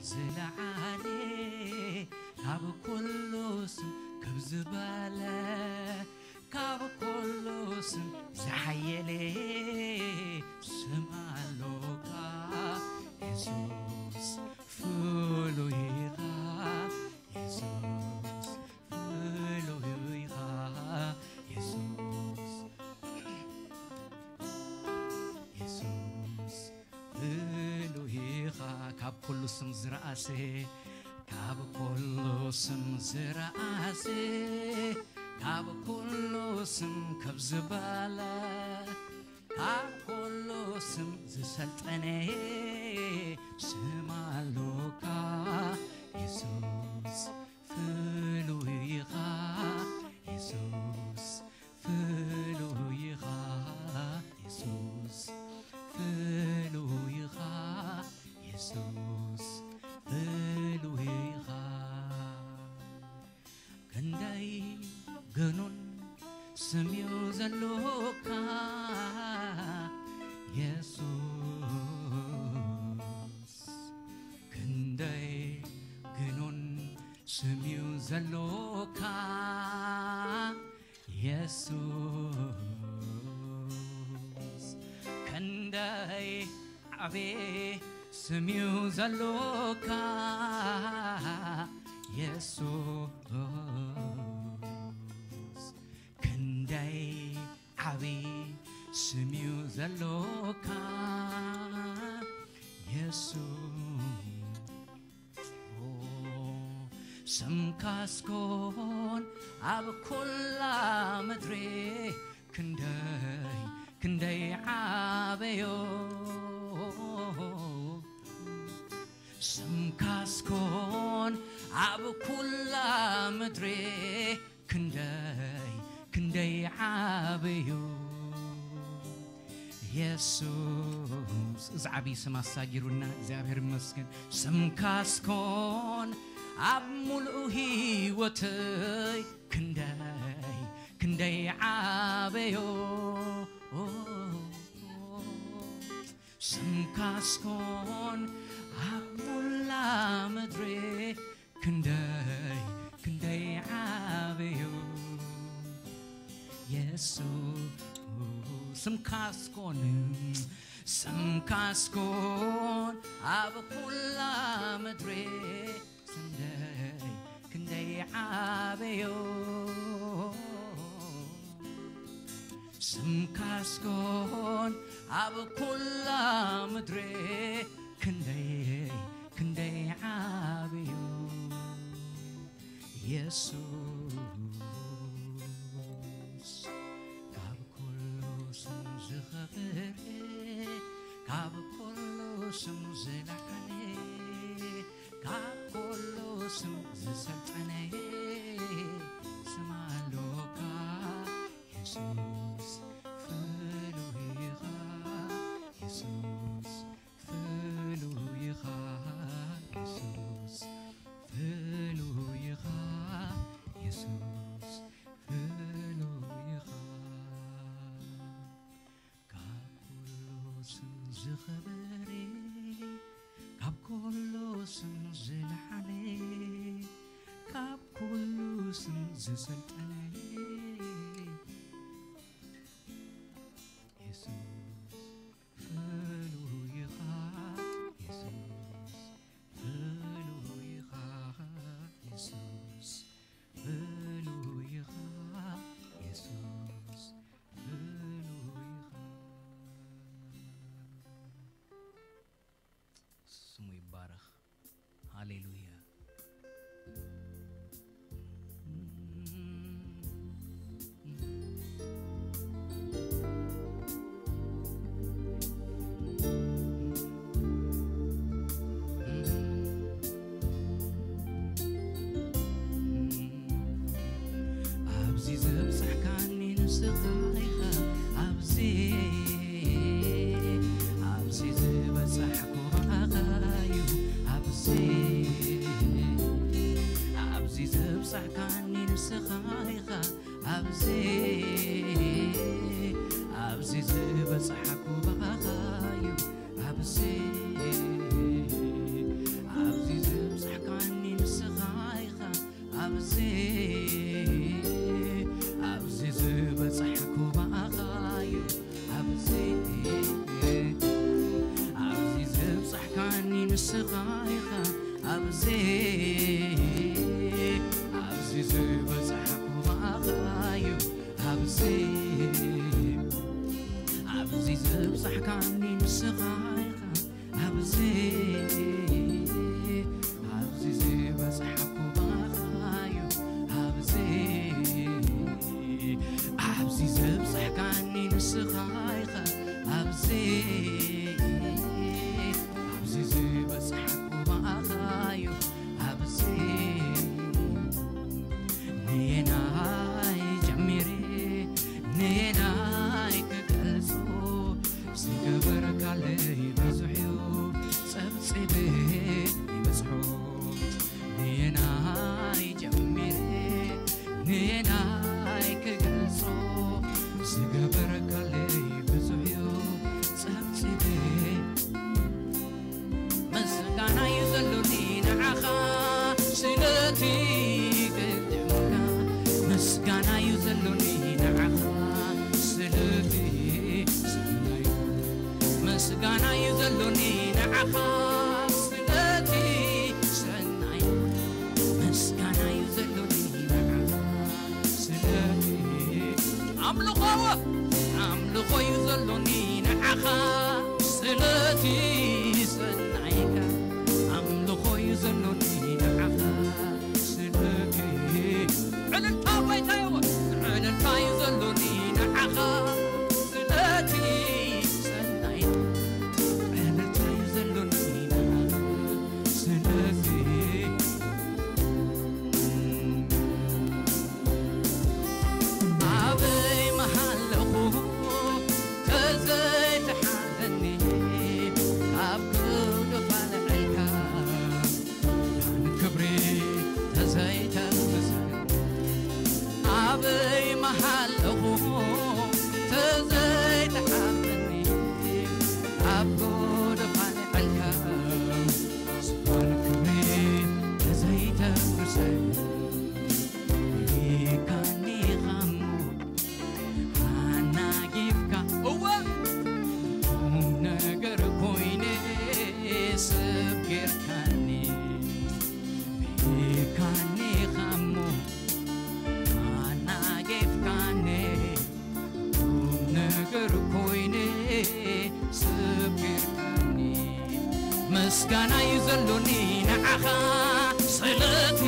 ዝለዓለ ካብ ኩሉ ስም ከብ ዝበለ ካብ ኩሉ ስም ዝሓየለ ስም ኣሎካ የሱስ ፍሉይ ኢኻ የሱስ ፍሉይ ኢኻ የሱስ የሱስ ፍሉይ ኢኻ ካብ ኩሉ ስም ዝረኣሰ ካብ ኩሉ ስም ዝረኣሰ ካብ ኩሉ ስም ከብ ዝበለ ካብ ኩሉ ስም ዝሰልጠነ ስም ኣሎካ የሱስ ፍሉይ ኢኻ የሱስ ፍሉይ ኢኻ የሱስ ፍሉይ ኢኻ የሱስ ፍሉይ ኢኻ ክንደይ ገኑን ስም እዩ ዘሎካ የሱስ ክንደይ ገኑን ስም እዩ ዘሎካ የሱስ ክንደይ ዓብዪ ስም እዩ ዘሎካ የሱስ ክንደይ ዓብዪ ስም እዩ ዘሎካ የሱስ ስምካስ ኮን ኣብ ኩላ ምድሪ ክንደይ ክንደይ ዓበዮ ስምካስ ኮን ኣብ ኩላ ምድሪ ክንደይ ክንደይ ዓበዮ የሱስ እዚ ዓብዪ ስም ኣሳጊሩና እግዚኣብሔር ይመስገን ስምካስ ኮን ኣብ ሙሉእ ህይወተይ ክንደይ ክንደይ ዓበዮ ስምካስ ኮን ኣብ ሙላ ምድሪ ክንደይ ክንደይ ዓበዮ የሱስ ስምካስ ኮን ስምካስ ኮን ኣብ ኩላ ምድሪ ክንደይ ክንደይ ዓበዮ ስምካስ ኮን ኣብ ኩላ ምድሪ ክንደይ ክንደይ ዓብዩ የሱስ ካብ ኩሉ ስም ዝኸበረ ካብ ኩሉ ስም ዝለዓለ ካብ ኩሉ ስም ዝሰልጠነ ስም ኣሎካ የሱስ ፍሉይ ኢኻ የሱስ ፍሉይ ኢኻ የሱስ ፍሉይ ኢኻ የሱስ ፍሉይ ኢኻ ካብ ኩሉ ስም ዝኸበረ ካብ ኩሉ ስም ዝለዓለ ካብ ኩሉ ስም ዝሰልጠነ የሱስ ፍሉይ ኢኻ የሱስ ፍሉይ ኢኻ የሱስ ፍሉይ ኢኻ የሱስ ፍሉይ ኢኻ ስሙ ይባረኽ ሃሌሉያ ኣብዚ ዘብጻሕካኒ ንስኻ ኢኻ ኣብዚ ኣብዚ ዝበጻሕኩ ብኣኻ እዩ ኣብዚ ኣብዚ ዘብጻሕካኒ ንስኻ ኢኻ ኣብዚ ኣብዚ ዝበጻሕኩ ብኣኻ እዩ ኣብዚ ኣብዚ ንስኻ ኢኻ ኣብዚ፣ ኣብዚ ዝበጻሕኩ ብኣኻ እዩ። ኣብዚ፣ ኣብዚ ዘብጻሕካኒ ንስኻ ኢኻ። ኣብዚ፣ ኣብዚ ዝበጻሕኩ ብኣኻ እዩ። ኣብዚ፣ ኣብዚ ዘብጻሕካኒ ንስኻ ኢኻ። ኣብዚ፣ ኣብዚ ዝበጻሕኩ ብኣኻ እዩ። ኣብዚ፣ ንየናይ ጀሚረ ንየናይ ክገልጾ፣ ዝገበርካለይ ብዙሕ እዩ፣ ጸብጺበ ይበጽሖ። ንየናይ ጀሚረ ንየናይ ክገልጾ፣ ዝገበርካለይ ብዙሕ እዩ፣ ጸብጺበ። ምስጋና እዩ ዘሎኒ ንዓኻ ስለቲ ቅድምካ፣ ምስጋና እዩ ዘሎኒ ንዓኻ ስለቲ ሰናይ፣ ምስጋና እዩ ዘሎኒ ንዓኻ ስለቲ ሰናይ፣ ምስጋና እዩ ዘሎኒ ንዓኻ ስለቲ ኣምልኾ፣ ኣምልኾ እዩ ዘሎኒ ንዓኻ ስለቲ ሰናይካ፣ ኣምልኾ እዩ ዘሎኒ ንዓኻ ስለቲ ዕልልታ ጎይታ እዩ፣ ዕልልታ እዩ ዘሎኒ ንዓኻ ስለቲ ሰናይ፣ ዕልልታ እዩ ዘሎኒ ንዓኻ ስለቲ ኣበይ መሃለኹ ተዘይትሓለኒ፣ ኣብ ጉድፋ ልዕልካ ክብሪ ተዘይተምስል፣ ኣበይ መሃለኹ ተዘይትሓለኒ፣ ኣብ ጉድፋ ልዕልካ ዝፋን ክብሪ ተዘይተምስል። ሪኢካኒ ኻሞ ኣናጊፍካ፣ እወ፣ ቁም ነገር ኮይነ ሰብ ጌርካኒ። ሪኢካኒ ኻሞ ኣናጊፍካኒ፣ ቁም ነገር ኮይነ ሰብ ጌርካኒ። ምስጋና እዩ ዘሎኒ ንዓኻ ስለቲ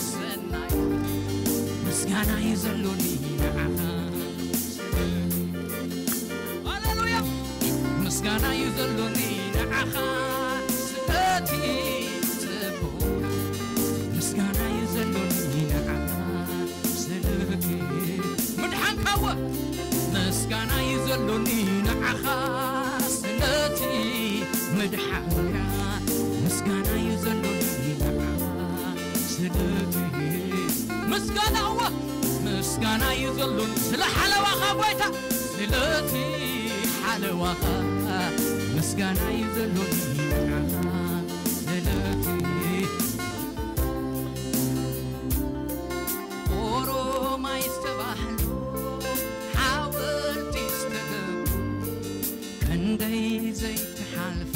ሰናይ፣ ምስጋና እዩ ዘሎኒ ንዓኻ። ሃሌሉያ። ምስጋና እዩ ዘሎኒ ንዓኻ ስለቲ ጽቡቕ፣ ምስጋና እዩ ዘሎኒ ንዓኻ ስለቲ ምድሓንካዎ፣ ምስጋና እዩ ዘሎኒ ንዓኻ ስለቲ ምድሓንካ፣ ምስጋና እዩ ዘሎኒ ንዓኻ ስለቲ ምስጋና እወ፣ ምስጋና እዩ ዘሎኒ ስለ ሓለዋኻ ጎይታ፣ ስለቲ ሓለዋኻ ምስጋና እዩ ዘሎኒ ንዓኻ ስለቲ ኦሮማይ ዝተባህሉ ሓወልቲ ዝተገብሩ ክንደይ ዘይትሓልፍ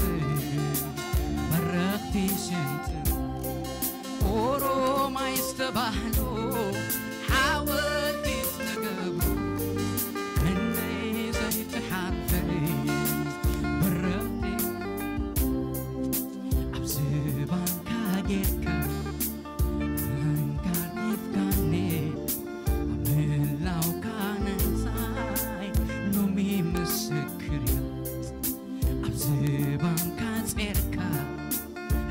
በረኽቲ ሽንጥሩ ኦሮማይ ዝተባህሉ ሓወልቲ ዝተገብሩ ክንደይ ዘይትሓልፍ በረኽቲ ኣብ ዝባንካ ጌርካ ኣንጋዲፍካኒ ኣብ ምህላውካ ነንሳይ ሎሚ ምስክር እየ ኣብ ዝባንካ ጼርካ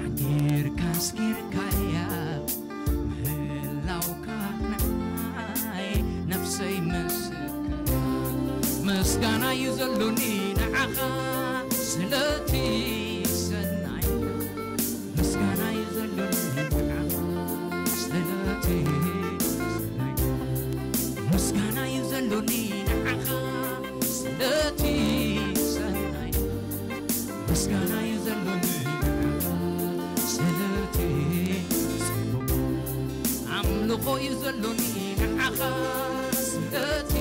ሓንጊርካ ኣስጊርካያ ምህላውካ ንዓይ ነፍሰይ ምስክር ምስጋና እዩ ዘሎኒ ንዓኻ ስለቲ ሰናይ ምስጋና እዩ ዘሎኒ ንዓኻ ስለቲ ሰናይ ምስጋና እዩ ዘሎኒ ንዓኻ ስለቲ ሰናይ ምስጋና እዩ ዘሎኒ ንዓኻ ስለቲ ጽቡቕ ኣምልኾ እዩ ዘሎኒ ንዓኻ ስለቲ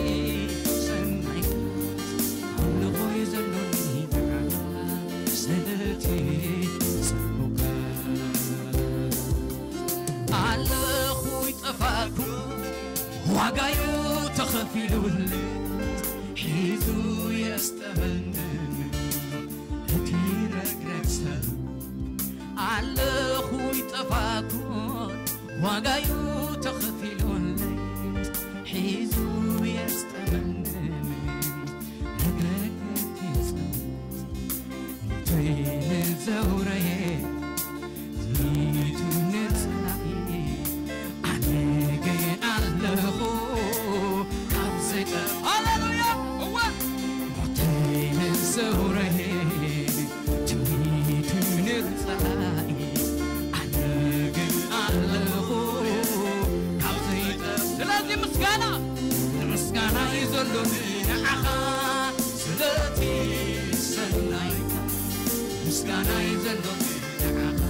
ሰናይ ኣምልኾ እዩ ዘሎኒ ንዓኻ ስለቲ ጽቡቕ ዋጋዩ ተኸፊሉለይ ሒዙ የስጠመንን እቲ ረግረግ ሰብ ኣለኹ ይጠፋኩን ዋጋዩ ተኸፊሉለይ ሒዙ የስጠመንን ረግረግ ሰብ እንተይ ንዘውረየ ዘይቱ ንጽላኢ ኣነ ግን ኣለኹ ካብ ሰይጣን ሃሌሉያ እወ ሞተይ ንዘውረየ ትንቢቱ ንጸላኢ ኣነ ግን ኣለኹ ካብ ሰይጣን ስለዚ ምስጋና ምስጋና እዩ ዘሎኒ ንዓኻ ስለቲ ሰናይካ ምስጋና እዩ ዘሎኒ ንዓኻ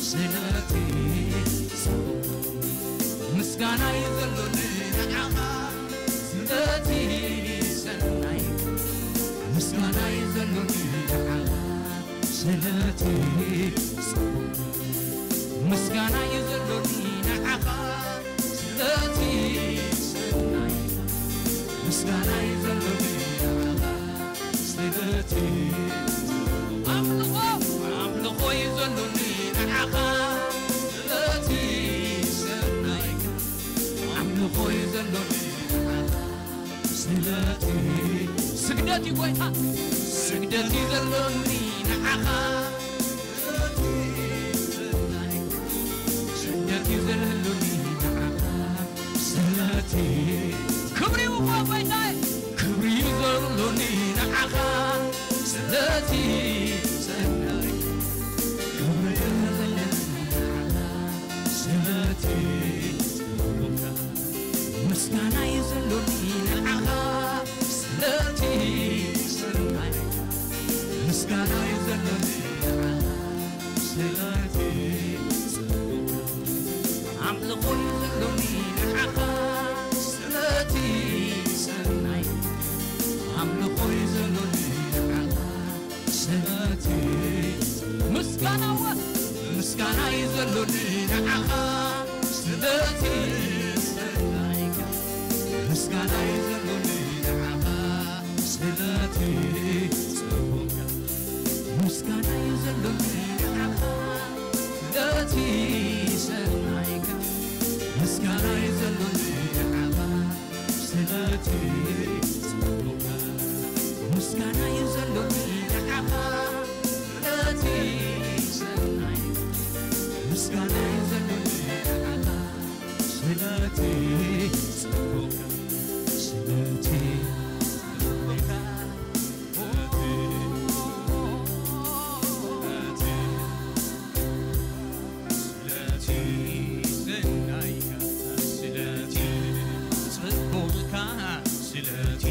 ስለቲ ምስጋና እዩ ዘሎኒ ንዓኻ ስለቲ ሰናይ ምስጋና እዩ ዘሎኒ ንዓኻ ስለቲ ምስጋና እዩ ዘሎኒ ንዓኻ ስለቲ ሰናይ ምስጋና እዩ ዘሎኒ ንዓኻ ስለቲ ኣምልኾ ኣምልኾ እዩ ዘሎኒ ንዓኻ ስለቲ ሰናይካ ኣምልኾ እዩ ዘሎኒ ንዓኻ ስለቲ ስግደት እዩ ጎይታ ስግደት እዩ ዘሎኒ ንዓኻ ስለቲ ሰናይካ ስግደት እዩ ዘሎኒ ንዓኻ ስለቲ ክብሪ ይብዋ ጎይታዬ ክብሪ እዩ ዘሎኒ ንዓኻ ስለቲ ሰናይ ክብሪ እዩ ዘሎኒ ንዓኻ ስለቲ ምስጋና እዩ ዘሎኒ ንዓኻ ስለቲ ሰናይ ምስጋና እዩ ዘሎኒ ንዓኻ ስለቲ ኣምልኾ እዩ ዘሎኒ ንዓኻ ስለቲ ሰናይ ኣምልኾ እዩ ዘሎኒ ንዓኻ ስለቲ ምስጋና ወ ምስጋና እዩ ዘሎኒ ንዓኻ ስለቲ ሰናይካ ምስጋና እዩ ዘሎኒ ንዓኻ ስለቲ ጽቡቕካ ምስጋና እዩ ዘሎኒ ንዓኻ ስለቲ ሰናይካ ምስጋና እዩ ዘሎኒ ንዓኻ ስለቲ ጽቡቕካ ምስጋና እዩ ዘሎኒ ንዓኻ ስለቲ ሰናይ ምስጋና እዩ ዘሎኒ ንዓኻ ስለቲ ጽቡቕካ ስለቲ ጽቡቕካ ስለቲ ሰናይካ ስለቲ ጽቡቕካ ስለቲ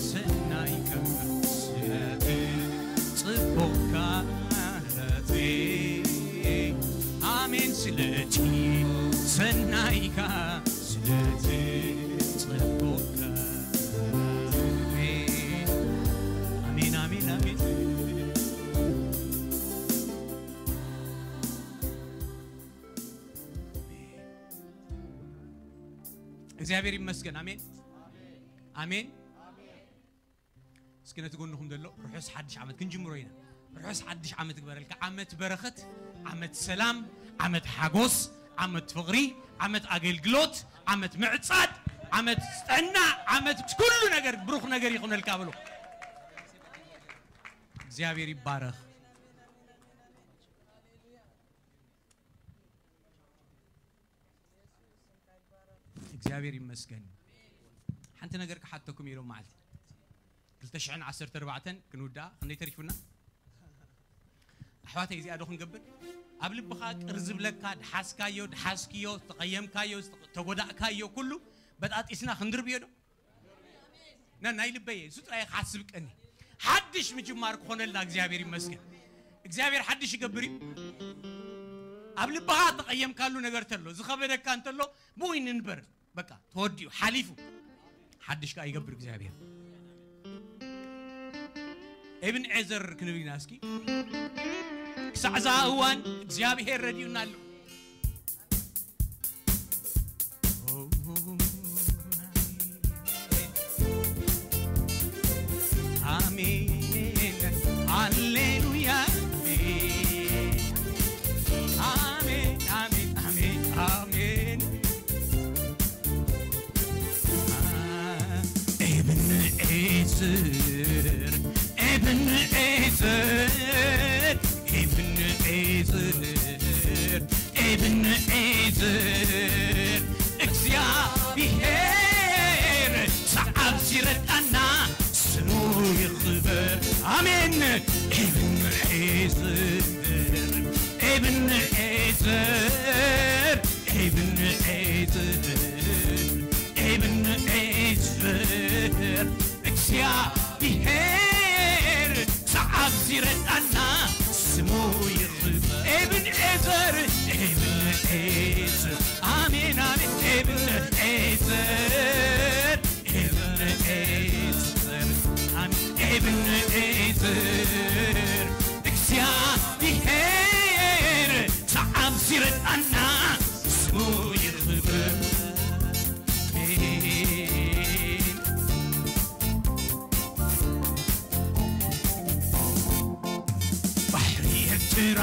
ሰናይካ ስለቲ ጽቡቕካ ስለቲ ኣሜን ስለቲ ሰናይካ ስለቲ ጽቡቕካ ኣሜን ኣሜን ኣሜን እግዚኣብሔር ይመስገን ኣሜን ኣሜን እስኪ ነቲ ጎንኹም ዘሎ ርሑስ ሓድሽ ዓመት ክንጅምሮ ኢና ርሑስ ሓድሽ ዓመት ግበረልካ ዓመት በረኸት ዓመት ሰላም ዓመት ሓጎስ ዓመት ፍቕሪ ዓመት ኣገልግሎት ዓመት ምዕጻድ ዓመት ጥዕና ዓመት ኩሉ ነገር ብሩኽ ነገር ይኹነልካ ብሎ እግዚኣብሔር ይባረኽ እግዚኣብሔር ይመስገን ሓንቲ ነገር ክሓተኩም ኢሎም መዓልቲ ክልተ ሽሕን ዓሰርተ ኣርባዕተን ክንውድኣ ክንደይ ተሪፉና ኣሕዋተይ እዚኣ ዶ ክንገብር ኣብ ልብኻ ቅር ዝብለካ ድሓስካዮ ድሓስክዮ ዝተቐየምካዮ ዝተጎዳእካዮ ኩሉ በጣጢስና ክንድርብዮ ዶ ናይ ልበየ እሱ ጥራይ ክሓስብ ቀኒ ሓድሽ ምጅማር ክኾነልና እግዚኣብሔር ይመስገን እግዚኣብሔር ሓድሽ ይገብር እዩ ኣብ ልብኻ ተቐየምካሉ ነገር ተሎ ዝኸበደካ እንተሎ ብኡ ንንበር በቃ ተወዲኡ ሓሊፉ ሓድሽ ከዓ ይገብር እግዚኣብሔር እብን ዔዘር ክንብል ኢና እስኪ ክሳዕ እዛ እዋን እግዚኣብሔር ረድዩና ኣሎ ኤብንኤዘር፣ ኤብንኤዘር፣ ኤብንኤዘር፣ እግዚኣብሔር ሰዓብ ሲረዳና ስሙ ይኽበር። ኣሜን። ኤብንኤዘር፣ ኤብንኤዘር፣ ኤብንኤዘር፣ ኤብንኤዘር፣ እግዚኣብሔር ሰዓብ ሲረዳና ስሙ ይኽበር። ኤብንኤዘር፣ ኤብንኤዘር፣ ኣሜን፣ ኣሜን። ኤብንኤዘር፣ ኤብንኤዘር፣ ኣሜን። ኤብንኤዘር፣ እግዚኣብሔር ሰዓብ ሲረዳና ስሙ ይኽበር። ባሕሪ ኤርትራ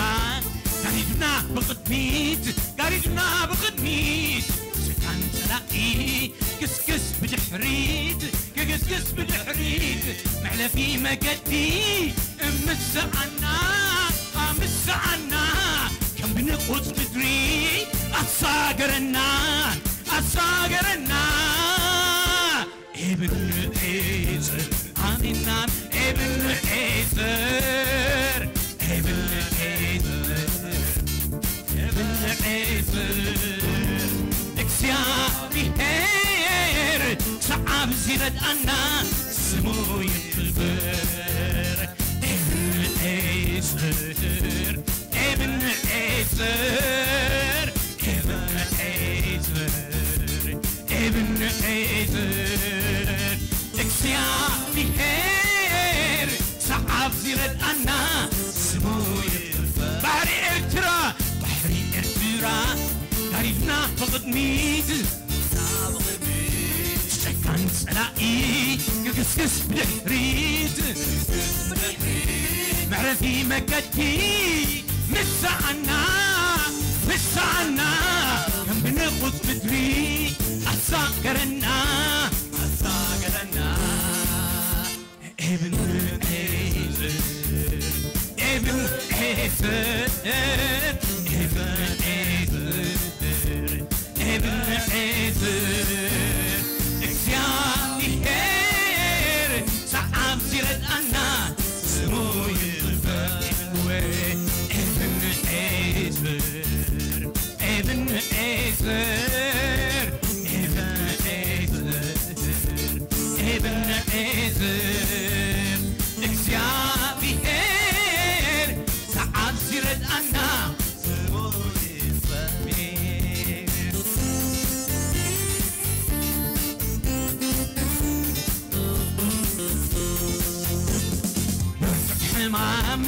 ጋሪድና ብቕድሚት፣ ጋሪድና ብቕድሚት፣ ስልጣን ጸላኢ ክስክስ ብድሕሪት፣ ክግስግስ ብድሕሪት፣ መሕለፊ መገዲ እምስኣና፣ ኣምስኣና፣ ከም ብንቑጽ ምድሪ ኣሳገረና፣ ኣሳገረና። ኤብንኤዘር፣ ኣሜን፣ ኤብንኤዘር፣ ኤብንኤዘር፣ ኤብንኤዘር፣ እግዚኣብሔር ሰዓብ ሲረዳና ስሙ ይኽበር። ኤብንኤዘር፣ ኤብንኤዘር፣ ኤብንኤዘር፣ ኤብንኤዘር፣ እግዚኣብሔር ሰዓብ ሲረዳና ስሙ ይኽበር። ባሕሪ ኤርትራ፣ ባሕሪ ኤርትራ፣ ጋሪድና ብቕድሚት፣ ጨካን ጸላኢ ክግስግስ ብድሕሪት፣ መዕረፊ መገዲ ምሳኣና፣ ምሳኣና፣ ከም ብንቑጽ ምድሪ ኣሳገረና፣ ኣሳገረና። ኤብንኤዘር፣ ኤብንኤዘር፣ ኤብንኤዘር፣ ኤብንኤዘር፣ እግዚኣብሔር ሰዓብ ሲረዳና ስሙ ይኽበር። ኤብንኤዘር፣ ኤብንኤዘር፣ ኤብንኤዘር፣ ኤብንኤዘር፣ እግዚኣብሔር ሰዓብ ሲረዳና ስሙ ይኽበር። ሕማም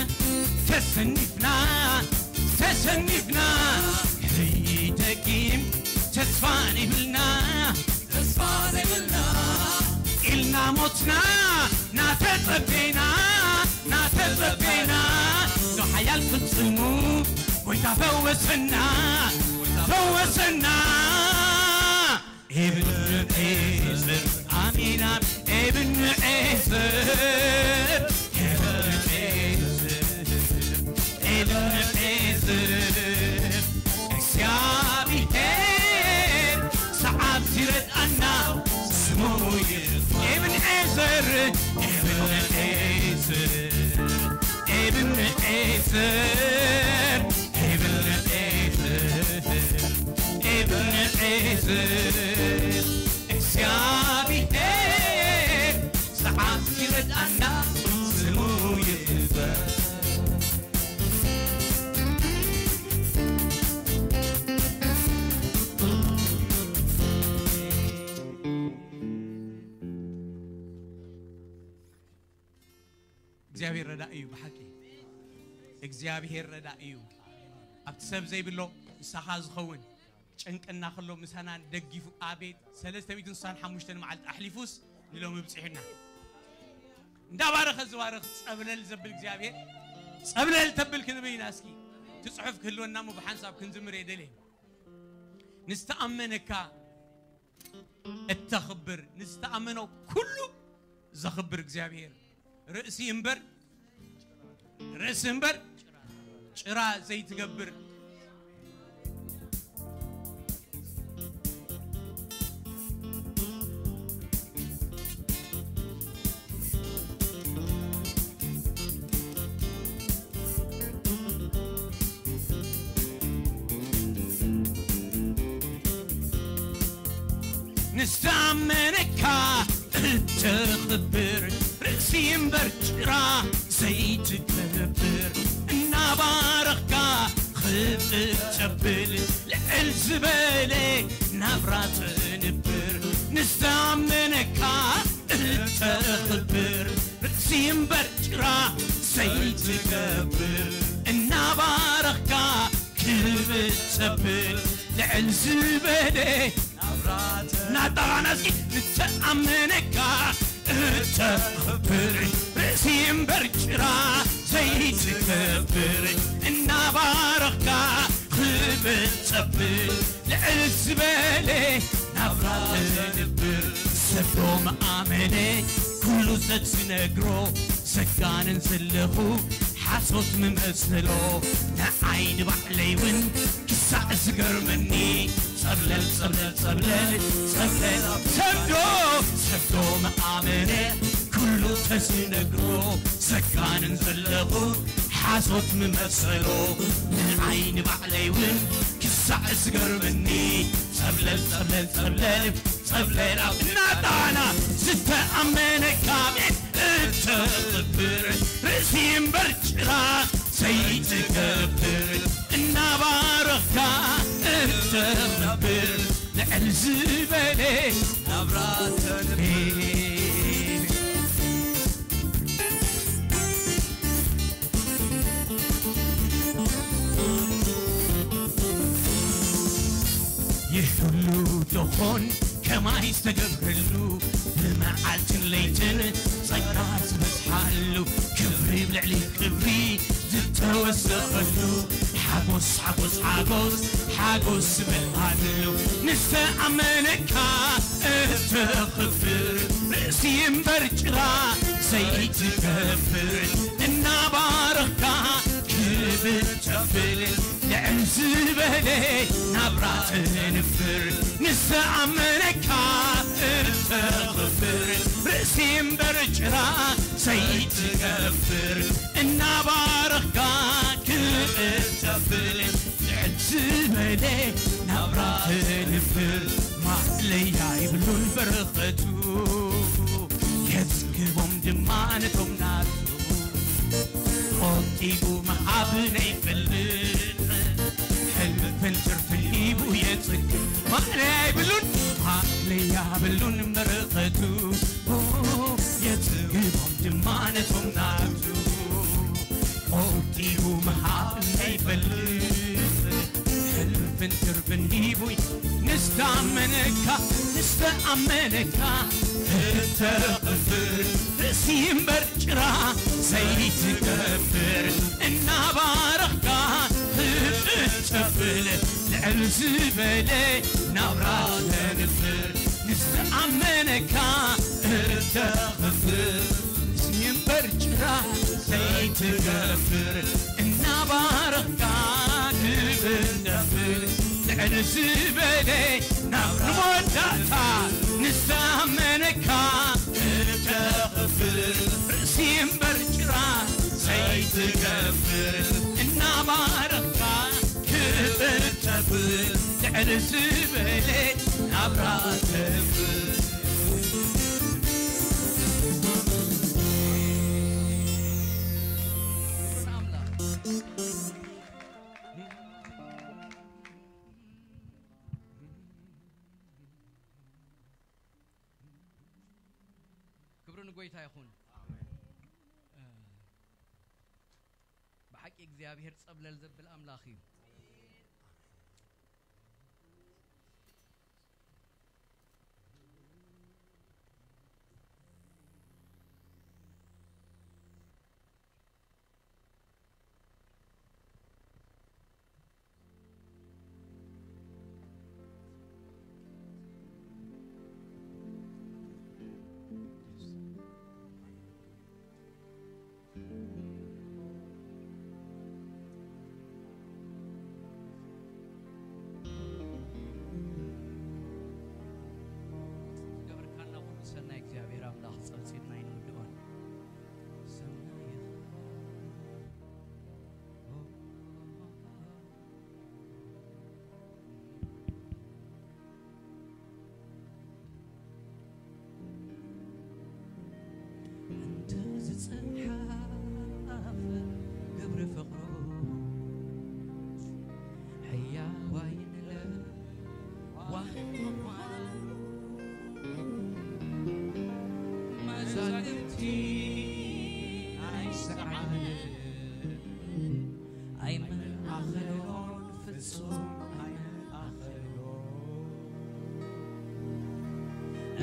ተሰኒፍና፣ ተሰኒፍና፣ ከይደጊም ተስፋ ዘይብልና፣ ተስፋ ዘይብልና፣ ኢልና ሞትና ናተጸቤና፣ ናተጸቤና፣ ንሓያል ፍጽሙ ጎይታ ፈወሰና፣ ፈወሰና። ኤብንኤዘር፣ ኣሜን፣ ኣሜን። ኤብንኤዘር፣ ኤብንኤዘር፣ ኤብንኤዘር፣ እግዚኣብሔር ሰዓብ ሲረዳና ስሙ ይኽበር። ኤብንኤዘር፣ ኤብንኤዘር፣ ኤብንኤዘር፣ ኤብንኤዘር፣ ኤብንኤዘር፣ እግዚኣብሔር ሰዓብ ሲረዳና ስሙ ይኽበር። እግዚኣብሔር ረዳኢ እዩ። ብሓቂ እግዚኣብሔር ረዳኢ እዩ። ኣብቲ ሰብ ዘይብሎ ምሳኻ ዝኸውን ጨንቅና ከሎ ምሳና ደጊፉ። ኣቤት ሰለስተ ሚእትን ስሳን ሓሙሽተን መዓልቲ ኣሕሊፉስ ንሎሚ ብፂሑና። እንዳባረኸ ዝባረኽ ጸብለል ዘብል እግዚኣብሔር ጸብለል ተብል ክንብል ኢና። እስኪ እቲ ጽሑፍ ክህልወና እሞ ብሓንሳብ ክንዝምር እየ ደልየ። ንዝተኣመነካ እተኽብር፣ ንዝተኣመኖ ኩሉ ዘኽብር እግዚኣብሔር ርእሲ እምበር ርእሲ እምበር ጭራ ዘይትገብር። ንዝተኣመነካ እተኽብር፣ ርእሲ እምበር ጭራ ዘይትገብር፣ እናባረኽካ ክብር ተብል፣ ልዕል ዝበለ ናብራ ትንብር። ንዝተኣመነካ እተኽብር፣ ርእሲ እምበር ጭራ ዘይትገብር፣ እናባረኽካ ክብር ተብል፣ ልዕል ዝበለ ናብራ እናጠራና እስኪ ንተኣመነካ እተኽብር፣ ርእሲ እምበር ጭራ ዘይትገብር፣ እናባረኽካ ክብር ተብል፣ ልዕል ዝበለ ናብራ ተንብር። ሰብ ዶ ምኣመነ ኩሉ ዘትነግሮ፣ ዘጋንን ዘለኹ ሓሶት ምመስሎ፣ ንዓይ ንባዕለይ እውን ክሳዕ ዝገርመኒ፣ ጸብለል ጸብለል ጸብለል ጸብለል። ሰብ ዶ ሰብ ዶ ምኣመነ ኩሉ ተዝነግሮ፣ ዘጋንን ዘለኹ ሓሶት ምመሰሎ፣ ንዓይ ንባዕለይ እውን ክሳዕ ዝገርመኒ፣ ጸብለል ጸብለል ጸብለል ጸብለል። ኣብ እናጣና ዝተኣመነካ ቤት እተኽብር፣ ርእሲ እምበር ጭራ ዘይትገብር፣ እናባረኽካ እተኽብር፣ ልዕል ዝበለ ናብራ ተንብር። ይህ ሁሉ ተኾን ከማይ ዝተገብረሉ፣ ብመዓልትን ለይትን ጸጋ ዝበዝሓሉ፣ ክብሪ ብልዕሊ ክብሪ ዝተወሰኸሉ፣ ሓጎስ ሓጎስ ሓጎስ ሓጎስ ዝበልዓሉ፣ ንዝተኣመነካ እተኽብር፣ ርእሲ እምበር ጭራ ዘይትገብር፣ እናባረኽካ ክብር ተብል፣ ልዕል ዝበለ ናብራ ትንፍር፣ ንዝተኣመነካ እተኽብር፣ ርእሲ እምበር ጭራ ዘይትገብር፣ እናባረኽካ ክብር ተብል፣ ልዕል ዝበለ ናብራ ትንፍር። ማእለያ ይብሉን በረኸቱ፣ የጽግቦም ድማ ነቶም ናቱ። ቆጢቡ መሃብ ነይፈልጥ፣ ሕልፍን ትርፍን ሂቡ የጽግብ። ማእለያ ይብሉን፣ ማእለያ ይብሉን በረኸቱ፣ የጽግቦም ድማ ነቶም ናቱ። ቆጢቡ መሃብ ነይፈልጥ፣ ሕልፍን ትርፍን ሂቡይ። ንዝተኣመነካ፣ ንዝተኣመነካ እተኽብር፣ ርእሲ እምበር ጭራ ዘይትገብር፣ እናባረኽካ ክብር ተብል፣ ልዕል ዝበለ ናብራ ተንፍር። ንዝተኣመነካ እተኽብር፣ ርእሲ እምበር ጭራ ዘይትገብር፣ እናባረኽካ ክብር ተብል፣ ልዕል ዝበለ ናብ መወዳእታ ንዝተኣመነካ እተኽብር፣ ርእሲ እምበር ጭራ ዘይትገብር፣ እናባረኽካ ክብር ተብል፣ ልዕል ዝበለ ናብራ ተብል። ክብሪ ንጎይታ ይኹን። ብሓቂ እግዚኣብሔር ጸብለል ዘብል ኣምላኽ እዩ።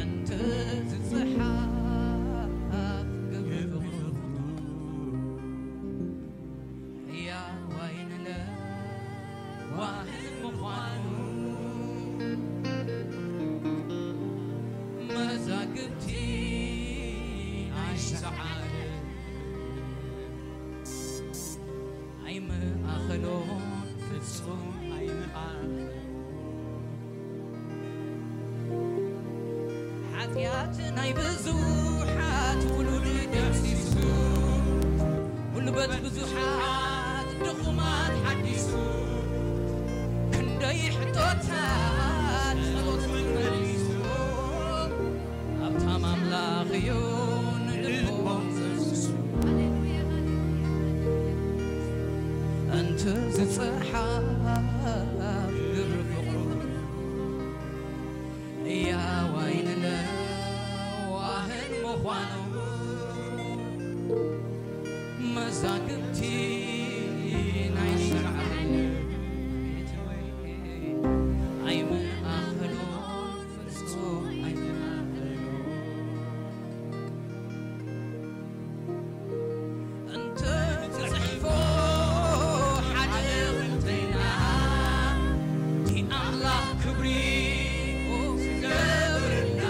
እንተ ዝጸሓፍ ግብሪ ፍቕሩ፣ ሕያዋይ ንለዋህን ምዃኑ፣ መዛግብቲ ናይ ሰዓረ ኣይመኣኸሎን፣ ፍጹም ኣይመኣኸሎን። ሓጢኣት ናይ ብዙሓት ውሉድ ደምሲሱ፣ ጉልበት ብዙሓት ድኹማት ሓዲሱ፣ ክንደይ ሕቶታት ጸሎት መሊሱ፣ ሃብታም ኣምላኽ እዩ ንልቦም ዘፍስሱ። እንተ ዝጸሓፍ ግብሪ ፍቕሩ፣ ሕያዋይ ንለዋህን ምዃኑ፣ መዛግብቲ ናይ ስርዓት ኣይመኣኸሎን፣ ፍጹም ኣይመኣኸሎን። እንተ ተጻሒፎ ሓደ ኽልተይና፣ እቲ ኣምላኽ ክብሪ ዝገብርና፣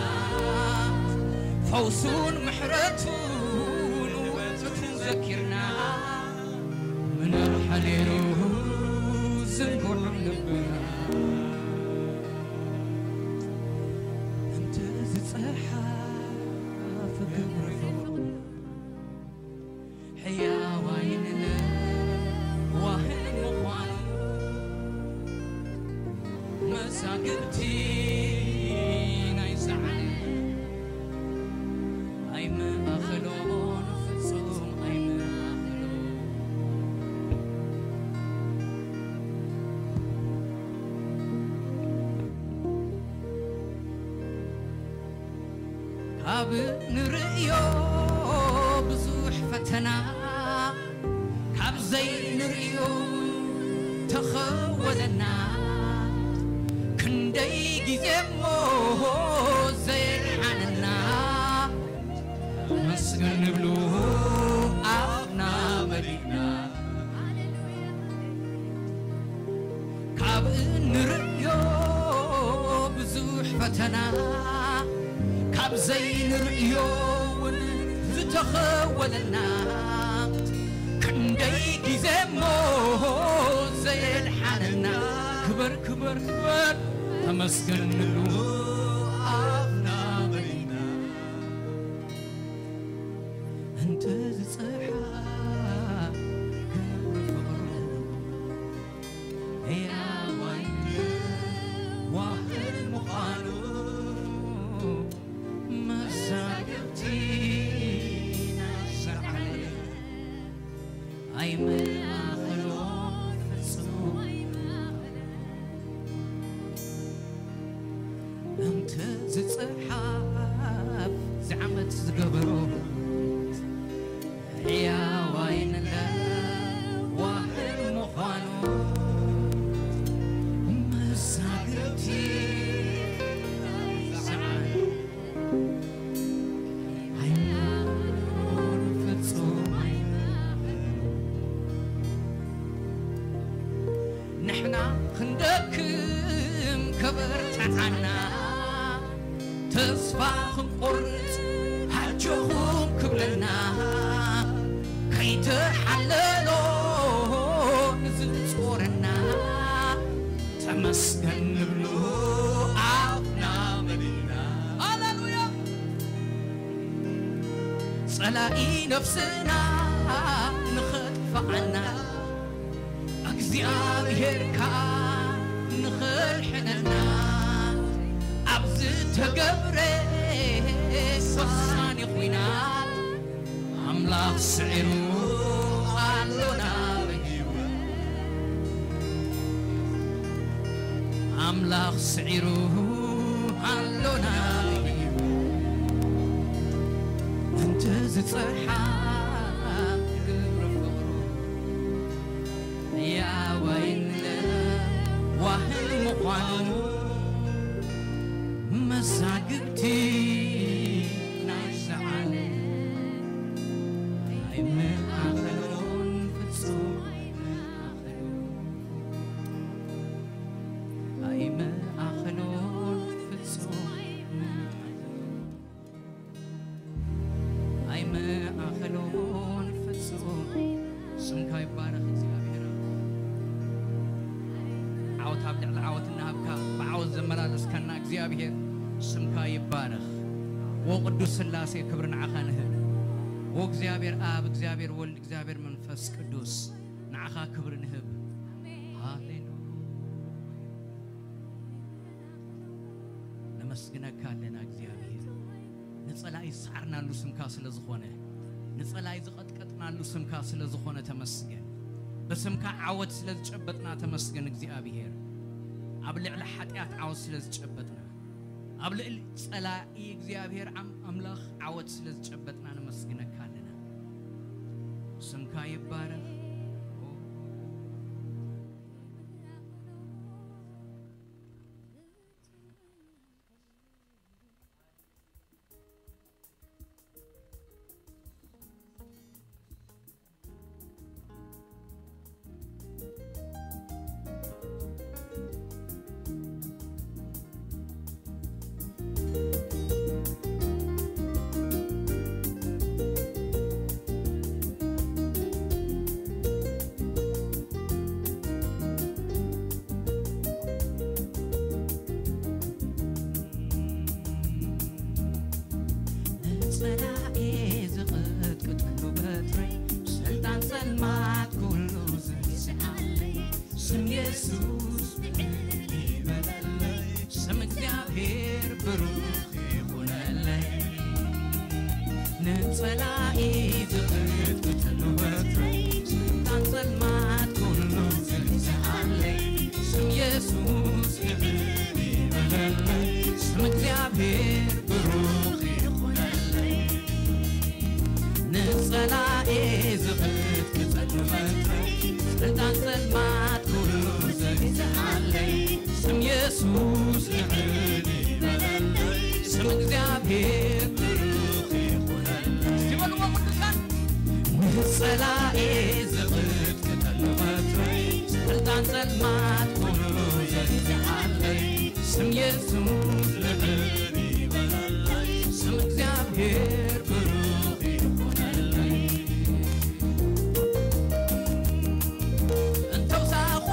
ፈውሱን ምሕረቱን ውዕለቱን ዘኪርና፣ ምንርሓ ነይሩ ዝንጉዕ ልብና። እንተ ዝጸሓፍ ግብሪ ፍቕሩ፣ ሕያዋይ ንለዋህን ምዃኑ፣ መዛግብቲ ናይ ሰዓረ ኣይመኣኸሎን፣ ፍጹም ኣይመኣኸሎን። ካብ ንርእዮ ብዙሕ ፈተና፣ ካብ ዘይንርእዮ ተኸወለና፣ ክንደይ ግዜ እሞ ዘየድሓነና፣ መስገን ንብሎ ኣፍና መሊእና። ካብ እንርእዮ ብዙሕ ፈተና፣ ካብ ዘይንርእዮ እውን ዝተኸወለና፣ ክንደይ ግዜ እሞ ዘየድሓነና፣ ክበር፣ ክበር፣ ክበር፣ ተመስገን ንብሎ ኣፍና መሊእና። እንተ ዝጸሓፍ ግብሪ ፍቕሩ፣ ሕያዋይ ዋህን ምዃኑ፣ መዛግብቲ ናይ ሰዓረ ኣይመኣኸሎን፣ ፍጹም ኣይመኣኸሎን። እንተ ዝጸሓፍ ዝዓመት ዝገበሮ፣ ሕያዋይ ንለዋህን ምዃኑ፣ መዛግብቲ ናይ ሰዓረ ኣይመኣኸሎን፣ ፍጹም ኣይመኣኸሎን። ንሕና ክንደክም ከበርትዓና፣ ተስፋ ክንቆርጽ ኣጆኹም ክብለና፣ ከይተሓለሎ ንዝጾረና፣ ተመስገን ንብሎ ኣፍና መሊእና። ሃሌሉያ! ጸላኢ ነፍስና ንኸጥፍኣና፣ እግዚኣብሔር ከኣ ንኸድሕነና፣ ኣብ ዝተገብረ ወሳኒ ኹናት፣ ኣምላኽ ስዒሩ ኣሎና ብህይወት። ኣምላኽ ስዒሩ ኣሎና ብህይወት። እንተ ዝጸሓፍ ግብሪ ፍቕሩ፣ ሕያዋይ ንለዋህን ምዃኑ፣ መዛግብቲ ስምካ ይባረኽ እግዚኣብሔር። ዓወት ኣብ ልዕሊ ዓወት እናሃብካ ብዓወት ዘመላለስካና እግዚኣብሔር ስምካ ይባረኽ። ወቅዱስ ስላሴ ክብሪ ንዓኻ ንህብ። ወእግዚኣብሔር ኣብ እግዚኣብሔር ወልድ እግዚኣብሔር መንፈስ ቅዱስ ንዓኻ ክብሪ ንህብ። ሃሌሉያ። ነመስግነካ ኣለና እግዚኣብሔር። ንጸላኢ ዝሰዓርናሉ ስምካ ስለ ዝኾነ፣ ንጸላኢ ዝቐጥቀጥናሉ ስምካ ስለ ዝኾነ ተመስገን። ብስምካ ዓወት ስለ ዝጨበጥና ተመስገን እግዚኣብሔር። ኣብ ልዕሊ ሓጢኣት ዓወት ስለ ዝጨበጥና፣ ኣብ ልዕሊ ጸላኢ እግዚኣብሔር ኣም-፣ ኣምላኽ ዓወት ስለ ዝጨበጥና ነመስግነካ ኣለና። ስምካ ይባረኽ። ንጸላኤ ዝቕጥቅጠሉ በትረይ፣ ስልጣን ጸልማት ኩሉ ዘግዝኣለይ፣ ስም የሱስ ልዕል ይበለለይ፣ ስም እግዚኣብሔር ብሩኽ ይኹነለይ። ንጸላኢ ዝቕጥቅጠሉ በትረይ፣ ስልጣን ጸልማት ኩሉ ዘግዝኣለይ፣ ስም የሱስ ልዕል ይበለለይ፣ ስም እግዚኣብሔር ብሩኽ ይኹነለይ። ንጸላኤ ዝቕጥቅጠሉ በትረይ፣ ስልጣን ጸልማት ኩሉ ዘግዝኣለይ፣ ስም የሱስ ልዕል ይበለለይ፣ ስም እግዚኣብሔር ብሩኽ ይኹነለይ። እስቲ በልዎ ቅዱሳን። ንጸላኤ ዝቕጥቅጠሉ በትረይ፣ ስልጣን ጸልማት ኩሉ ዘግዝኣለይ፣ ስም የሱስ ልዕል ይበለለይ፣ ስም እግዚኣብሔር ብሩኽ ይኹነለይ። እንተውሳኽዎ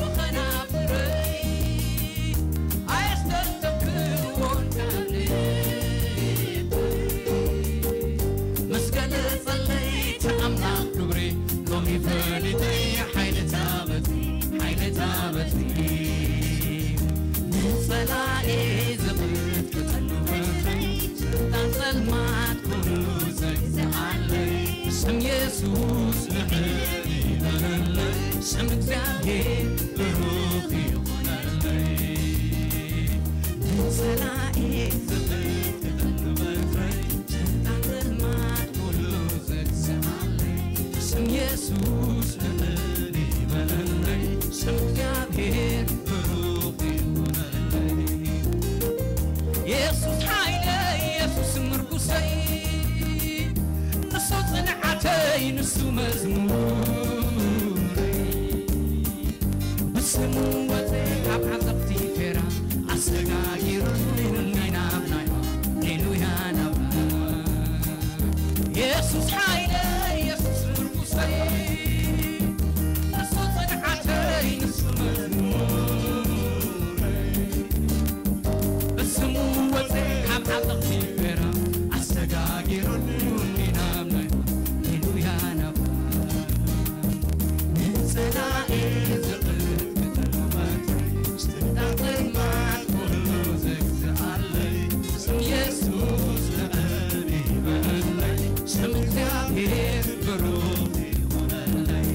ብኸናፍረይ፣ ኣየስተንተንክዎን ካብ ልበይ። ምስ ገለጸለይ እቲ ኣምላኽ ክብሪ፣ ሎሚ ፈሊጠ ሓይልታ በትሪ፣ ሓይልታ በትሪ። ንጸላኤ ዝቕጥቅጠሉ በትረይ፣ ስልጣን ጸልማት ኩሉ ዘግዝኣለይ፣ ስም የሱስ ልዕል ይበለለይ፣ ስም እግዚኣብሔር ብሩኽ ይኹነለይ። ንጸላኤ ዝቕጥቅጠሉ በትረይ፣ ስልጣን ጸልማት ኩሉ ዘግዝኣለይ፣ ስም የሱስ ልዕል ይበለለይ፣ ስም እግዚኣብሔር ብሩኽ ይኹነለይ። የሱስ ሓይለይ፣ የሱስ ምርኩሰይ፣ ንሱ ጽንዓተይ፣ ንሱ መዝሙረይ። ብስሙ ወፀ ካብ ዓዘቕቲ ፌራ፣ ኣሰጋጊሩኒ ናብ ናብራ፣ ሃሌሉያ ናብራ። የሱስ ሓይለይ፣ የሱስ ምርኩሰይ፣ ንሱ ጽንዓተይ፣ ንሱ መዝሙረይ። ብስሙ ወፀ ካብ ዓዘቕቲ ፌራ፣ ኣሰጋጊሩኒ ናብ ናይ፣ ሃሌሉያ ናብራ። ንጸላኤ ዝቕጥቅጠሉ በትሪ፣ ስልጣን ጸልማት ኩሉ ዘግዝኣለይ፣ ስም የሱስ ልዕል ይበለለይ፣ ስም እግዚኣብሔር ብሩኽ ይኹነለይ።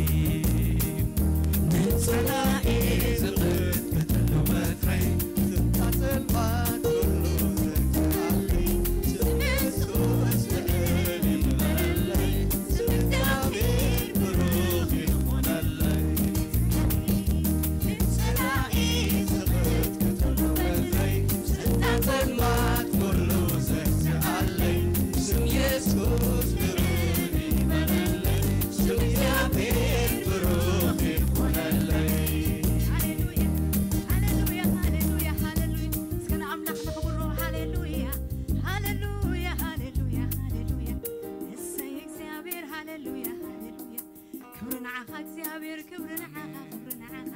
ንጸላኤ ዝቕጥቅጠሉ በትረይ፣ ስልጣን ጸልማት ኩሉ ዘግዝኣለይ፣ ስም የሱስ ልዕል ይበለለይ፣ ስም እግዚኣብሔር ብሩኽ ይኹነለይ። ንዓኻ እግዚኣብሔር ክብሪ ንዓኻ ክብሪ ንዓኻ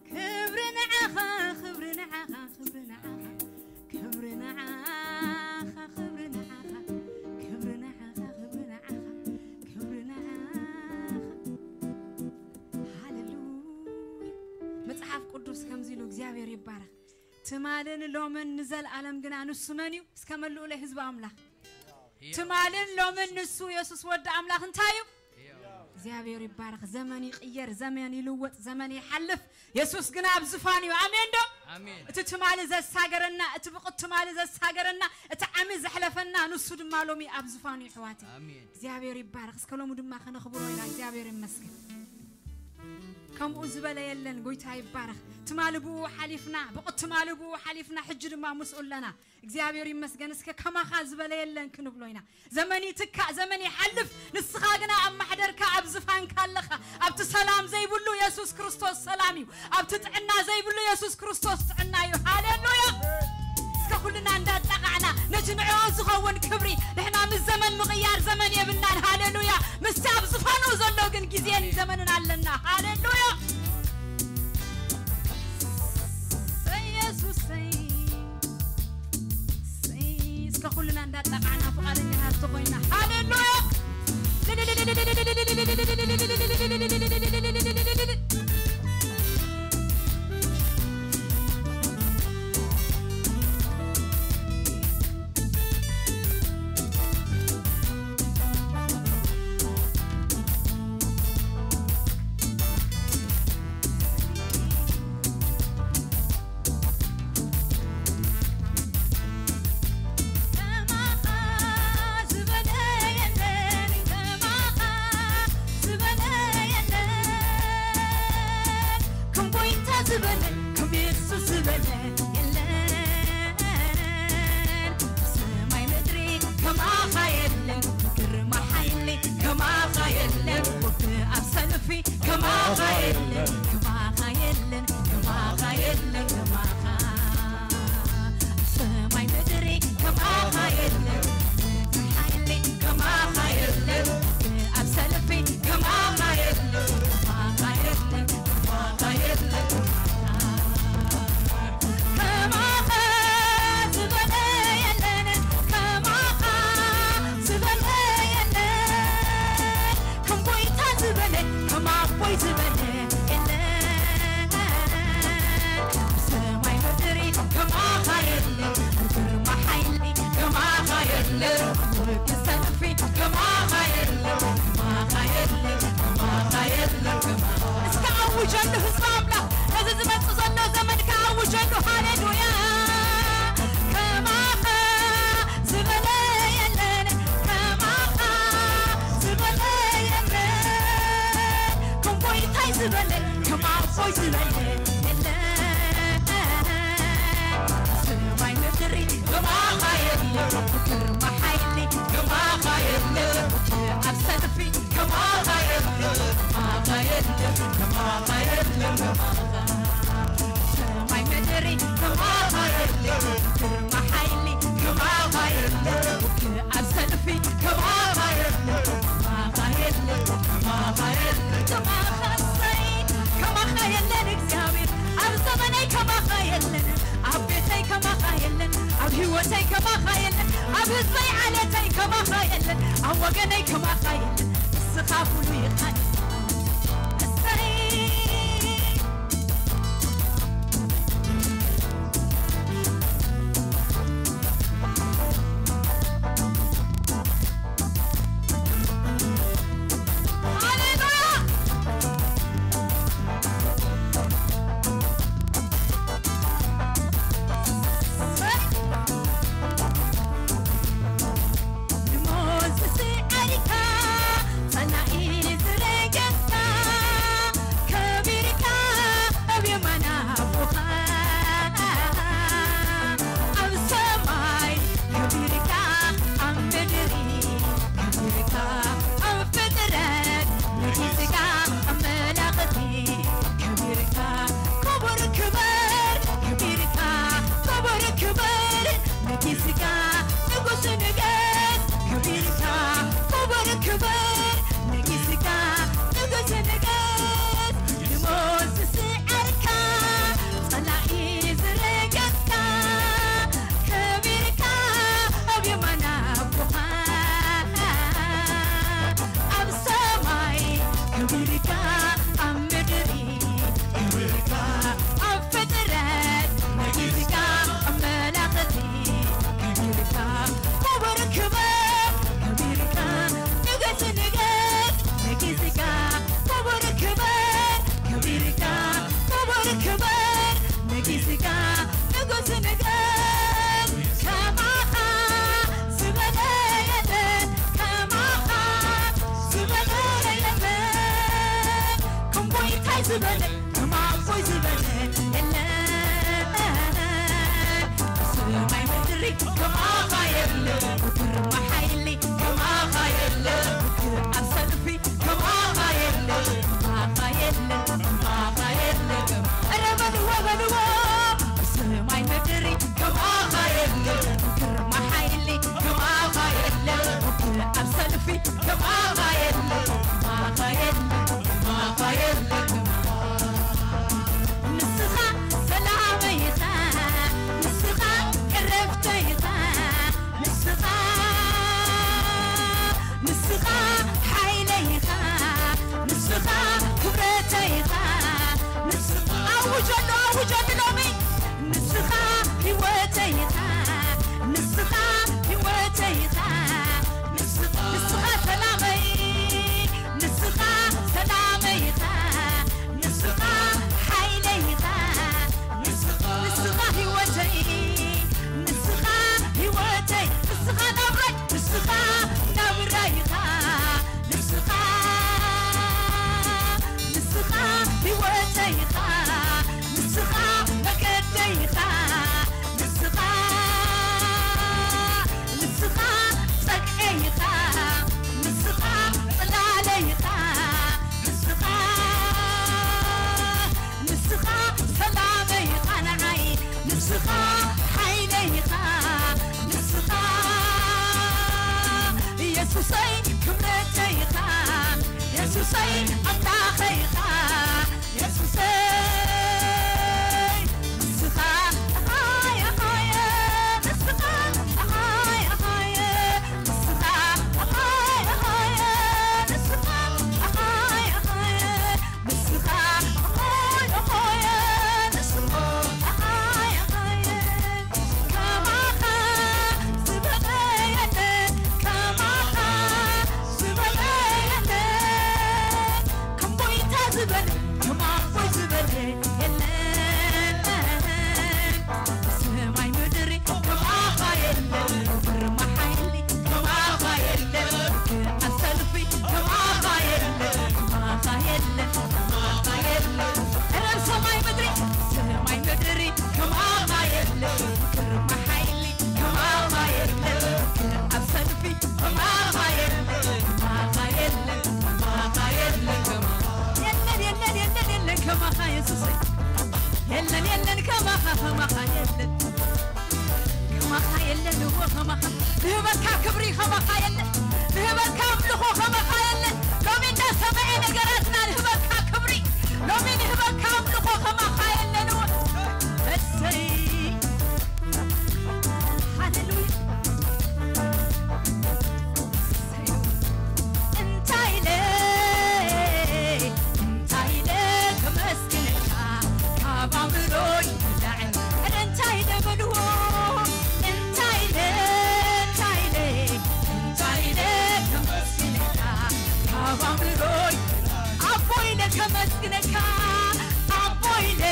ክብሪ ንዓኻ ክብሪ ንዓኻ ክብሪ ንዓኻ ክብሪ ንዓኻ ክብሪ ንዓኻ ክብሪ ንዓኻ ክብሪ ንዓኻ ክብሪ ንዓኻ። ሃሌሉያ። መጽሓፍ ቅዱስ ከምዚ ኢሉ እግዚኣብሔር ይባረኽ። ትማልን ሎምን ንዘልኣለም ግና ንሱ መን እዩ? እስከ መልኡለይ ህዝቢ ኣምላኽ። ትማልን ሎምን ንሱ የሱስ ወዲ ኣምላኽ እንታይ እዩ? እግዚኣብሔር ይባረኽ። ዘመን ይቕየር፣ ዘመን ይልወጥ፣ ዘመን ይሓልፍ። የሱስ ግና ኣብ ዝፋን እዩ። ኣሜን ዶ? ኣሜን። እቲ ትማሊ ዘሳገረና፣ እቲ ብቕት ትማሊ ዘሳገረና፣ እቲ ዓሚ ዘሕለፈና ንሱ ድማ ሎሚ ኣብ ዝፋኑ ይሕዋት። ኣሜን። እግዚኣብሔር ይባረኽ። እስከ ሎሚ ድማ ከነኽብሮ ኢና። እግዚኣብሔር ይመስገን። ከምኡ ዝበለ የለን። ጎይታ ይባረኽ። ትማሊ ብኡ ሓሊፍና፣ ብቕት ትማሊ ብኡ ሓሊፍና፣ ሕጂ ድማ ምስኡ ኣለና። እግዚኣብሔር ይመስገን። እስከ ከማኻ ዝበለ የለን ክንብሎ ኢና። ዘመን ይትካእ፣ ዘመን ይሓልፍ፣ ንስኻ ግና ኣብ ማሕደርካ ኣብ ዝፋንካ ኣለኻ። ኣብቲ ሰላም ዘይብሉ የሱስ ክርስቶስ ሰላም እዩ። ኣብቲ ጥዕና ዘይብሉ የሱስ ክርስቶስ ጥዕና እዩ። ሃሌሉያ። እስከ ኩልና እንዳጣቓዕና ነቲ ንዕኡ ዝኸውን ክብሪ ንሕና ምስ ዘመን ምቕያር ዘመን የብልናን። ሃሌሉያ። ምስቲ ኣብ ዝፋኑ ዘሎ ግን ግዜን ዘመንን ኣለና። ሃሌሉያ። ኢየሱሰይ። እስከ ኩልና እንዳጣቃዕና ፍቃደኛታት ተኮይና። ሃሌሉያ። ዝበለ፣ ከም ኣቦይ ዝበለ የለን። ሰማይ ምድሪ ከማኻ የለን። ግርማ ሓይሊ ከማኻ የለን። ኣብ ሰልፊ ከማኻ የለን። ከማኻ የለን። ከማኻ የለን። ኧረ በልዎ፣ በልዎ። ሰማይ ምድሪ ከማኻ የለን። ግርማ ሓይሊ ከማኻ የለን። ኣብ ሰልፊ ከማኻ የለን። ከማኻ የለን። ከማኻ የለን። ንስኻ ሰላመይ ኢኻ። ንስኻ ዕረፍተይ ኢኻ። ንስኻ፣ ንስኻ ሓይለይ ኢኻ። ንስኻ ክብረተይ ኢኻ። ንስኻ፣ ኣውጀሉ፣ ኣውጀሉ ሎሚ። ንስኻ ህይወተይ ኢኻ። ንስኻ ህይወተይ ኢኻ። ንስኻ፣ ንስኻ ሰላመይ፣ ንስኻ ሰላመይ ኢኻ። ንስኻ ሓይለይ ኢኻ። ንስኻ፣ ንስኻ ህይወተይ፣ ንስኻ ህይወተይ፣ ንስኻ ናብራይ፣ ንስኻ ናብራይ ኢኻ። ንስኻ፣ ንስኻ ህይወተይ ኢኻ። ንስኻ መገደይ ኢኻ። ንስኻ፣ ንስኻ ጸግዐይ ኢኻ። ንስኻ ጽላለይ ኢኻ። ንስኻ፣ ንስኻ ሰላመይ ኢኻ ንዓይ። ንስኻ ሓይለይ ኢኻ። ንስኻ የሱሰይ ክብረተይ ኢኻ። የሱሰይ ኣምላኸይ ኢኻ። የሱሰይ ንስኻ ኣሃየ ኣሃየ። ንስኻ ኣሃየ ኣሃየ። ንስኻ ኣሃየ ኣሃየ። ንስኻ ኣሃየ ኣሃየ። ንስኻ ሆይ ሆይ፣ ንስኻ ኣሃየ ኣሃየ። ከማኻ ዝበለ የለ፣ ከማኻ ዝበለ የለ። ከም ጎይታ ዝበለ፣ ከም ኣቦይ ዝበለ የለን። ሰማይ ምድሪ ከማኻ የለን። ግርማ ሓይሊ ከማኻ የለን። ኣብ ሰልፊ ከማኻ የለን። ከማኻ የለን። ከማኻ የለን። ኧረ ሰማይ ምድሪ፣ ሰማይ ምድሪ ከማኻ የለን። ግርማ ሓይሊ ከማኻ የለን። ኣብ ሰልፊ ከማኻ የለን። ከማኻ የለን። ከማኻ የለን። የለን፣ የለን፣ የለን፣ የለን ከማኻ የሱሰይ። የለን፣ የለን ከማኻ፣ ከማኻ የለን። ከማኻ የለን እዎ ከማኻ። ንህበካ ክብሪ ከማኻ የለን። ንህበካ ኣምልኾ ከማኻ የለን። ሎሚ እንዳሰምዐ ነገራትና ንህበካ ክብሪ። ሎሚ ንህበካ ኣምልኾ ከማኻ የለን እዎ። እሰይ። ሃሌሉያ። እንታይ ኢለ፣ እንታይ ኢለ ከመስግነካ ካብ ኣእምሮይ ንላዕሊ። ኧረ እንታይ ኢለ በልዎ፣ እንታይ ኢለ፣ እንታይ ኢለ፣ እንታይ ኢለ ከመስግነካ ካብ ኣእምሮይ ኣቦ ኢለ ከመስግነካ፣ ኣቦ ኢለ፣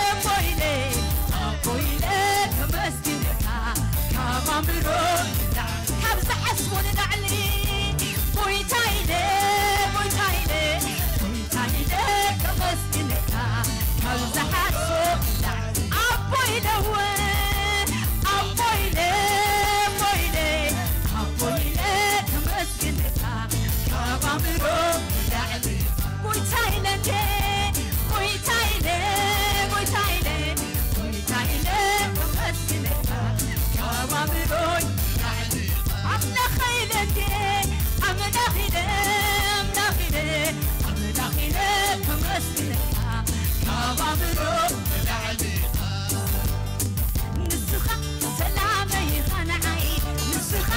ኣቦ ኢለ፣ ኣቦ ኢለ ከመስግነካ ካብ ኣእምሮ ንላዕሊ፣ ካብ ዝሓስቦ ንላዕሊ። ጎይታ ኢለ፣ ጎይታ ኢለ፣ ጎይታ ኢለ ከመስግነካ ካብ ዝሓስቦ ንላዕሊ። ኣቦ ኢለ እወ፣ ኣቦ ኢለ፣ ኣቦ ኢለ፣ ኣቦ ኢለ ከመስግነካ ካብ ኣእምሮ ንላዕሊ። ጎይታ ኢለ እንዴ፣ ጎይታ ኢለ፣ ጎይታ ኢለ፣ ጎይታ ኢለ ከመስግነካ ካብ ኣእምሮይ ንላዕሊ። ኣምላኸ ኢለ እንዴ፣ ኣምላኽ ኢለ፣ ኣምላኽ ኢለ፣ ኣምላኽ ኢለ ከመስግነካ ካብ ኣእምሮ ንላዕሊ። ንስኻ ሰላመይ ኢኻ ንዓይ፣ ንስኻ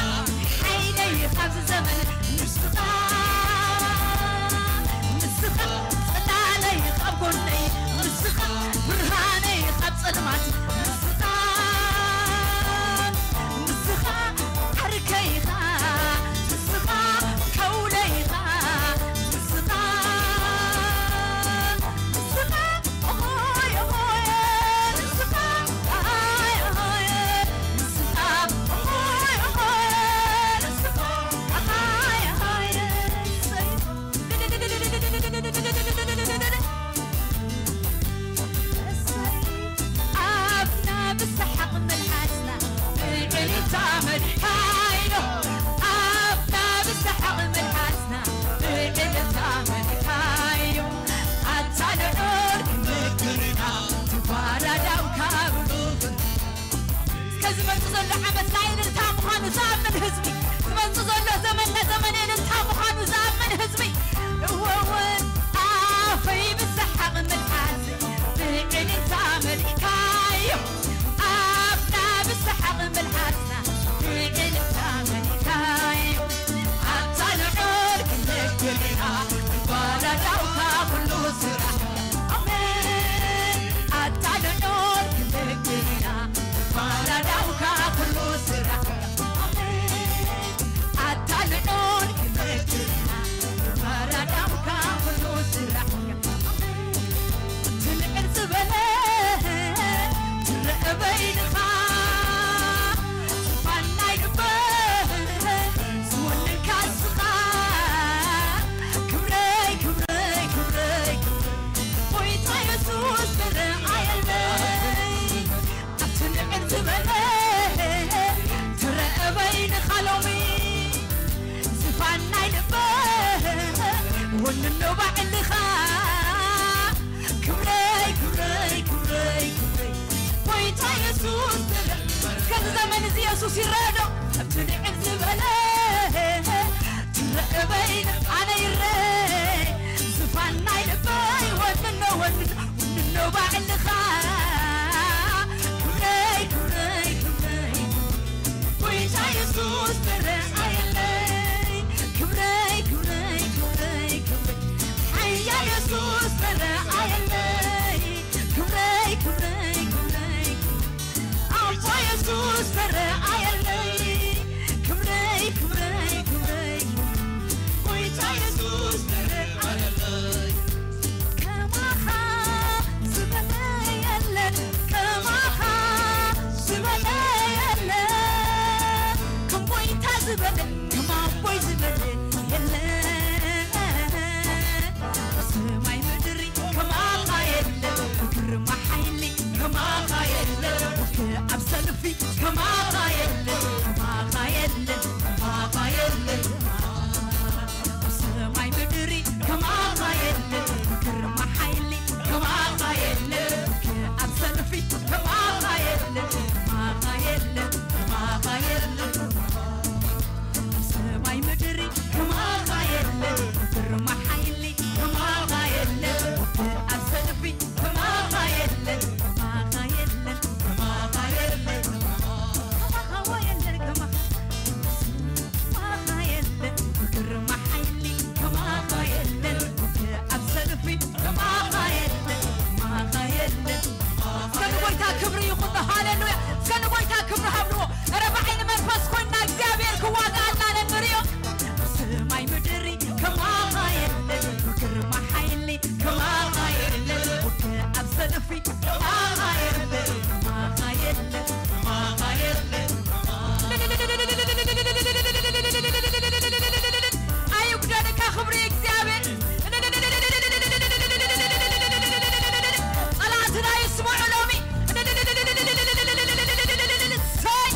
ሓይለይ ኢኻ ኣብዚ ዘመን፣ ንስኻ፣ ንስኻ ጽላለይ ኢኻ ኣብ ጎነይ፣ ንስኻ ብርሃነይ ኢኻ ኣብ ጸልማት፣ ንስኻ፣ ንስኻ ዓርከይ ኢኻ፣ ንስኻ ከውለይ ኢኻ፣ ንስኻ፣ ንስኻ ወንኖ ባዕልኻ ክብረይ ክብረይ ክብረይ ክብረይ ጎይታ የሱስ ትረ ከዚ ዘመን እዚ የሱስ ይረዶ ኣብቲ ልዕል ዝበለ ትረእበይ ኣነ ይረ ዝፋን ናይ ልበይ ወንኖ ወንኖ ወንኖ ባዕልኻ ክብረይ ክብረይ ክብረይ ጎይታ የሱስ ተረኣየለይ ክብረይ ክብረይ ክብረይ ክብረይ ሓያል የሱስ ተረኣየለይ ክብረይ ክብረይ ክብረይ ኣቦ የሱስ ተረኣየለይ ክብረይ ክብረይ ክብረይ ጎይታ የሱስ ተረኣየለይ ከማኻ ዝበለ የለን ከማኻ ዝበለ የለን ከም ጎይታ ዝበለ ከም ኣቦይ ዝበለ የለን ሰማይ ምድሪ ከማኻ የለን ግርማ ሓይሊ ከማኻ የለን ኣብ ሰልፊ ከማኻ የለን ከማኻ የለን ከማኻ የለን ሰማይ ምድሪ ከማኻ የለን ግርማ ሓይሊ ከማኻ የለን ኣብ ሰልፊ ከማኻ የለን ከማኻ የለን ከማኻ የለን ሰማይ ምድሪ ከማኻ የለን ግርማ ሓይሊ ከማኻ የለን ኣብ ሰልፊ ከማኻ የለን ከማኻ የለን ከማኻ የለን ከማኻ የለን ከማኻ ከማኻ የለን ግርማ ሓይሊ ከማኻ የለን ኣብ ሰልፊ ከማኻ የለን ከማኻ የለን እስከ ንጎይታ ክብሪ ይኹን ሃሌሉያ እስከ ንጎይታ ክብሪ ሃብዎ ኧረ ብዓይኒ መንፈስ ኮይና እግዚኣብሔር ክዋጋኣልና ነንሪኦ ሰማይ ምድሪ ከማኻ የለን ግርማ ሓይሊ ከማኻ የለን ኣብ ሰልፊ ከማኻ የለን ከማኻ የለን ከማኻ የለን ኣይጉደልካ ክብሪ እግዚኣብሔር ጸላእትና ይስምዑ ሎሚ ሰይ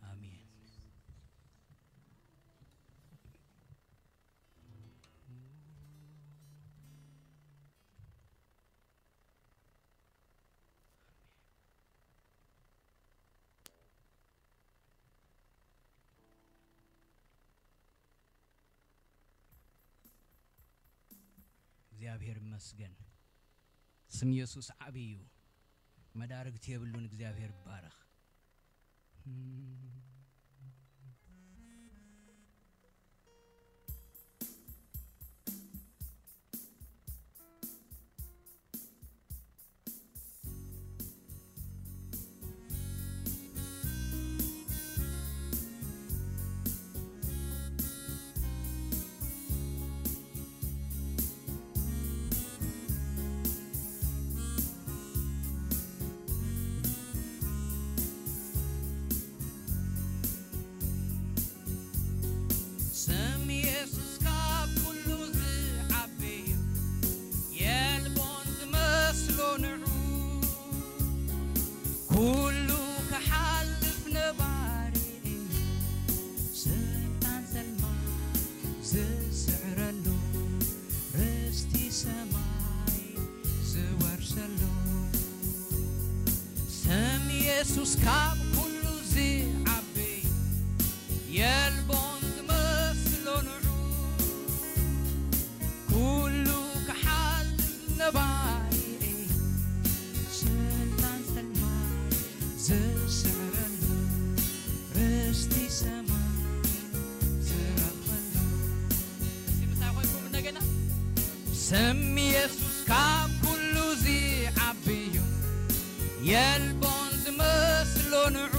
ኣሜን። እግዚኣብሔር ይመስገን። ስም የሱስ ዓቢ እዩ። መዳርግቲ የብሉን። እግዚኣብሔር ይባረኽ። ስም የሱስ ካብ ኩሉ ዝዓቢ እዩ፣ የልቦን ዝመስሎ ንዑ። ኩሉ ክሓልፍ ነባሪ እዩ፣ ሰይጣን ጸልማት ዝስዕረሉ፣ ርስቲ ሰማይ ዝወርሰሉ። ስም የሱስ ካብ ኩሉ ዝዓቢ፣ የልቦን ዝመስሎ ንዑ። ኩሉ ክሓልፍ ነባሪ፣ ሰይጣን ጸልማት ዝስዕረሉ፣ ርስቲ ሰማይ ዝረኽበሉ። እስኪ ምሳይ ኮይንኩም እንደገና። ስም የሱስ ካብ ኩሉ ዝዓቢ እዩ፣ የልቦን ዝመስሎ ንዑ።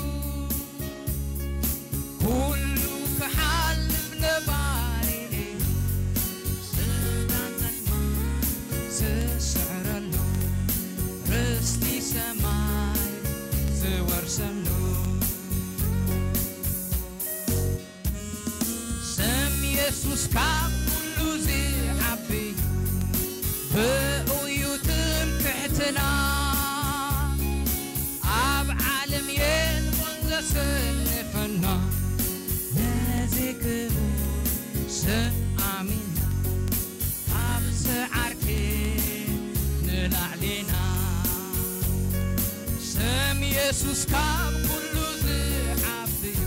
ኩሉ ክሓልፍ ነባሪ እዩ፣ ስልጣን ጸልማት ዝስዕረሉ፣ ርስቲ ሰማይ ዝወርሰሉ። የሱስ ካብ ኩሉ ዝዓቢ፣ ብኡ እዩ ትምክሕትና። ኣብ ዓለም የልቦን ዘሰንፈና፣ ነዚ ክቡር ስም ኣሚና፣ ካብ ሰዓርኪ ንላዕሊና። ስም የሱስ ካብ ኩሉ ዝዓቢ እዩ፣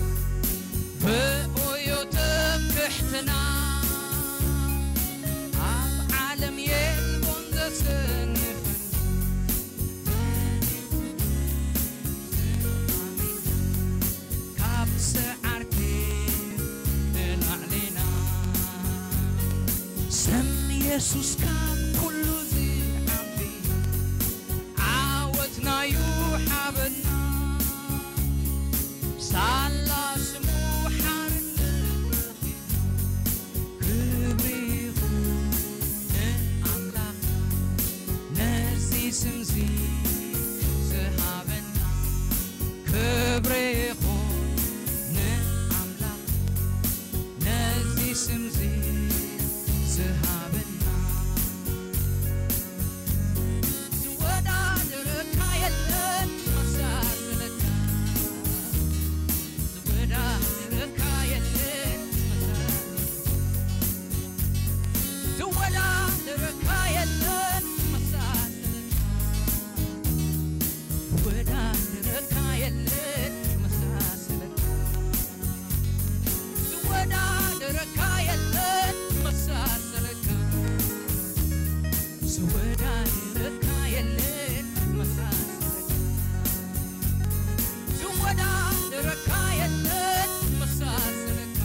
ብኡ እዩ ትምክሕትና። ኣብ ዓለም የልቦን ዘሰንፈና፣ ካብ ሰዓርኪ ንላዕሊና። ስም የሱስ ካብ ኩሉ ዝዓቢ፣ ዓወትናዩ ሓበና። ሳላ ስሙ ሓርነት ክብሪ ይኹን ንኣምላኽ፣ ነዚ ስምዚ ዝሃበና። ክብሪ ይኹን ንኣምላኽ፣ ነዚ ስምዚ ዝሃበና። ዝወዳደረካ የለን መሳሰለካ፣ ዝወዳደረካ የለን መሳሰለካ፣ ዝወዳደረካ የለን መሳሰለካ፣ ዝወዳደረካ የለን መሳሰለካ፣ ዝወዳደረካ የለን መሳሰለካ፣ ዝወዳደረካ የለን መሳሰለካ፣ ዝወዳደረካ የለን መሳሰለካ፣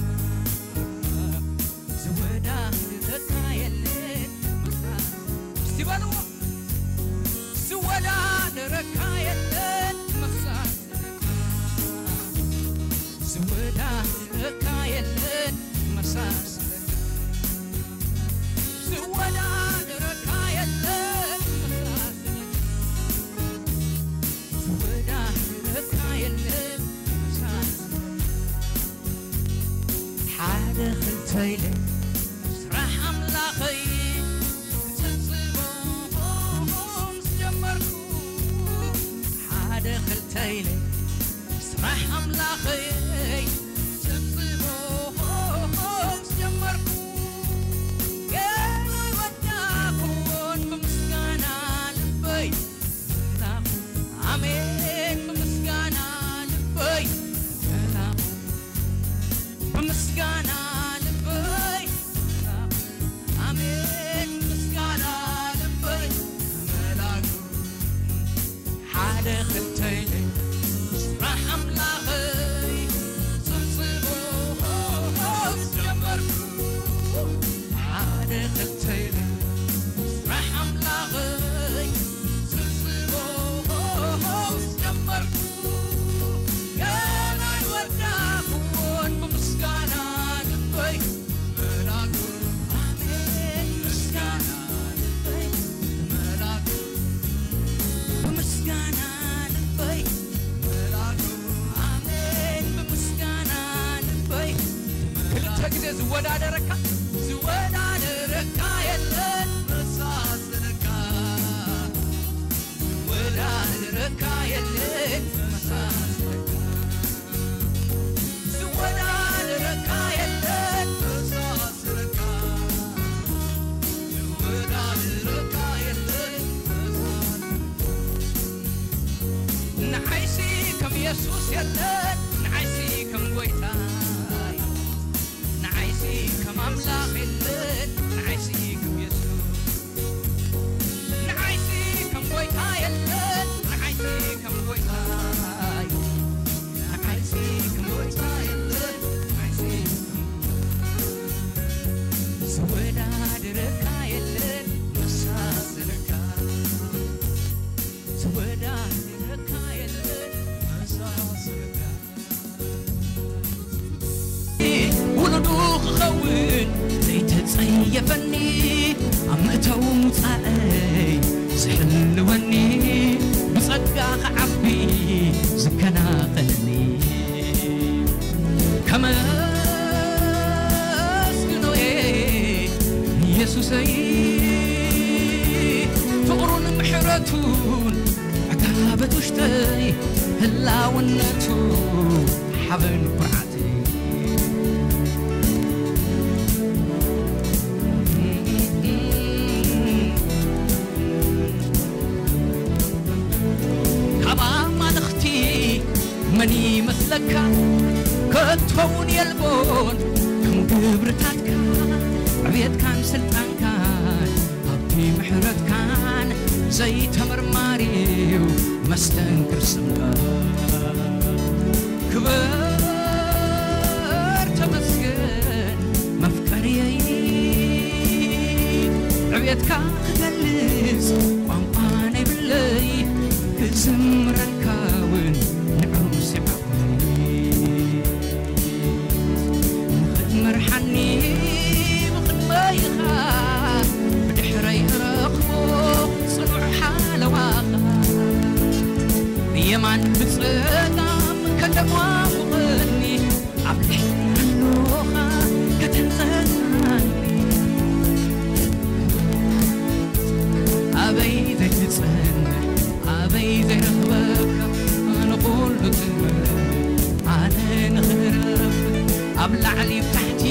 ዝወዳደረካ የለን መሳሰለካ። እስቲ በልዎ፣ ዝወዳደረካ የለን መሳሰለካ፣ ዝወዳደረካ የለን መሳሰለካ፣ ዝወዳደረካ የለን መሳሰለካ፣ ዝወዳደረካ የለን መሳሰለካ። ሓደ ክልተ ኢለ ስራሕ ኣምላኸይ ክጽብጽቦ ምስ ጀመርኩ፣ ሓደ ክልተ ኢለ ስራሕ ኣምላኸይ ክጽብጽቦ ምስ ጀመርኩ፣ ገና ኣይወዳእኩዎን ብምስጋና ልበይ መላኹ። ኣሜን ብምስጋና ልበይ መላኹ። ብምስጋና ልበይ መላኹ። ኣሜን ብምስጋና ልበይ መላኹ። ሓደ ክልተ ኢለ ስራሕ ኣምላኸይ ክጽብጽቦ ምስ ጀመርኩ፣ ሓደ ክልተ ኢለ ስራሕ ኣምላኸይ ክጽብጽቦ ምስ ጀመርኩ፣ ገና ኣይወዳእኩዎን ብምስጋና ልበይ መላኩ። ኣሜን ምስጋና ልበይ መላኩ። ብምስጋና ልበይ መላኩ። ኣሜን ብምስጋና ልበይ። ክልተ ግዜ ዝወዳደረካ፣ ዝወዳደረካ የለን መሳሰለካ፣ ዝወዳደረካ የለን መሳሰለካ፣ ዝወዳደረካ የለን መሳሰለካ፣ ዝወዳደረካ የለን መሳሰለካ። ንዓይሲ ከም የሱስ የለን፣ ንዓይሲ ከም ጎይታ፣ ንዓይሲ ከም ኣምላኽ የለን፣ ንዓይሲ ከም የሱስ። ንዓይሲ ከም ጎይታ የለን፣ ንዓይሲ ከም ጎይታ፣ ንዓይሲ ከም ጎይታ የለን፣ ንዓይሲ ከም ዝወዳደረካ የለን መሳሰለካ፣ ዝወዳደረካ የለን መሳሰለካ። ውሉዱ ክኸውን ዘይተጸየፈኒ፣ ኣብ ምእታው ምውጻእይ ዝሕልወኒ፣ ብጸጋ ክዓቢ ዝከናኸነኒ፣ ከመስግኖ ሰይ ፍቕሩን ምሕረቱን ዕጋበት ውሽጠይ ህላውነቱ ሓበን ኩርዓተይ። ካብ ኣማልኽቲ መን ይመስለካ? ከቶውን የልቦን ከም ግብርታትካ ዕብየትካን ስልጣንካን ኣብቲ ምሕረትካን ዘይተመርማሪው መስተንክር ስምካ። ክበር ተመስገን መፍቀርየይ፣ ዕብየትካ ክገልጽ ቋንቋ ነይብለይ፣ ክዝምረልካ እውን ንዑስ ይዓብለይ። ንኽትመርሓኒ ብቕድመይኻ ብድሕረይ እረኽቦ ጽኑዕ ሓለዋኻ፣ ብየማን ብጸጋም ከተጓሙቐኒ፣ ኣብ ልዕሊ ኣሎኻ ከተንጸልጸለኒ። ኣበይ ዘይትጸንሕ ኣበይ ዘይረኽበካ ንኹሉ ትምህር ኣነ ንኽረብ ኣብ ላዕሊ ታሕቲ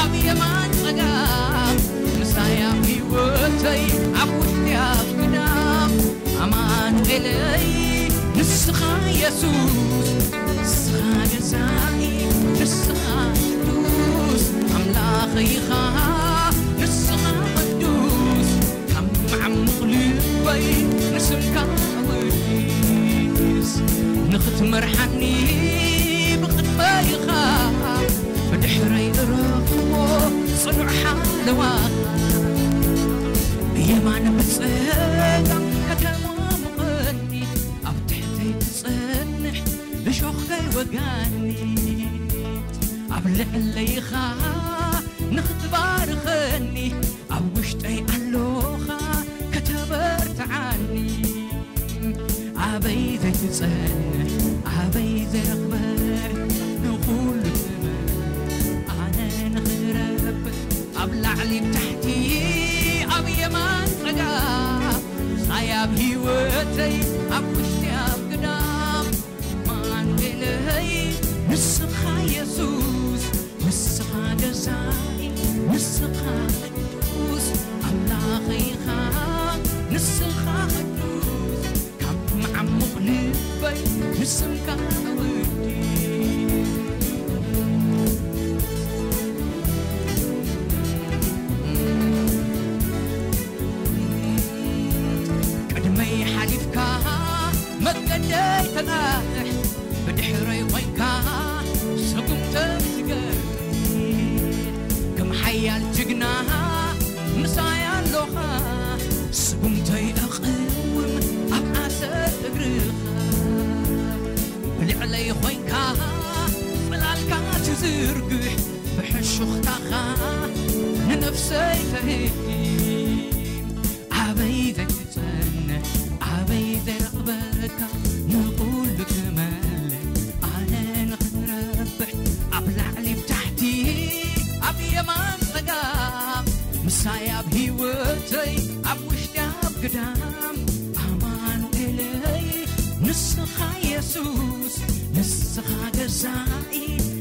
ኣብ የማን ጸጋም ምሳይ ኣብ ህይወተይ ኣብ ውሽጢ ኣብ ግዳም ኣማኑኤለይ ንስኻ የሱስ ንስኻ ገዛኢ ንስኻ ቅዱስ ኣምላኸይ ኢኻ ንስኻ ቅዱስ ካብ መዓሙቕ ልበይ ንስምካ ኣወድስ ንኽትመርሓኒ ብቕድመይኻ ብድሕረይ እረኽቦ ጽኑዕ ሓለዋ የማን ብጸጋም ከተማምቐኒ ኣብ ትሕተይ ትጸንሕ እሾኽ ከይወጋኒ ኣብ ልዕለይኻ ንኽትባርኸኒ ኣብ ውሽጠይ ኣሎኻ ከተበርትዓኒ ኣበይ ዘይትጸንሕ ኣበይ ዘይረኽበ ንኹሉ ትምህር ኣነ ንኽረብ ኣብ ላዕሊ ታሕቲ ኣብ የማን ጸጋ ሳይ ኣብ ህይወተይ ኣብ ውሽጢ ኣብ ግዳም ኣማኑኤለይ ንስኻ የሱስ ንስኻ ገዛኢ ንስኻ ቅዱስ ኣምላኸይኻ ንስኻ ቅዱስ ካብ መዓሙቕ ልበይ ንስምካ ውዲ ቅድመይ ሓሊፍካ መገደይ ተጣርሕ ብድሕረይ ኮይንካ ስጉምተይ ትገርም ከም ሓያል ጅግና ምሳይ ኣሎኻ ስጉምተይ ኣቕውም ኣብ ዓሰር እግርኻ ብልዕለይ ኮይንካ ጽላልካ ትዝርግሕ ብሕሹኽታኻ ንነፍሰይ ተህድም ኣበይ ዘይትጸንሕ ኣበይ ዘይረኽበካ ንኹሉ ትመልእ ኣነ ንኽረብሕ ኣብ ላዕሊ ብታሕቲ ኣብ የማን ጸጋም ምሳይ ኣብ ህይወተይ ኣብ ውሽጢ ኣብ ግዳም ኣማኑኤለይ ንስኻ የሱስ ንስኻ ገዛኢ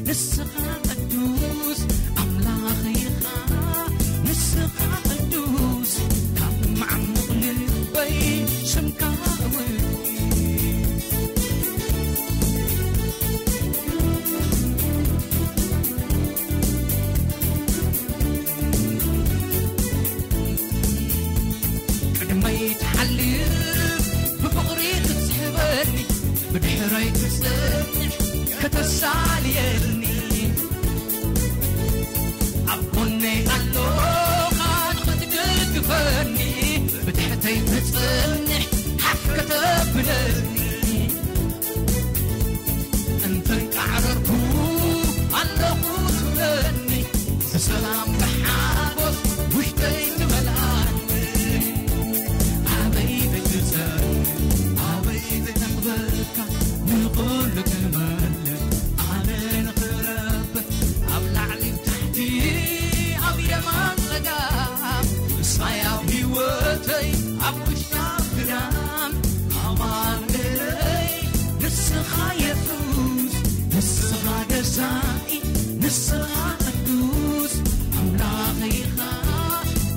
ንስኻ ቅዱስ ኣምላኽ ኢኻ ንስኻ ቅዱስ ካብ መዓሙቕ ልበይ ስምካ እውይ ቅድመይ ትሓልፍ ብፍቕሪ ክትስሕበኒ ብድሕረይ ትጽንሕ ከተሳልየኒ ኣብ ጎነይ ኣሎኻ ንኽትድግፈኒ ብትሕተይ ትጽንሕ ሓፍ ከተብለኒ እንተንቃዕረርኩ ኣለኹ ትብለኒ ብሰላም ብሓጎስ ውሽጠይ ትመልኣኒ ኣበይ ዘይትጸን ኣበይ ዘይነኽበካ ንኹሉ ትመልእ ኣነ ንኽረብሕ ኣብ ላዕሊ ታሕቲ ኣብ የማን ጸጋ ንስኻ ቅዱስ ኣምላኽ ኢኻ፣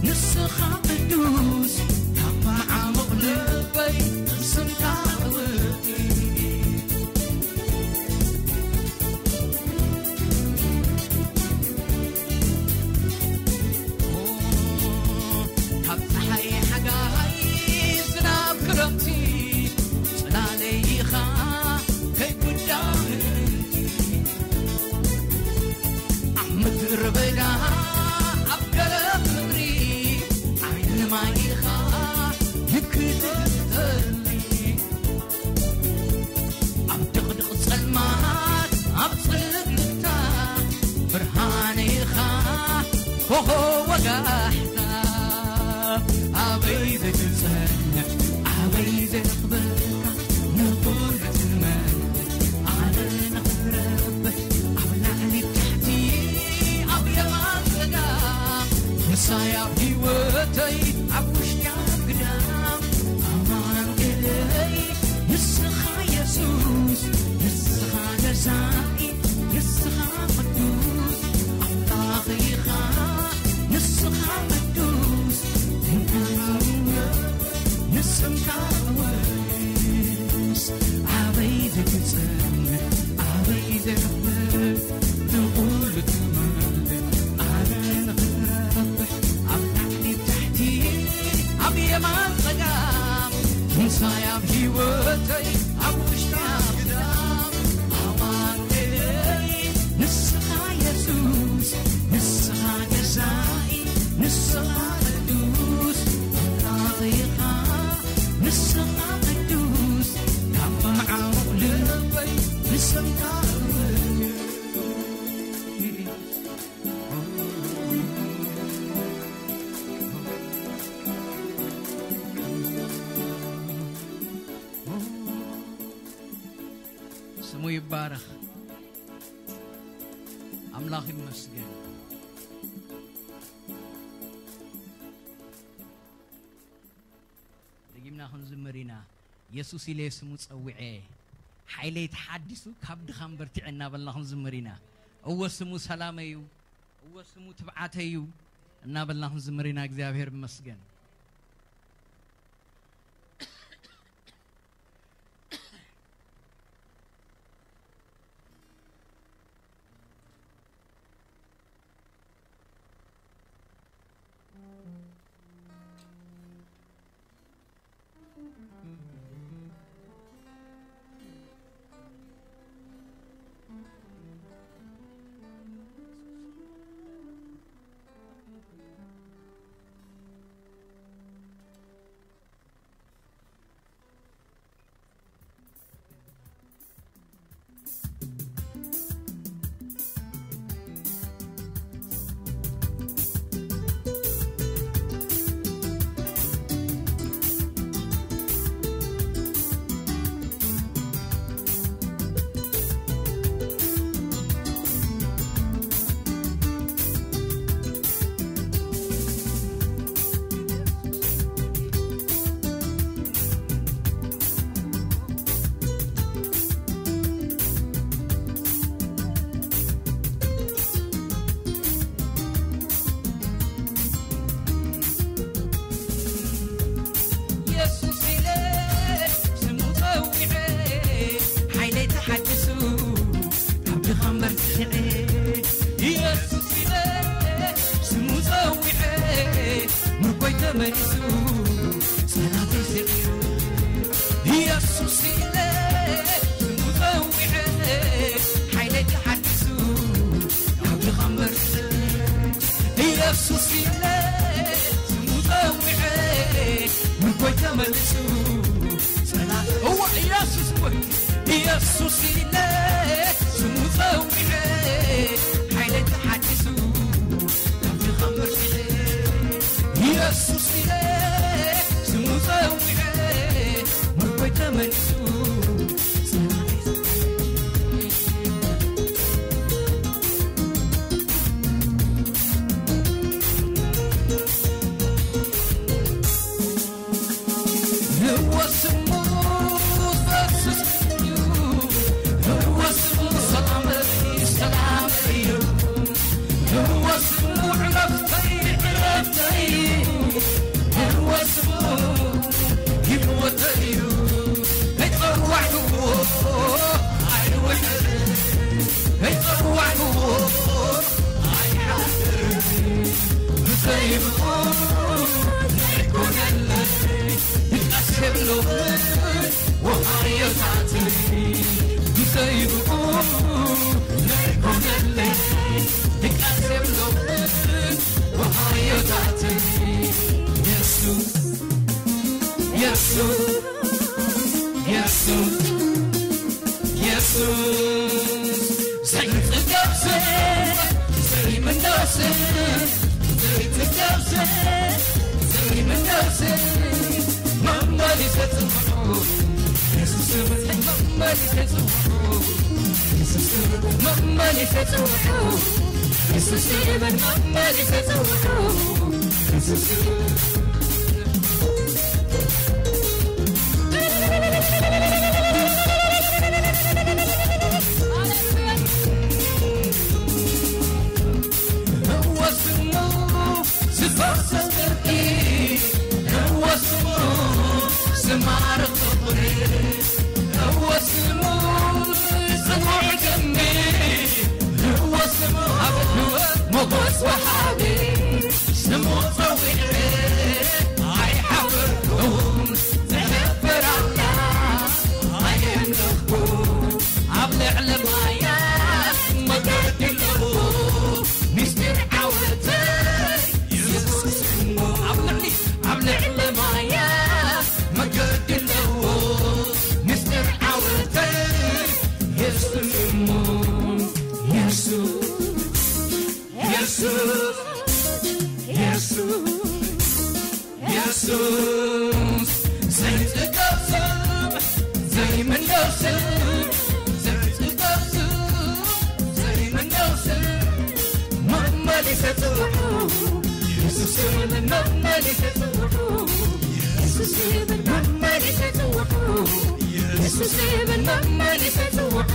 ንስኻ ቅዱስ ካብ መዓሙቕ ልበይ ስምካ ክብርቲ። ካብ ጸሓይ ሓጋይ ዝናብ ክረምቲ ጽላለይ ኢኻ ከይጉዳ ምእንቲ። ኣብ ምድሪ በዳ ኣብ ገረብ ምድሪ ዓይኒ ማይ ኢኻ ይክተተኒ። ኣብ ድቕድቕ ጸልማት ኣብ ጽልምታ ብርሃን ኢኻ ኮኾብ ወጋሕታ። ኣበይ ዘይትጸንዕ ኣበይ ዘኽብረካ ንኹሉ ትመልክ ኣነ ንኽረብሕ ኣብ ላዕሊ ታሕቲ ኣብ የማን ጸጋም ምሳይ ኣብ ህይወተይ ኣብ ውሽጢ ኣብ ግዳም ኣማኑኤለይ ንስኻ የሱስ ንስኻ ገዛኢ ንስኻ ቅዱስ ኣምላኽ ኢኻ ንስኻ ቅዱስ ንስምካ ወስ ኣበይ ዘግጽም ኣበይ ዘኽብር ንኹሉ ትመልክ ኣነ ንኽረብሕ ኣብ ላዕሊ ታሕቲ ኣብ የማን ጸጋም ምሳይ ኣብ ህይወተይ ኣብ ውሽጢ ኣብ ግዳም ኣማኑኤለይ ንስኻ የሱስ ንስኻ ገዛኢ ንስኻ ቅዱስ ኣምላኽ ኢኻ ንስኻ ቅዱስ ካብ መዓሙቕ ልበይ ንስምካ ስሙ ይባረኽ። ኣምላኽ ይመስገን። ደጊምና ክንዝምር ኢና። የሱስ ኢለ ስሙ ጸዊዐ፣ ሓይለይ ተሓዲሱ፣ ካብ ድኻም በርቲዐ እናበልና ክንዝምር ኢና። እወ ስሙ ሰላመይ እዩ፣ እወ ስሙ ትብዓተይ እዩ እናበልና ክንዝምር ኢና። እግዚኣብሔር ይመስገን። የሱስ ኢለ ስሙ ጸዊዐ፣ ሓይለይ ተሓዲሱ፣ ካብ ድኻም በርቲዐ። የሱስ ኢለ ስሙ ጸዊዐ፣ ምርኮይ ተመሊሱ፣ ጸላተይ ስዒሩ። የሱስ ኢለ ስሙ ጸዊዐ፣ ሓይለይ ተሓዲሱ፣ ካብ ድኻም በርቲዐ። የሱስ ኢለ ስሙ ጸዊዐ፣ ምርኮይ ተመሊሱ፣ ጸላተይ እወ፣ የሱስ ወይ፣ የሱስ ኢለ ስሙ ጸዊዐ፣ ሓይለይ ተሓዲሱ፣ ካብ ድኻም በርቲዐ። የሱስ ኢለ ስሙ ጸዊዐ፣ ምርኮይ ተመሊሱ፣ ጸላተይ እወ ስሙ ፈስስ እዩ፣ እወ ስሙ ሰላም፣ ሰላም እዩ። ስሙ ይመወተዩ ከይጸዋዕክዎ ኣይውዕል ከይጸዋዕክዎ ኣይሓድር ብዘይብኡ ዘይኮነለይ ድቃስ የብሎምን ወሃዮታተይ ብዘይብኡ ዘይኮነለይ ድቃስ የብሎምን ወሃዮታተይ የሱስ የሱስ የሱስ የሱስ ዘይትገብስም ዘይምንደስም ዘይትገብስም ዘይምንደስም መመሊሰ ጽውዑ የሱስ መመሊሰ ጽውዑ የሱስ መመሊሰ ጽውዑ የሱስ መመሊሰ ጽውዑ የሱስ ሞጎስ ወሃቢ ስሙ ጸዊዐ ኣይሓፈርኩም ዘሕፍር ኣምላኽ ኣየምለኽኩም ኣብ ልዕሊ ማያት መገዲ ኣለዎ ምስጢር ዓወተይ የሱስ እሞ ኣብ ልዕሊ ኣብ ልዕሊ ማያት መገዲ ኣለዎ ምስጢር ዓወተይ የሱስ እሞ የሱስ የሱስ የሱስ የሱስ ዘይጽገብ ስም ዘይምነው ስም ዘይጽገብ ስም ዘይምነው ስም መመሊሰ ጽውዑ የሱስ ስም መመሊሰ ጽውዑ የሱስ ስም መመሊሰ ጽውዑ የሱስ ስም መመሊሰ ጽውዑ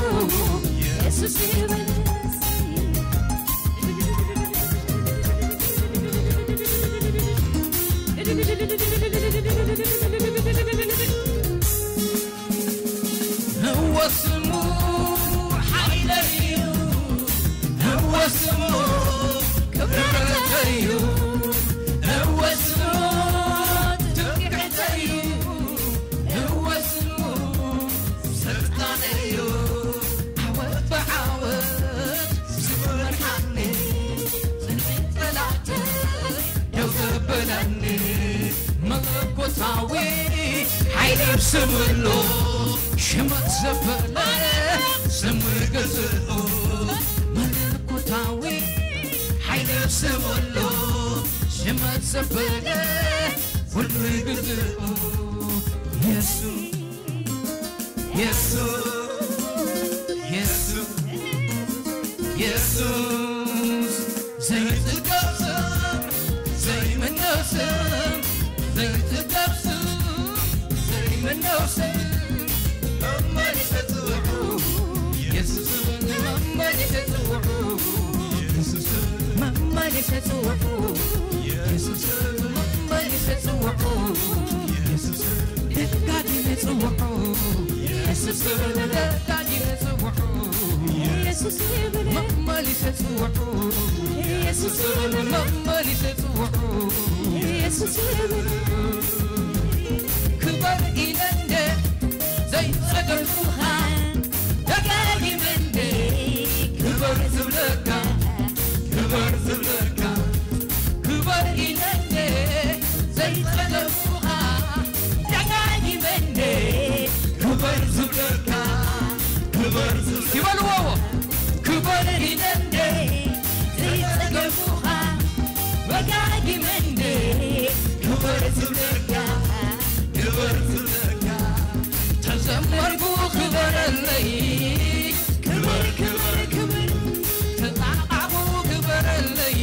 የሱስ ስም ንወስሙ ሓይለዩ ንወስሙ ክብረተዩ ንወስሙ ትምክሕተዩ ንወስሙ ስልጣነዩ ዓወት ብዓወት ዝመርሓኒ ጽንዕት ጠላተይ ደው ዘበለኒ መለኮታዊ ሓይሊ ስምሎ ሽመት ዘበለ ስም ግዝኡ መለኮታዊ ሓይሊ ስምሎ ሽመት ዘበለ ኩሉ ግዝኡ የሱስ የሱስ የሱስ የሱስ ዘይጽገብ ስም ዘይምነው ስም ዘይጽገብ ስም ዘይምነው ስም መመሊሰ ጽውዑ የሱስ መመሊሰ ጽውዑ የሱስ መመሊሰ ጽውዑ የሱስ መመሊሰ ጽውዑ የሱስ ደጋጊመ ጽውዑ የሱስ ደጋጊመ ጽውዑ የሱስ መመሊሰ ጽውዑ የሱስ መመሊሰ ጽውዑ የሱስ ክበር ኢለንደ ዘይጸገርኩኻ ደጋጊመ እንደ ክበር ዝብለካ ክበር ዝብለካ ክበር ኢለንደ ዘይጸገርኩኻ ደጋጊመ እንደ ክበር ዝብለካ ክበር ዝብለካ ይበልዎ ክበር ኢለንደ ዘይጸገርኩኻ ደጋጊመ እንደ ክበር ዝብለካ ክበር ዝብለካ ተዘመርኩ ክበረለይ ክበር ክበር ክበር ተጣቃቡ ክበረለይ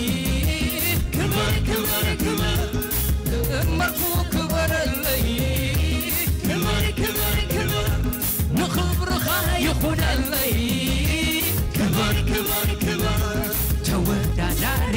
ክበር ክበር ክበር ተዘመርኩ ክበረለይ ክበር ክበር ክበር ንኽብርኻ ይኹነለይ ክበር ክበር ክበር ተወዳዳሪ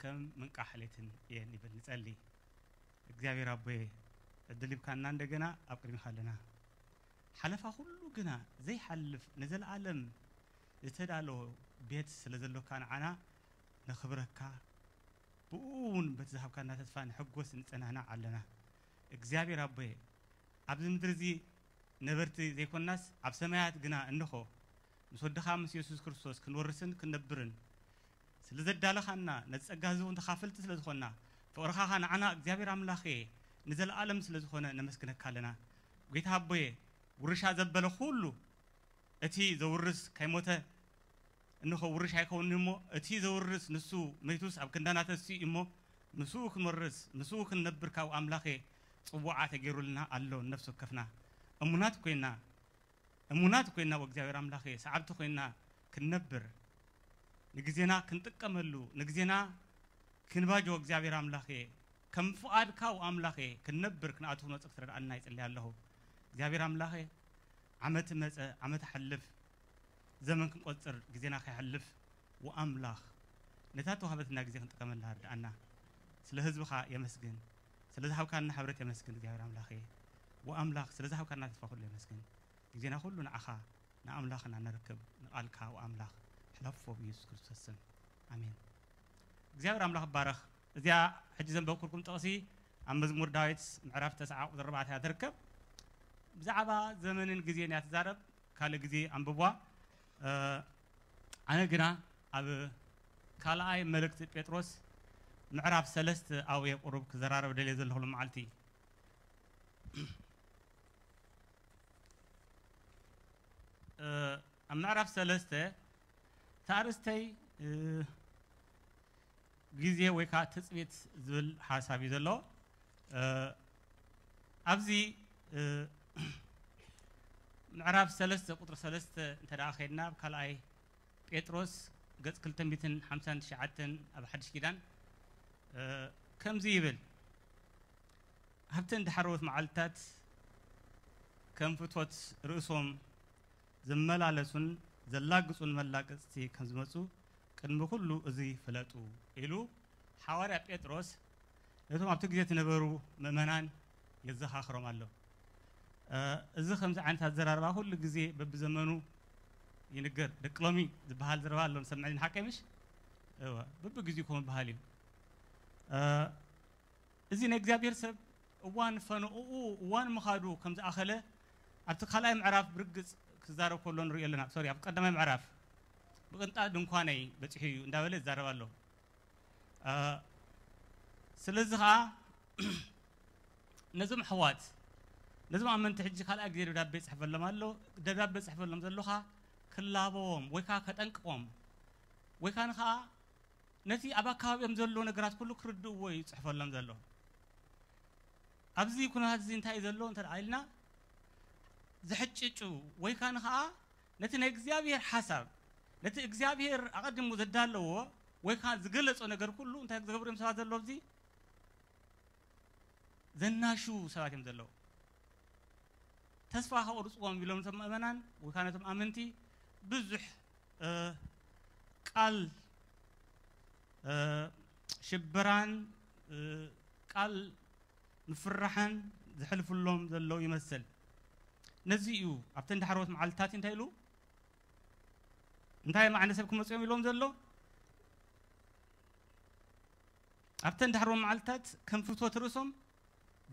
ከም ምንቃሕ ሌትን እየን ይብል። ንጸሊ። እግዚኣብሔር ኣቦየ፣ ዕድል ሂብካና እንደገና ኣብ ቅድሚኻ ኣለና። ሓለፋ ኩሉ ግና ዘይሓልፍ ንዘለኣለም ዝተዳለወ ቤት ስለ ዘሎካ ንዓና ነኽብረካ፣ ብኡ እውን በቲ ዝሃብካና ተስፋ ንሕጎስ ንጸናናዕ ኣለና። እግዚኣብሔር ኣቦየ፣ ኣብዚ ምድሪ እዚ ነበርቲ ዘይኮናስ ኣብ ሰማያት ግና እንሆ ምስ ወድኻ ምስ የሱስ ክርስቶስ ክንወርስን ክንነብርን ስለ ዘዳለኻና፣ ነቲ ጸጋ እዚ እውን ተኻፈልቲ ስለ ዝኾንና፣ ፍቕርኻ ኸኣ ንዓና እግዚኣብሔር ኣምላኽየ ንዘለኣለም ስለ ዝኾነ ነመስግነካ ኣለና። ጐይታ ኣቦየ፣ ውርሻ ዘበለ ኹሉ እቲ ዘውርስ ከይሞተ እንሆ ውርሽ ኣይከውንን እሞ፣ እቲ ዘውርስ ንሱ መይቱስ ኣብ ክንዳና ተሲኡ እሞ፣ ምስኡ ክንወርስ፣ ምስኡ ክንነብር ካብኡ ኣምላኽየ ጽውዓ ተገይሩልና ኣሎ። ነፍሲ ወከፍና እሙናት ኮይና፣ እሙናት ኮይና፣ ወእግዚኣብሔር ኣምላኽየ ሰዓብቲ ኮይና ክንነብር፣ ንግዜና ክንጥቀመሉ፣ ንግዜና ክንባጆ፣ እግዚኣብሔር ኣምላኽየ ከም ፍቓድካ ወኣምላኽየ ክንነብር፣ ክንኣቱ ክንወጽእ ክትረድኣና ይጽሊ ኣለኹ። እግዚኣብሔር ኣምላኽየ፣ ዓመት መጸ፣ ዓመት ኣሕልፍ፣ ዘመን ክንቆጽር፣ ግዜና ከይሓልፍ፣ ወኣምላኽ ነታ ተዋህበትና ግዜ ክንጥቀመላ ርድኣና። ስለ ህዝብኻ የመስግን፣ ስለ ዝሃብካና ሕብረት የመስግን እግዚኣብሔር ኣምላኽየ። ወኣምላኽ ስለ ዝሃብካና ተስፋ ኩሉ የመስግን። ግዜና ኩሉ ንዓኻ ንኣምላኽና ነርክብ፣ ንቓልካ ወኣምላኽ ሕለፎ ብኢየሱስ ክርስቶስ ስም። ኣሜን። እግዚኣብሔር ኣምላኽ ይባረኽ። እዚኣ ሕጂ ዘንበብኩልኩም ጥቕሲ ኣብ መዝሙር ዳዊት ምዕራፍ ተስዓ ቁጽሪ ኣርባዕተ እያ ትርከብ። ብዛዕባ ዘመንን ግዜን እያ ትዛረብ። ካልእ ግዜ ኣንብቧ። እ፣ ኣነ ግና ኣብ ካልኣይ መልእክቲ ጴጥሮስ ምዕራፍ ሰለስተ ኣብየ ቁሩብ ክዘራረብ ደልየ ዘለኹ መዓልቲ። እ፣ ኣብ ምዕራፍ ሰለስተ እቲ ኣርእስተይ፣ እ፣ ግዜ ወይ ከዓ ትጽቢት ዝብል ሓሳብ እዩ ዘሎ። እ፣ ኣብዚ፣ እ፣ ምዕራፍ ሰለስተ ቁጽሪ ሰለስተ እንተ ደኣ ኸይድና፣ ኣብ ካልኣይ ጴጥሮስ ገጽ ክልተ ሚእትን ሓምሳን ትሽዓተን ኣብ ሓድሽ ኪዳን፣ እ፣ ከምዚ ይብል፣ ኣብተን ዳሕረዎት መዓልትታት ከም ፍትወት ርእሶም ዝመላለሱን ዘላግጹን መላገጽቲ ከም ዝመጹ ቅድሚ ኩሉ እዚ ፍለጡ ኢሉ ሓዋርያ ጴጥሮስ ነቶም ኣብቲ ግዜ ዝነበሩ ምእመናን የዘኻኽሮም ኣሎ። እ፣ እዚ ከምዚ ዓይነት ኣዘራርባ ኩሉ ግዜ በብዘመኑ ይንገር። ደቂ ሎሚ ዝበሃል ዘረባ ኣሎ፣ ንሰምዕ ኢና፣ ሓቀይ ምሽ? እወ፣ በብግዜኡ ከምኡ ዝበሃል እዩ። እ፣ እዚ ናይ እግዚኣብሔር ሰብ እዋን ፈነኡኡ፣ እዋን ምኻዱ ከም ዝኣኸለ ኣብቲ ካልኣይ ምዕራፍ ብርግጽ ክዛረብ ከሎ ንሪኦ ኣለና። ሶሪ፣ ኣብ ቀዳማይ ምዕራፍ "ብቕንጣ ድንኳነይ በጺሑ እዩ" እንዳበለ ይዛረብ ኣሎ። እ፣ ስለዚ ኸኣ ነዞም ኣሕዋት፣ ነዞም ኣመንቲ ሕጂ ካልኣይ ግዜ ደብዳቤ ይጽሕፈሎም ኣሎ። ደብዳቤ ጽሕፈሎም ዘለኻ ክላበዎም ወይ ከኣ ከጠንቅቖም ወይ ከኣ ንኸኣ ነቲ ኣብ ኣካባቢኦም ዘሎ ነገራት ኩሉ ክርድእዎ እዩ ዝጽሕፈሎም ዘሎ። ኣብዚ ኩነታት እዚ እንታይ እዩ ዘሎ እንተ ደኣ ኢልና፣ ዝሕጭጩ ወይ ከኣ ንኸኣ ነቲ ናይ እግዚኣብሔር ሓሳብ፣ ነቲ እግዚኣብሔር ኣቐዲሙ ዘዳለዎ ወይ ከኣ ዝገለጾ ነገር ኩሉ እንታይ ዝገብሩ እዮም ሰባት ዘለዉ ኣብዚ? ዘናሹ ሰባት እዮም ዘለዉ። ተስፋ ከቑርጽዎም ኢሎም ነቶም ምእመናን ወይ ከኣ ነቶም ኣመንቲ ብዙሕ፣ እ፣ ቃል፣ እ፣ ሽበራን፣ እ፣ ቃል ምፍርራሕን ዘሕልፉሎም ዘለዉ ይመስል። ነዚ እዩ ኣብተን ዳሕረዎት መዓልትታት እንታይ ኢሉ፣ እንታይ መዓነ ሰብ ክመጹ እዮም ኢሎም ዘሎ? ኣብተን ዳሕረዎት መዓልትታት ከም ፍትወት ርእሶም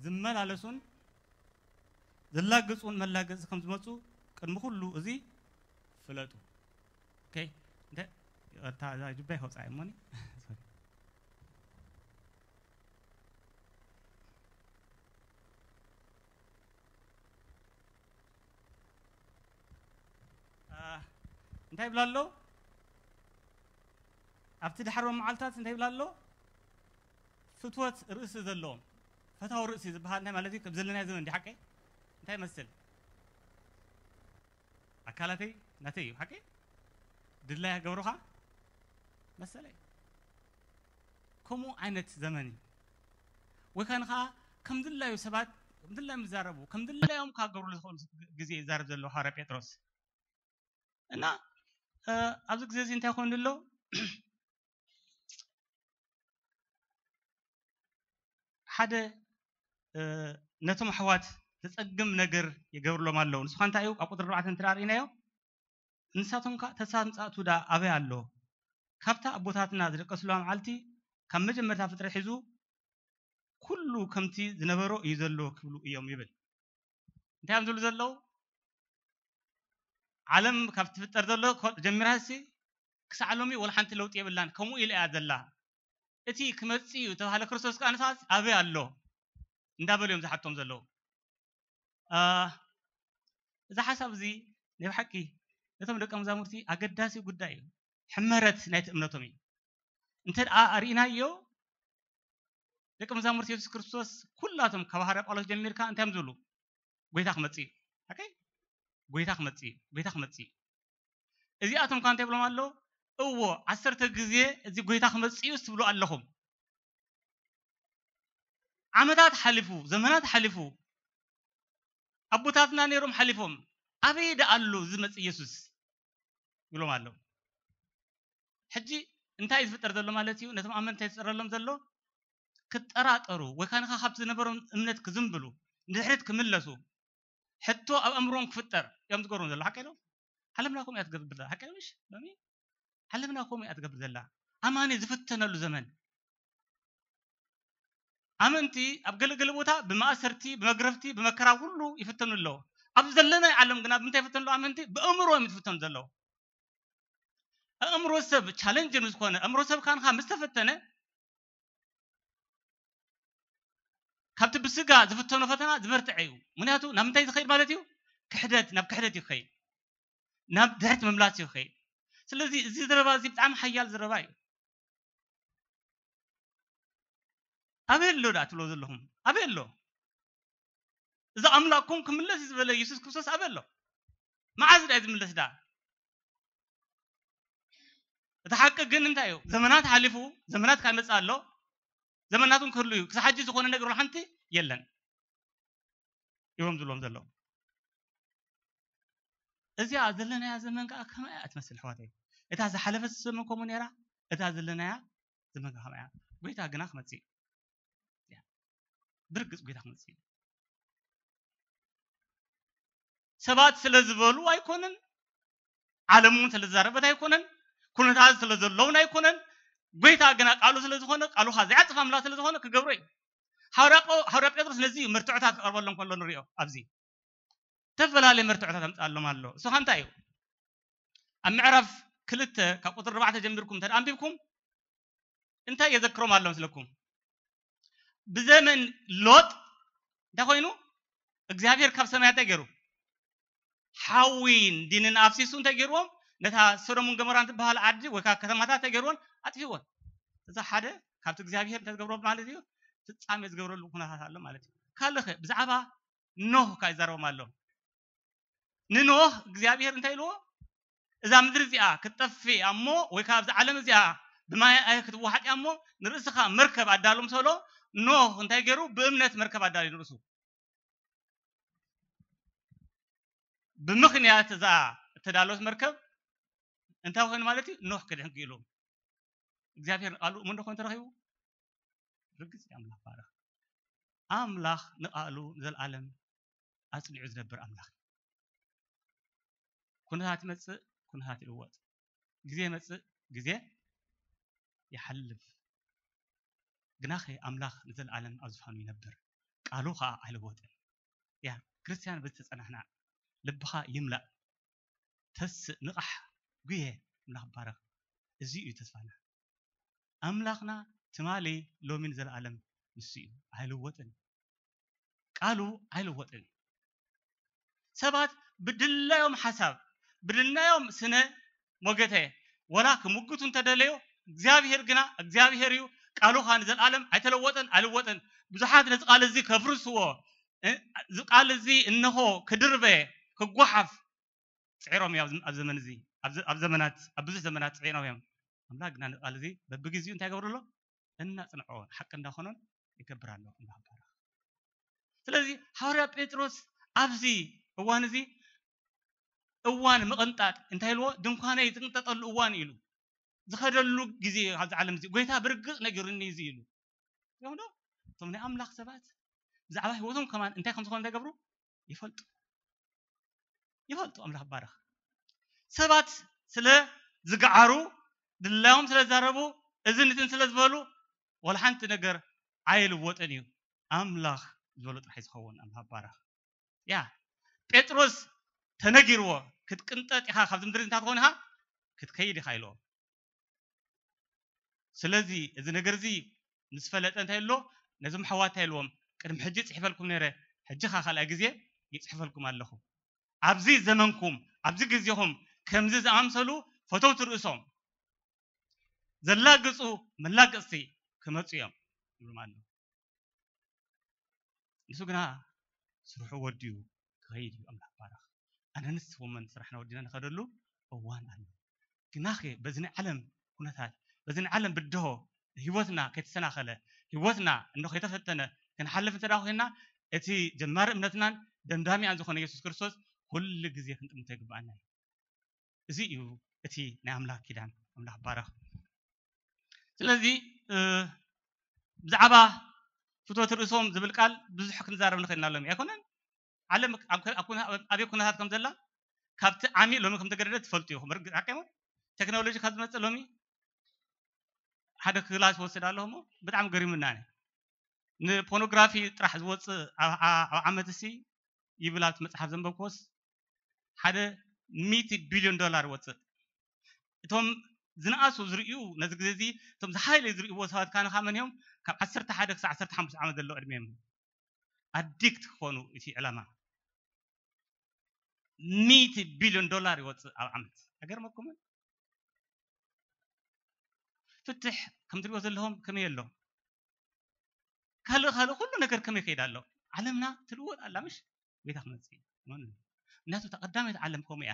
ዝመላለሱን ዝላገጹን መላገጺ ከም ዝመጹ ቅድሚ ኩሉ እዚ ፍለጡ። ኦኬ፣ እንተ-፣ ይቕርታ፣ እዛ ጁባይ ከውጽኣ እየ እሞኒ። ሶሪ። አ፣ እንታይ ይብላ ኣሎ? ኣብቲ ዳሕረዎት መዓልታት እንታይ ይብላ ኣሎ? ፍትወት ርእሲ ዘለዎም፣ ፈታዊ ርእሲ ዝበሃል እንታይ ማለት እዩ? ከም ዘለናዮ ዘመን እንዲ ሓቀይ እንታይ ይመስል? ኣካላተይ ናተይ እዩ፣ ሓቂ ድላይ ገብሩኻ መሰለይ። ከምኡ ዓይነት ዘመን እዩ። ወይ ከኣ ንኸኣ ከም ድላዩ ሰባት ከም ድላዮም ይዛረቡ፣ ከም ድላዮም ክሃገሩሉ ዝኽእሉ ግዜ ይዛረብ ዘሎ ሃዋርያ ጴጥሮስ። እና፣ እ፣ ኣብዚ ግዜ እዚ እንታይ ኮይኑ ኣሎ? ሓደ ነቶም ኣሕዋት ዘጸግም ነገር ይገብርሎም ኣለዉ። ንሱ እንታይ እዩ? ኣብ ቁጥሪ ኣርባዕተ እንተ ርኢናዮ፣ ንሳቶም ከኣ ተስፋ ምጽኣቱ ደኣ ኣበይ ኣሎ? ካብታ ኣቦታትና ዝደቀስላ መዓልቲ ካብ መጀመርታ ፍጥረት ሒዙ ኩሉ ከምቲ ዝነበሮ እዩ ዘሎ ክብሉ እዮም ይብል። እንታይ እዮም ዝብሉ ዘለዉ? ዓለም ካብ ትፍጠር ዘሎ ጀሚራሲ ክሳዕ ሎሚ ወላ ሓንቲ ለውጢ የብላን፣ ከምኡ ኢላ እያ ዘላ። እቲ ክመጽእ እዩ ዝተባህለ ክርስቶስ ከኣ ንስኻስ ኣበይ ኣሎ እንዳበሉ እዮም ዝሓቶም ዘለዉ። እዚ ሓሳብ እዚ ናይ ብሓቂ ነቶም ደቀ መዛሙርቲ ኣገዳሲ ጉዳይ እዩ። ሕመረት ናይቲ እምነቶም እዩ። እንተ ደኣ ኣርኢናዮ ደቂ መዛሙርቲ የሱስ ክርስቶስ ኩላቶም ካብ ሃዋርያ ጳውሎስ ጀሚርካ እንታይ እዮም ዝብሉ? ጎይታ ክመጽእ እዩ። ሓቀይ? ጎይታ ክመጽእ እዩ። ጎይታ ክመጽእ እዩ። እዚኣቶም ከ እንታይ ይብሎም ኣሎ? እዎ ዓሰርተ ግዜ እዚ ጎይታ ክመጽእ እዩ ትብሉ ኣለኹም። ዓመታት ሓሊፉ፣ ዘመናት ሓሊፉ፣ ኣቦታትና ነይሮም ሓሊፎም፣ ኣበይ ደኣ ኣሎ ዝመጽእ ኢየሱስ? ይብሎም ኣለዉ። ሕጂ እንታይ እዩ ዝፍጠር ዘሎ ማለት እዩ? ነቶም ኣመንቲ እንታይ ዝፍጠረሎም ዘሎ? ክጠራጠሩ ወይ ካንኻ ካብቲ ዝነበሮም እምነት ክዝንብሉ፣ ንድሕሪት ክምለሱ፣ ሕቶ ኣብ ኣእምሮም ክፍጠር እዮም ዝገብሮም ዘሎ። ሓቀይ ዶ? ዓለምና ከምኡ እያ ትገብር ዘላ። ሓቀይ ዶ ምሽ? ሎሚ ዓለምና ከምኡ እያ ትገብር ዘላ። ኣማኒ ዝፍተነሉ ዘመን። ኣመንቲ ኣብ ገለገለ ቦታ ብማእሰርቲ፣ ብመግረፍቲ፣ ብመከራ ኩሉ ይፍተኑ ኣለዉ። ኣብ ዘለናይ ዓለም ግና ብምንታይ ይፍተኑ ኣለዉ ኣመንቲ? ብኣእምሮ እዮም ዝፍተኑ ዘለዉ። ኣእምሮ ሰብ ቻለንጅ ምስ ኮነ፣ ኣእምሮ ሰብ ካንኻ ምስ ተፈተነ፣ ካብቲ ብስጋ ዝፍተኖ ፈተና ዝበርትዐ እዩ። ምክንያቱ ናብ ምንታይ ዝኸይድ ማለት እዩ? ክሕደት፣ ናብ ክሕደት እዩ ክኸይድ። ናብ ድሕሪት ምምላስ እዩ ክኸይድ። ስለዚ እዚ ዘረባ እዚ ብጣዕሚ ሓያል ዘረባ እዩ። ኣበይ ኣሎ ደኣ ትብሎ ዘለኹም? ኣበይ ኣሎ? እዚ ኣምላኽኩም ክምለስ እዩ ዝበለ የሱስ ክርስቶስ ኣበይ ኣሎ? መዓዝ ደኣ እዩ ዝምለስ ደኣ? እቲ ሓቂ ግን እንታይ እዩ? ዘመናት ሓሊፉ፣ ዘመናት ከኣ ይመጽእ ኣሎ። ዘመናት እውን ክህሉ እዩ። ክሳብ ሕጂ ዝኾነ ነገር ወላ ሓንቲ የለን። እዮም ዝብሎም ዘለዉ። እዚኣ ዘለናያ ዘመን ከኣ ከመይ እያ ትመስል ኣሕዋተይ? እታ ዝሓለፈት ዘመን ከምኡ ነይራ፣ እታ ዘለናያ ዘመን ከኣ ከመይ እያ? ጎይታ ግና ክመጽእ እዩ። ብርግጽ ጎይታ ክመጽእ እዩ። ሰባት ስለ ዝበሉ ኣይኮነን፣ ዓለም እውን ስለ ዝዛረበት ኣይኮነን፣ ኩነታት ስለ ዘለውን ኣይኮነን። ጎይታ ግና ቃሉ ስለ ዝኾነ፣ ቃሉ ከኣ ዘይዓጽፍ ኣምላኽ ስለ ዝኾነ ክገብሮ እዩ። ሃዋርያ ጳው-፣ ሃዋርያ ጴጥሮስ ነዚ እዩ መርትዖታት ክቐርበሎም ከሎ ንሪኦ ኣብዚ። ዝተፈላለየ መርትዖታት ኣምጽኣሎም ኣሎ። እሱ ኸ እንታይ እዩ? ኣብ ምዕራፍ ክልተ ካብ ቁጽሪ ኣርባዕተ ጀሚርኩም እንተ ደኣ ኣንቢብኩም እንታይ የዘክሮም ኣሎ መስለኩም? ብዘመን ሎጥ እንታይ ኮይኑ? እግዚኣብሔር ካብ ሰማይ እንታይ ገይሩ? ሓዊን ዲንን ኣፍሲሱ እንታይ ገይርዎም? ነታ ሶዶምን ገሞራን ትበሃል ዓዲ ወይ ከዓ ከተማታት እንታይ ገይርዎን? ኣጥፊእዎን። እዚ ሓደ ካብቲ እግዚኣብሔር እንታይ ዝገብሮ ማለት እዩ? ፍጻሜ ዝገብረሉ ኩነታት ኣሎ ማለት እዩ። ካልእ ኸ ብዛዕባ ኖህ ከኣ ይዛረቦም ኣሎ። ንኖህ እግዚኣብሔር እንታይ ኢልዎ? እዛ ምድሪ እዚኣ ክትጠፍእ እያ እሞ፣ ወይ ከዓ ኣብዚ ዓለም እዚኣ ብማይ ኣየ ክትወሓጥ እያ እሞ፣ ንርእስኻ መርከብ ኣዳሉ ምስ በሎ፣ ኖህ እንታይ ገይሩ? ብእምነት መርከብ ኣዳልዩ ንርእሱ። ብምኽንያት እዛ እተዳለወት መርከብ እንታይ ኮይኑ ማለት እዩ? ኖህ ክድሕን ክኢሉ። እግዚኣብሔር ንቃሉ እሙን ዶ ኮይኑ ተረኺቡ? ርግጽ እዩ። ኣምላኽ ባረኽ። ኣምላኽ ንቃሉ ንዘለኣለም ኣጽኒዑ ዝነብር ኣምላኽ እዩ። ኩነታት ይመጽእ፣ ኩነታት ይልወጥ። ግዜ ይመጽእ፣ ግዜ ይሓልፍ። ግናኸ ኣምላኽ ንዘለኣለም ኣብ ዝፋኑ ይነብር። ቃሉ ኸኣ ኣይልወጥን። ያ ክርስትያን በዚ ተጸናሕና፣ ልብኻ ይምላእ። ተስእ፣ ንቓሕ፣ ጉየ፣ ኣምላኽ ይባረኽ። እዚ እዩ ተስፋና። ኣምላኽና ትማሊ፣ ሎሚን ዘለኣለም ንሱ እዩ። ኣይልወጥን። ቃሉ ኣይልወጥን። ሰባት ብድላዮም ሓሳብ፣ ብድላዮም ስነ ሞገተ፣ ወላ ክምግቱ እንተደለዩ፣ እግዚኣብሔር ግና እግዚኣብሔር እዩ። ቃሉ ኸኣ ንዘለኣለም ኣይተለወጠን፣ ኣይልወጥን። ብዙሓት ነዚ ቃል እዚ ከፍርስዎ፣ እ፣ እዚ ቃል እዚ እንሆ ክድርበ፣ ክጓሓፍ ጽዒሮም እዮም ኣብ፣ ኣብ ዘመን እዚ፣ ኣብ ዘ-፣ ኣብ ዘመናት፣ ኣብ ብዙሕ ዘመናት ጽዒሮም እዮም። ኣምላኽ ግና ነዚ ቃል እዚ በብግዜኡ እንታይ ይገብር ኣሎ? እናጽንዖ፣ ሓቂ እንዳኾኖን ይገብር ኣሎ። ኣምላኽ ይባረኽ። ስለዚ ሃዋርያ ጴጥሮስ ኣብዚ እዋን እዚ እዋን ምቕንጣጥ እንታይ ኢልዎ? ድንኳነይ ዝቕንጠጠሉ እዋን ኢሉ ዝኸደሉ ግዜ እዩ። ኣብዚ ዓለም እዚ ጎይታ ብርግጽ ነጊሩኒ እዚ ኢሉ። እዮም ዶ? እቶም ናይ ኣምላኽ ሰባት ብዛዕባ ህይወቶም ከማን እንታይ ከም ዝኾነ እንታይ ገብሩ ይፈልጡ። ይፈልጡ። ኣምላኽ ባረኽ። ሰባት ስለ ዝገዓሩ፣ ድላዮም ስለ ዛረቡ፣ እዚ ንትን ስለ ዝበሉ፣ ወላ ሓንቲ ነገር ኣይልወጥን እዩ። ኣምላኽ ዝበሎ ጥራሕ እዩ ዝኸውን። ኣምላኽ ባረኽ። ያ ጴጥሮስ ተነጊርዎ፣ ክትቅንጠጥ ኢኻ፣ ካብዚ ምድሪ እንታይ ትኾን ኢኻ፣ ክትከይድ ኢኻ ኢልዎ። ስለዚ እዚ ነገር እዚ ምስ ፈለጠ እንታይ ኣሎ፣ ነዞም ኣሕዋት እንታይ ኢልዎም፣ ቅድሚ ሕጂ ጽሒፈልኩም ነይረ፣ ሕጂ ኸኣ ካልኣይ ግዜ ይጽሕፈልኩም ኣለኹ። ኣብዚ ዘመንኩም፣ ኣብዚ ግዜኹም ከምዚ ዝኣምሰሉ ፈተውቲ ርእሶም ዘላግጹ መላገጽቲ ክመጹ እዮም ይብሎም ኣሎ። ንሱ ግና ስርሑ ወዲኡ ክኸይድ እዩ። ኣምላኽ ባረኽ። ኣነ ንስኹምን ስራሕና ወዲና ንኸደሉ እዋን ኣሎ። ግናኸ በዚ ናይ ዓለም ኩነታት፣ በዚ ናይ ዓለም ብድሆ ህይወትና ከይተሰናኸለ፣ ህይወትና እንዶ ከይተፈተነ ክንሓልፍ እንተ ደኣ ኮይንና፣ እቲ ጀማሪ እምነትናን ደምዳሚኣን ዝኾነ የሱስ ክርስቶስ ኩሉ ግዜ ክንጥምቶ ይግብኣና እዩ። እዚ እዩ እቲ ናይ ኣምላኽ ኪዳን። ኣምላኽ ባረኽ። ስለዚ እ፣ ብዛዕባ ፍትወት ርእሶም ዝብል ቃል ብዙሕ ክንዛረብ ንኽእል ኢና ሎሚ ኣይኮነን። ዓለም ኣብ ከ- ኣብ ኩነ- ኣበይ ኩነታት ከም ዘላ ካብቲ ዓሚ ሎሚ ከም ተገደደ ትፈልጡ ኢኹም። ርግጥ ሓቂ እሞ ቴክኖሎጂ ካብ ዝመጽእ ሎሚ ሓደ ክላስ ወስድ ኣለኹ እሞ ብጣዕሚ ገሪሙና። ንፖርኖግራፊ ጥራሕ ዝወፅእ ኣብ ዓመት እሲ ይብል ኣብቲ መፅሓፍ ዘንበብክዎስ ሓደ ሚእቲ ቢልዮን ዶላር ይወፅእ። እቶም ዝነኣሱ ዝርእዩ ነዚ ግዜ እዚ እቶም ዝሓይለ ዝርእይዎ ሰባት ካን ካመን እዮም ካብ ዓሰርተ ሓደ ክሳብ ዓሰርተ ሓሙሽተ ዓመት ዘለዎ ዕድመ እዮም ኣዲክት ክኾኑ እቲ ዕላማ ሚእቲ ቢልዮን ዶላር ይወፅእ ኣብ ዓመት። ኣገርመኩምን ፍትሕ ከም ትሪኦ ዘለኹም ከመይ ኣሎ ካልእ ካልእ ኩሉ ነገር ከመይ ይኸይድ ኣሎ። ዓለምና ትልወጥ ኣላ ምሽ ቤታ ክመፅእ እዩ። ምክንያቱ ተቐዳመት ዓለም ከምኡ እያ።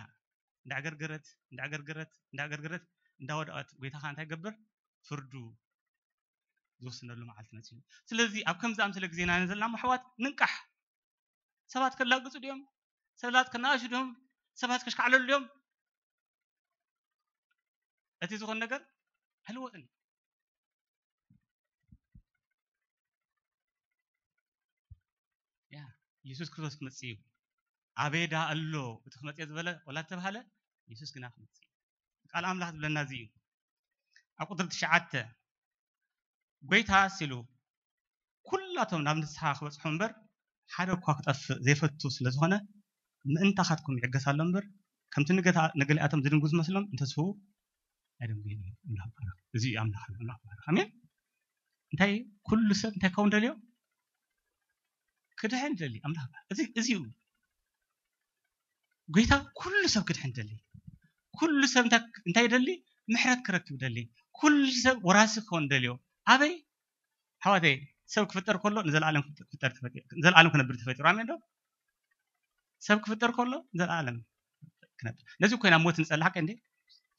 እንዳዕገርገረት እንዳዕገርገረት እንዳዕገርገረት እንዳወደቐት ጎይታ ከዓ እንታይ ገብር ፍርዱ ዝወስነሉ መዓልቲ መፅኡ። ስለዚ ኣብ ከምዚ ኣምስለ ግዜና ዘለና ኣሕዋት ንንቃሕ። ሰባት ከላግፁ ድዮም? ሰባት ከናእሹ ድዮም? ሰባት ከሽካዕለሉ ድዮም? እቲ ዝኾነ ነገር ኣይልወጥን። ያ የሱስ ክርስቶስ ክመፅእ እዩ። ኣበይ ዳ ኣሎ እቲ ክመፅእ ዝበለ ወላ ተባሃለ የሱስ ግና ክመፅእ እዩ። ቃል ኣምላኽ ዝብለና እዚ እዩ። ኣብ ቁጥሪ ትሽዓተ ጎይታ ሲሉ ኩላቶም ናብ ንስሓ ክበፅሑ እምበር ሓደ እኳ ክጠፍእ ዘይፈቱ ስለ ዝኾነ ምእንታኻትኩም ይዕገስ ኣሎ እምበር ከምቲ ንገታ- ንገሊኣቶም ዝድንጉ ዝመስሎም እንተስፍዉ ኣይደንጉ። ኣምላኽ ባረኽ። እዚ እዩ ኣምላኽ ኣምላኽ ባረኽ። ኣሜን። እንታይ ኩሉ ሰብ እንታይ ከውን ደልዮ ክድሕን ደሊ ኣምላኽ ባረኽ። እዚ እዚ እዩ ጎይታ ኩሉ ሰብ ክድሕን ደሊ ኩሉ ሰብ እንታይ እንታይ ደሊ ምሕረት ክረክብ ደሊ ኩሉ ሰብ ወራሲ ክኾን ደልዮ ኣበይ ሓዋተይ ሰብ ክፍጠር ከሎ ንዘለዓለም ክፍጠር ተፈጢሩ ንዘለዓለም ክነብር ተፈጢሩ ኣሜን ዶ ሰብ ክፍጠር ከሎ ንዘለዓለም ክነብር ነዚ ኮይና ሞት ንጸልሓ ቀንዲ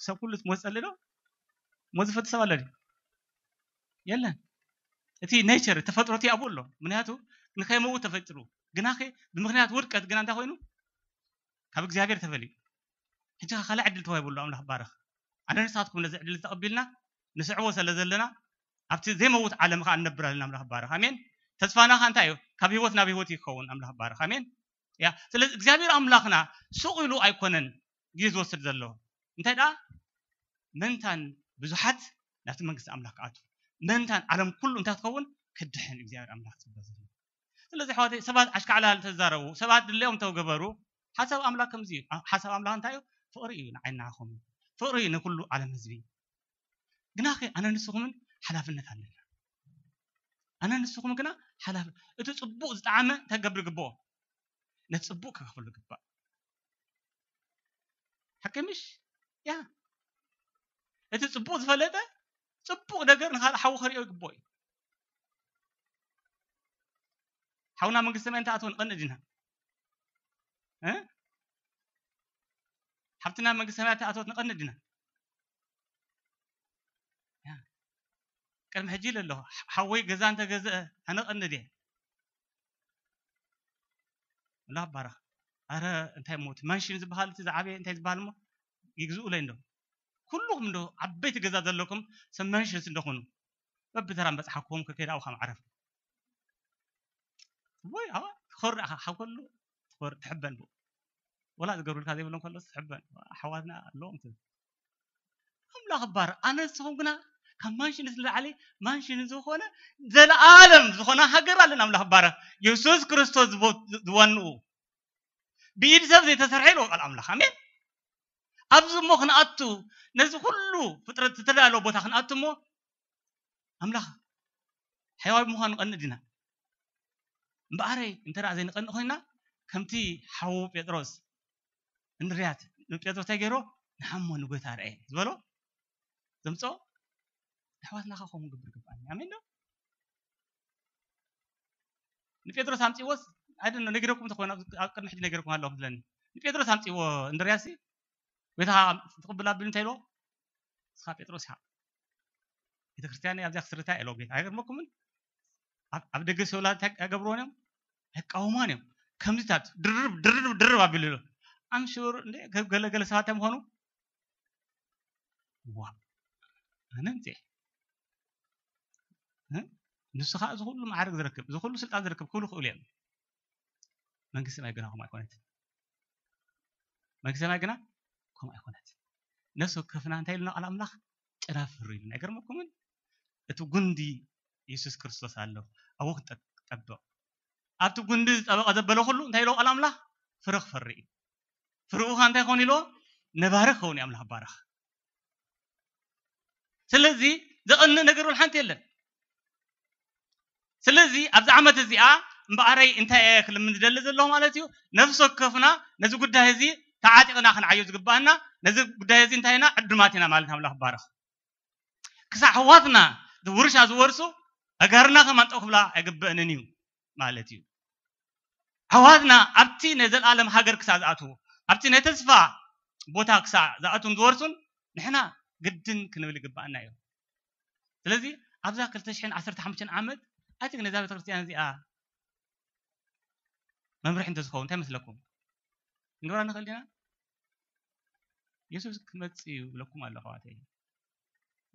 ሰብ ኩሉ ሞት ጸልእ ዶ ሞት ዝፈቱ ሰብ ኣሎ ድዩ የለን እቲ ኔቸር ተፈጥሮ እቲ ኣብኡ ኣሎ ምክንያቱ ንኸይመውት ተፈጢሩ ግናኸ ብምክንያት ውድቀት ግና እንታይ ኮይኑ ካብ እግዚኣብሔር ተፈልዩ ሕጂ ካልእ ዕድል ተዋሂቡ ኣሎ ኣምላኽ ባረኽ ኣነ ንስኻትኩም ነዚ ዕድል ተቐቢልና ንስዕቦ ስለ ዘለና ኣብቲ ዘይመውት ዓለም ከዓ ንነብር ኣለና ኣምላኽ ባረኽ ኣሜን ተስፋና ከዓ እንታይ እዩ ካብ ህይወት ናብ ህይወት ይኸውን ኣምላኽ ባረኽ ኣሜን ያ ስለዚ እግዚኣብሔር ኣምላኽና ሱቕ ኢሉ ኣይኮነን ግዜ ዝወስድ ዘሎ እንታይ ደኣ መንታን ብዙሓት ናብቲ መንግስቲ ኣምላኽ ክኣቱ መንታን ዓለም ኩሉ እንታይ ትኸውን ክድሕን እግዚኣብሔር ኣምላኽ ዝፅበ ዘሎ ስለዚ ኣሕዋተይ ሰባት ኣሽካዕላል ተዛረቡ ሰባት ድለዮም ተገበሩ ሓሳብ ኣምላኽ ከምዚ እዩ ሓሳብ ኣምላኽ እንታይ እዩ ፍቕሪ እዩ ንዓይ ንዓኹም ፍቕሪ እዩ ንኩሉ ዓለም ህዝቢ ግናኸ ኣነ ንስኹምን ሓላፍነት ኣለና ኣነ ንስኹም ግና ሓላፍ እቲ ፅቡቕ ዝጠዓመ እንታይ ክገብር ይግብኦ ነቲ ፅቡቕ ክኸፍሉ ይግባእ ሓቂ ምሽ ያ እቲ ፅቡቕ ዝፈለጠ ፅቡቕ ነገር ንካልእ ሓዊ ከሪኦ ይግብኦ እዩ ሓውና መንግስቲ ሰማይ እንተኣትዎ ንቐንእ ዲና ሓብትና መንግስቲ ሰማይ እንተኣትወት ንቐንእ ዲና ቅድሚ ሕጂ ኢለ ኣለኹ ሓወይ ገዛ እንተገዝአ ኣነ ቀንድ እየ ኣምላኽ ባረኽ ኣረ እንታይ ሞ እቲ መንሽን ዝበሃል እቲ ዝዓበየ እንታይ ዝበሃል ሞ ይግዝኡለይ እንዶ ኩልኹም እንዶ ዓበይቲ ገዛ ዘለኩም ሰብ መንሽንስ እንደኾኑ በብተራ በፅሓኩም ከከይድ ኣብኡ ካብ ዓረፍ ወይ ኣዋ ትኾር ኢኻ፣ ካብ ኩሉ ትኾር፣ ትሕበን ብኡ። ወላ ዝገብሩልካ ዘይብሎም ከሎ ትሕበን። ኣሕዋትና ኣለዎም ትብል። ኣምላኽ እባር፣ ኣነ ንስኹም ግና ካብ ማንሽን ንላዕሊ ማንሽን ዝኾነ ዘለኣለም ዝኾነ ሃገር ኣለና። ኣምላኽ እባር፣ የሱስ ክርስቶስ ዝቦ-፣ ዝወንኡ ብኢድ ሰብ ዘይተሰርሐ ኢልዎ ቃል ኣምላኽ። ኣሜን። ኣብዚ እሞ ክንኣቱ፣ ነዚ ኩሉ ፍጥረት ዝተዳለወ ቦታ ክንኣቱ እሞ ኣምላኽ ሕያዋይ ምዃኑ ቀንእ ዲና? እምበኣረይ እንተ ደኣ ዘይንቐንእ ኮይና፣ ከምቲ ሓዉ ጴጥሮስ እንድርያስ ንጴጥሮስ እንታይ ገይሮ? ንሓሞ ንጎይታ ርኣየ ዝበሎ ዘምጽኦ ኣሕዋትና ከ ከምኡ ንገብር ግብኣና። ኣሜን ዶ? ንጴጥሮስ ኣምጺእዎስ፣ ኣይ ዶንት ኖ፣ ነጊረኩም እንተኾነ ኣብ፣ ኣብ ቅድሚ ሕጂ ነጊረኩም ኣለኹ መስለኒ። ንጴጥሮስ ኣምጺእዎ እንድርያስ፣ ጎይታ ትቕብል ኣቢሉ እንታይ ኢልዎ? ንስኻ ጴጥሮስ ኢኻ። ቤተክርስትያን ኣብዚኣ ክስርታ ኢልዎ ጌታ። ኣይገርመኩምን? ኣብ፣ ኣብ ደገ ሲኦል እንታይ ኣይገብርዎን እዮም? ኣይቃወምዎን እዮም። ከምዚታት ድርብ፣ ድርብ፣ ድርብ ኣቢሉ ኢሉ። ኣም ሹር እንደ ገ-፣ ገለ፣ ገለ ሰባት እንታይ ምኾኑ? ዋ፣ ኣነ ኣምጺኤ። እ? ንሱ ኸኣ እዚ ኩሉ ማዕረግ ዝረክብ፣ እዚ ኩሉ ስልጣን ዝረክብ ክብሉ ክእሉ እዮም። መንግስቲ ሰማይ ግና ከምኡ ኣይኮነትን። መንግስቲ ሰማይ ግና ከምኡ ኣይኮነትን። ነፍሲ ወከፍና እንታይ ኢሉና ቃል ኣምላኽ? ጨናፍር ኢሉና። ኣይገርመኩምን? እቲ ጉንዲ የሱስ ክርስቶስ ኣሎ። ኣብኡ ክንጠብቕ። ኣብቲ ጉንዲ ዝጠበቐ ዘበለ ኩሉ እንታይ ኢልዎ ቃል ኣምላኽ? ፍረ ክፈሪ እዩ። ፍርኡ ኸ እንታይ ክኸውን ኢልዎ? ነባሪ ክኸውን እዩ። ኣምላኽ ይባረኽ። ስለዚ ዘቐንእ ነገር እውን ሓንቲ የለን። ስለዚ ኣብዚ ዓመት እዚኣ እምበኣረይ እንታይ እየ ክልምን ዝደሊ ዘለኹ ማለት እዩ? ነፍሲ ወከፍና ነዚ ጉዳይ እዚ ተዓጢቕና ክንዓዮ ዝግባኣና፣ ነዚ ጉዳይ እዚ እንታይ ኢና? ዕዱማት ኢና ማለት ኣምላኽ ይባረኽ። ክሳዕ ኣሕዋትና ውርሻ ዝወርሱ ኣጋርና ከማን ጠው ክብላ ኣይግበእንን እዩ ማለት እዩ። ኣሕዋትና ኣብቲ ናይ ዘላለም ሃገር ክሳዕ ዝኣትዉ፣ ኣብቲ ናይ ተስፋ ቦታ ክሳዕ ዝኣትዉን ዝወርሱን ንሕና ግድን ክንብል ይግባኣና እዩ። ስለዚ ኣብዛ ክልተ ሽሕን ዓሰርተ ሓሙሽተን ዓመት ኣቲ ነዛ ቤተክርስትያን እዚኣ መምርሒ እንተዝኸውን እንታይ መስለኩም? ክንገብራ ንኽእል ዲና? የሱስ ክመጽእ እዩ ብለኩም ኣሎ ኣሕዋተይ።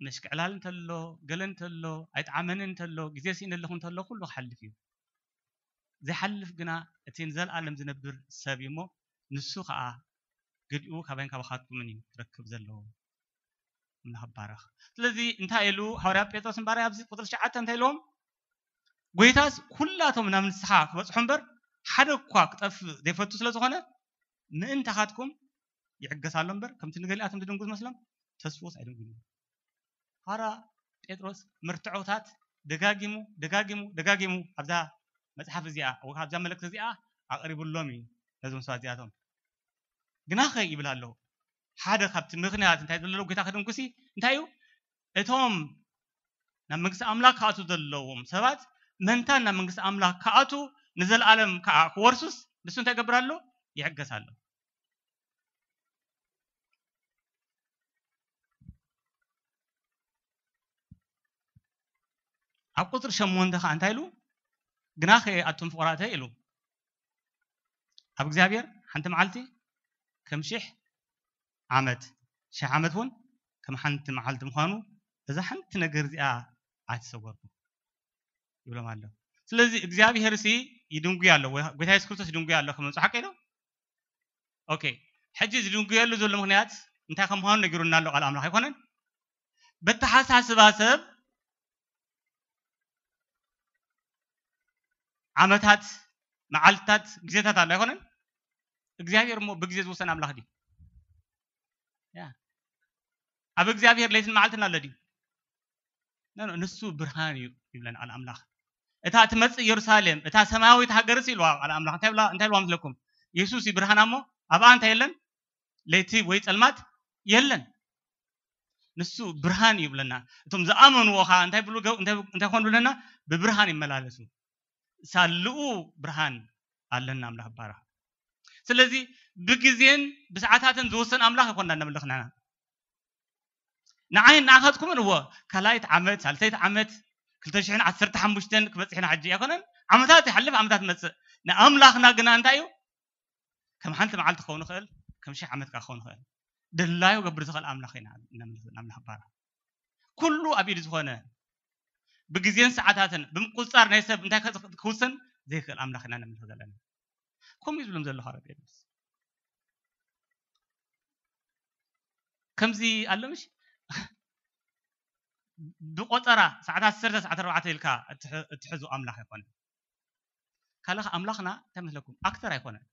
ምሽክዕላል እንተሎ፣ ገለ እንተሎ፣ ኣይጠዓመንን እንተሎ፣ ግዜ ስኢነ ኣለኹ እንተሎ፣ ኩሉ ክሓልፍ እዩ። ዘይሓልፍ ግና እቲ ንዘለኣለም ዝነብር ሰብ እዩ እሞ፣ ንሱ ኸኣ ገሊኡ ካባይን ካባኻትኩምን እዩ ክረክብ ዘለዎ። ኣምላኽ ይባረኽ። ስለዚ እንታይ ኢሉ ሃዋርያ ጴጥሮስ እምበኣር ኣብዚ ቁጽሪ ትሽዓተ እንታይ ኢልዎም? ጎይታስ ኩላቶም ናብ ንስሓ ክበጽሑ እምበር ሓደ እኳ ክጠፍእ ዘይፈቱ ስለ ዝኾነ ምእንታኻትኩም ይዕገስ ኣሎ እምበር ከምቲ ንገሊኣቶም ዝድንጉ ዝመስሎም ተስፍኡስ ኣይድንጉን እዩ። ሃዋርያ ጴጥሮስ መርትዖታት ደጋጊሙ፣ ደጋጊሙ፣ ደጋጊሙ ኣብዛ መጽሓፍ እዚኣ ወይ ኣብዛ መልእክቲ እዚኣ ኣቕሪብሎም እዩ ነዞም ሰባት እዚኣቶም። ግናኸ ይብል ኣሎ። ሓደ ካብቲ ምኽንያት እንታይ ዘለዎ ጎይታ ከድንጉሲ እንታይ እዩ? እቶም ናብ መንግስቲ ኣምላኽ ክኣቱ ዘለዎም ሰባት መንታን ናብ መንግስቲ ኣምላኽ ክኣቱ ንዘለኣለም ከዓ ክወርሱስ ንሱ እንታይ ይገብር ኣሎ? ይዕገስ ኣሎ። ኣብ ቁጽሪ ሸሞንተ ከዓ እንታይ ኢሉ? ግናኸ ኣቱም ፍቑራተይ ኢሉ። ኣብ እግዚኣብሔር ሓንቲ መዓልቲ ከም ሽሕ ዓመት፣ ሽሕ ዓመት እውን ከም ሓንቲ መዓልቲ ምዃኑ እዛ ሓንቲ ነገር እዚኣ ኣይተሰወርኩም ይብሎም ኣሎ። ስለዚ እግዚኣብሔር ሲ ይድንጉ ኣሎ፣ ወይ ጎይታ የሱስ ክርስቶስ ይድንጉ ኣሎ ክመጽእ ሓቂ ኢሉ። ኦኬ፣ ሕጂ ዝድንጉየሉ ዘሎ ምኽንያት እንታይ ከም ምዃኑ ነጊሩና ኣሎ ቃል ኣምላኽ ኣይኮነን? በተሓሳስባ ሰብ ዓመታት፣ መዓልትታት፣ ግዜታት ኣሎ ኣይኮነን? እግዚኣብሔር እሞ ብግዜ ዝውሰን ኣምላኽ ድዩ? ያ። ኣብ እግዚኣብሔር ለይትን መዓልትን ኣሎ ድዩ? ኖ፣ ኖ፣ ንሱ ብርሃን እዩ ይብለና ቃል ኣምላኽ። እታ ትመጽእ ኢየሩሳሌም፣ እታ ሰማያዊት ሃገርስ ኢልዋ ቃል ኣምላኽ። እንታይ ብላ-፣ እንታይ ኢልዋ መስለኩም? የሱስ እዩ ብርሃን እሞ ኣብኣ እንታይ የለን? ለይቲ ወይ ጸልማት የለን። ንሱ ብርሃን እዩ ይብለና። እቶም ዝኣመንዎ ኸዓ እንታይ ብሉ ገ-፣ እንታይ፣ እንታይ ክኾኑ ብለና? ብብርሃን ይመላለሱ። ሳልኡ ብርሃን ኣለና ኣምላኽ ይባረኽ። ስለዚ ብግዜን ብሰዓታትን ዝውሰን ኣምላኽ ኣይኮንና እናምለኽና ኢና። ንዓይን ንዓኻትኩምን እዎ ካልኣይት ዓመት፣ ሳልሰይቲ ዓመት፣ ክልተ ሽሕን ዓሰርተ ሓሙሽተን ክበጽሕ ኢና ሕጂ ኣይኮነን? ዓመታት ይሓልፍ፣ ዓመታት መጽእ። ንኣምላኽና ግና እንታይ እዩ? ከም ሓንቲ መዓልቲ ክኸውን ይኽእል፣ ከም ሽሕ ዓመት ከኣ ክኸውን ይኽእል። ድላዩ ገብር ዝኽእል ኣምላኽ ኢና እናምልኽ ዘለና ኣምላኽ ይባረኽ። ኩሉ ኣብ ኢዱ ዝኾነ ብግዜን ሰዓታትን ብምቁጽጻር ናይ ሰብ እንታይ ከ-፣ ክውሰን ዘይክእል ኣምላኽ ኢና ነምልኽ ዘለና። ከምኡ እዩ ዝብሎም ዘሎ ሃዋርያ ጴጥሮስ። ከምዚ ኣሎ ምሽ? ብቆጠራ ሰዓት ዓሰርተ፣ ሰዓት ኣርባዕተ ኢልካ እትሕ-፣ እትሕዞ ኣምላኽ ኣይኮነን። ካልእ ኣምላኽና እንታይ መስለኩም? ኣክተር ኣይኮነን።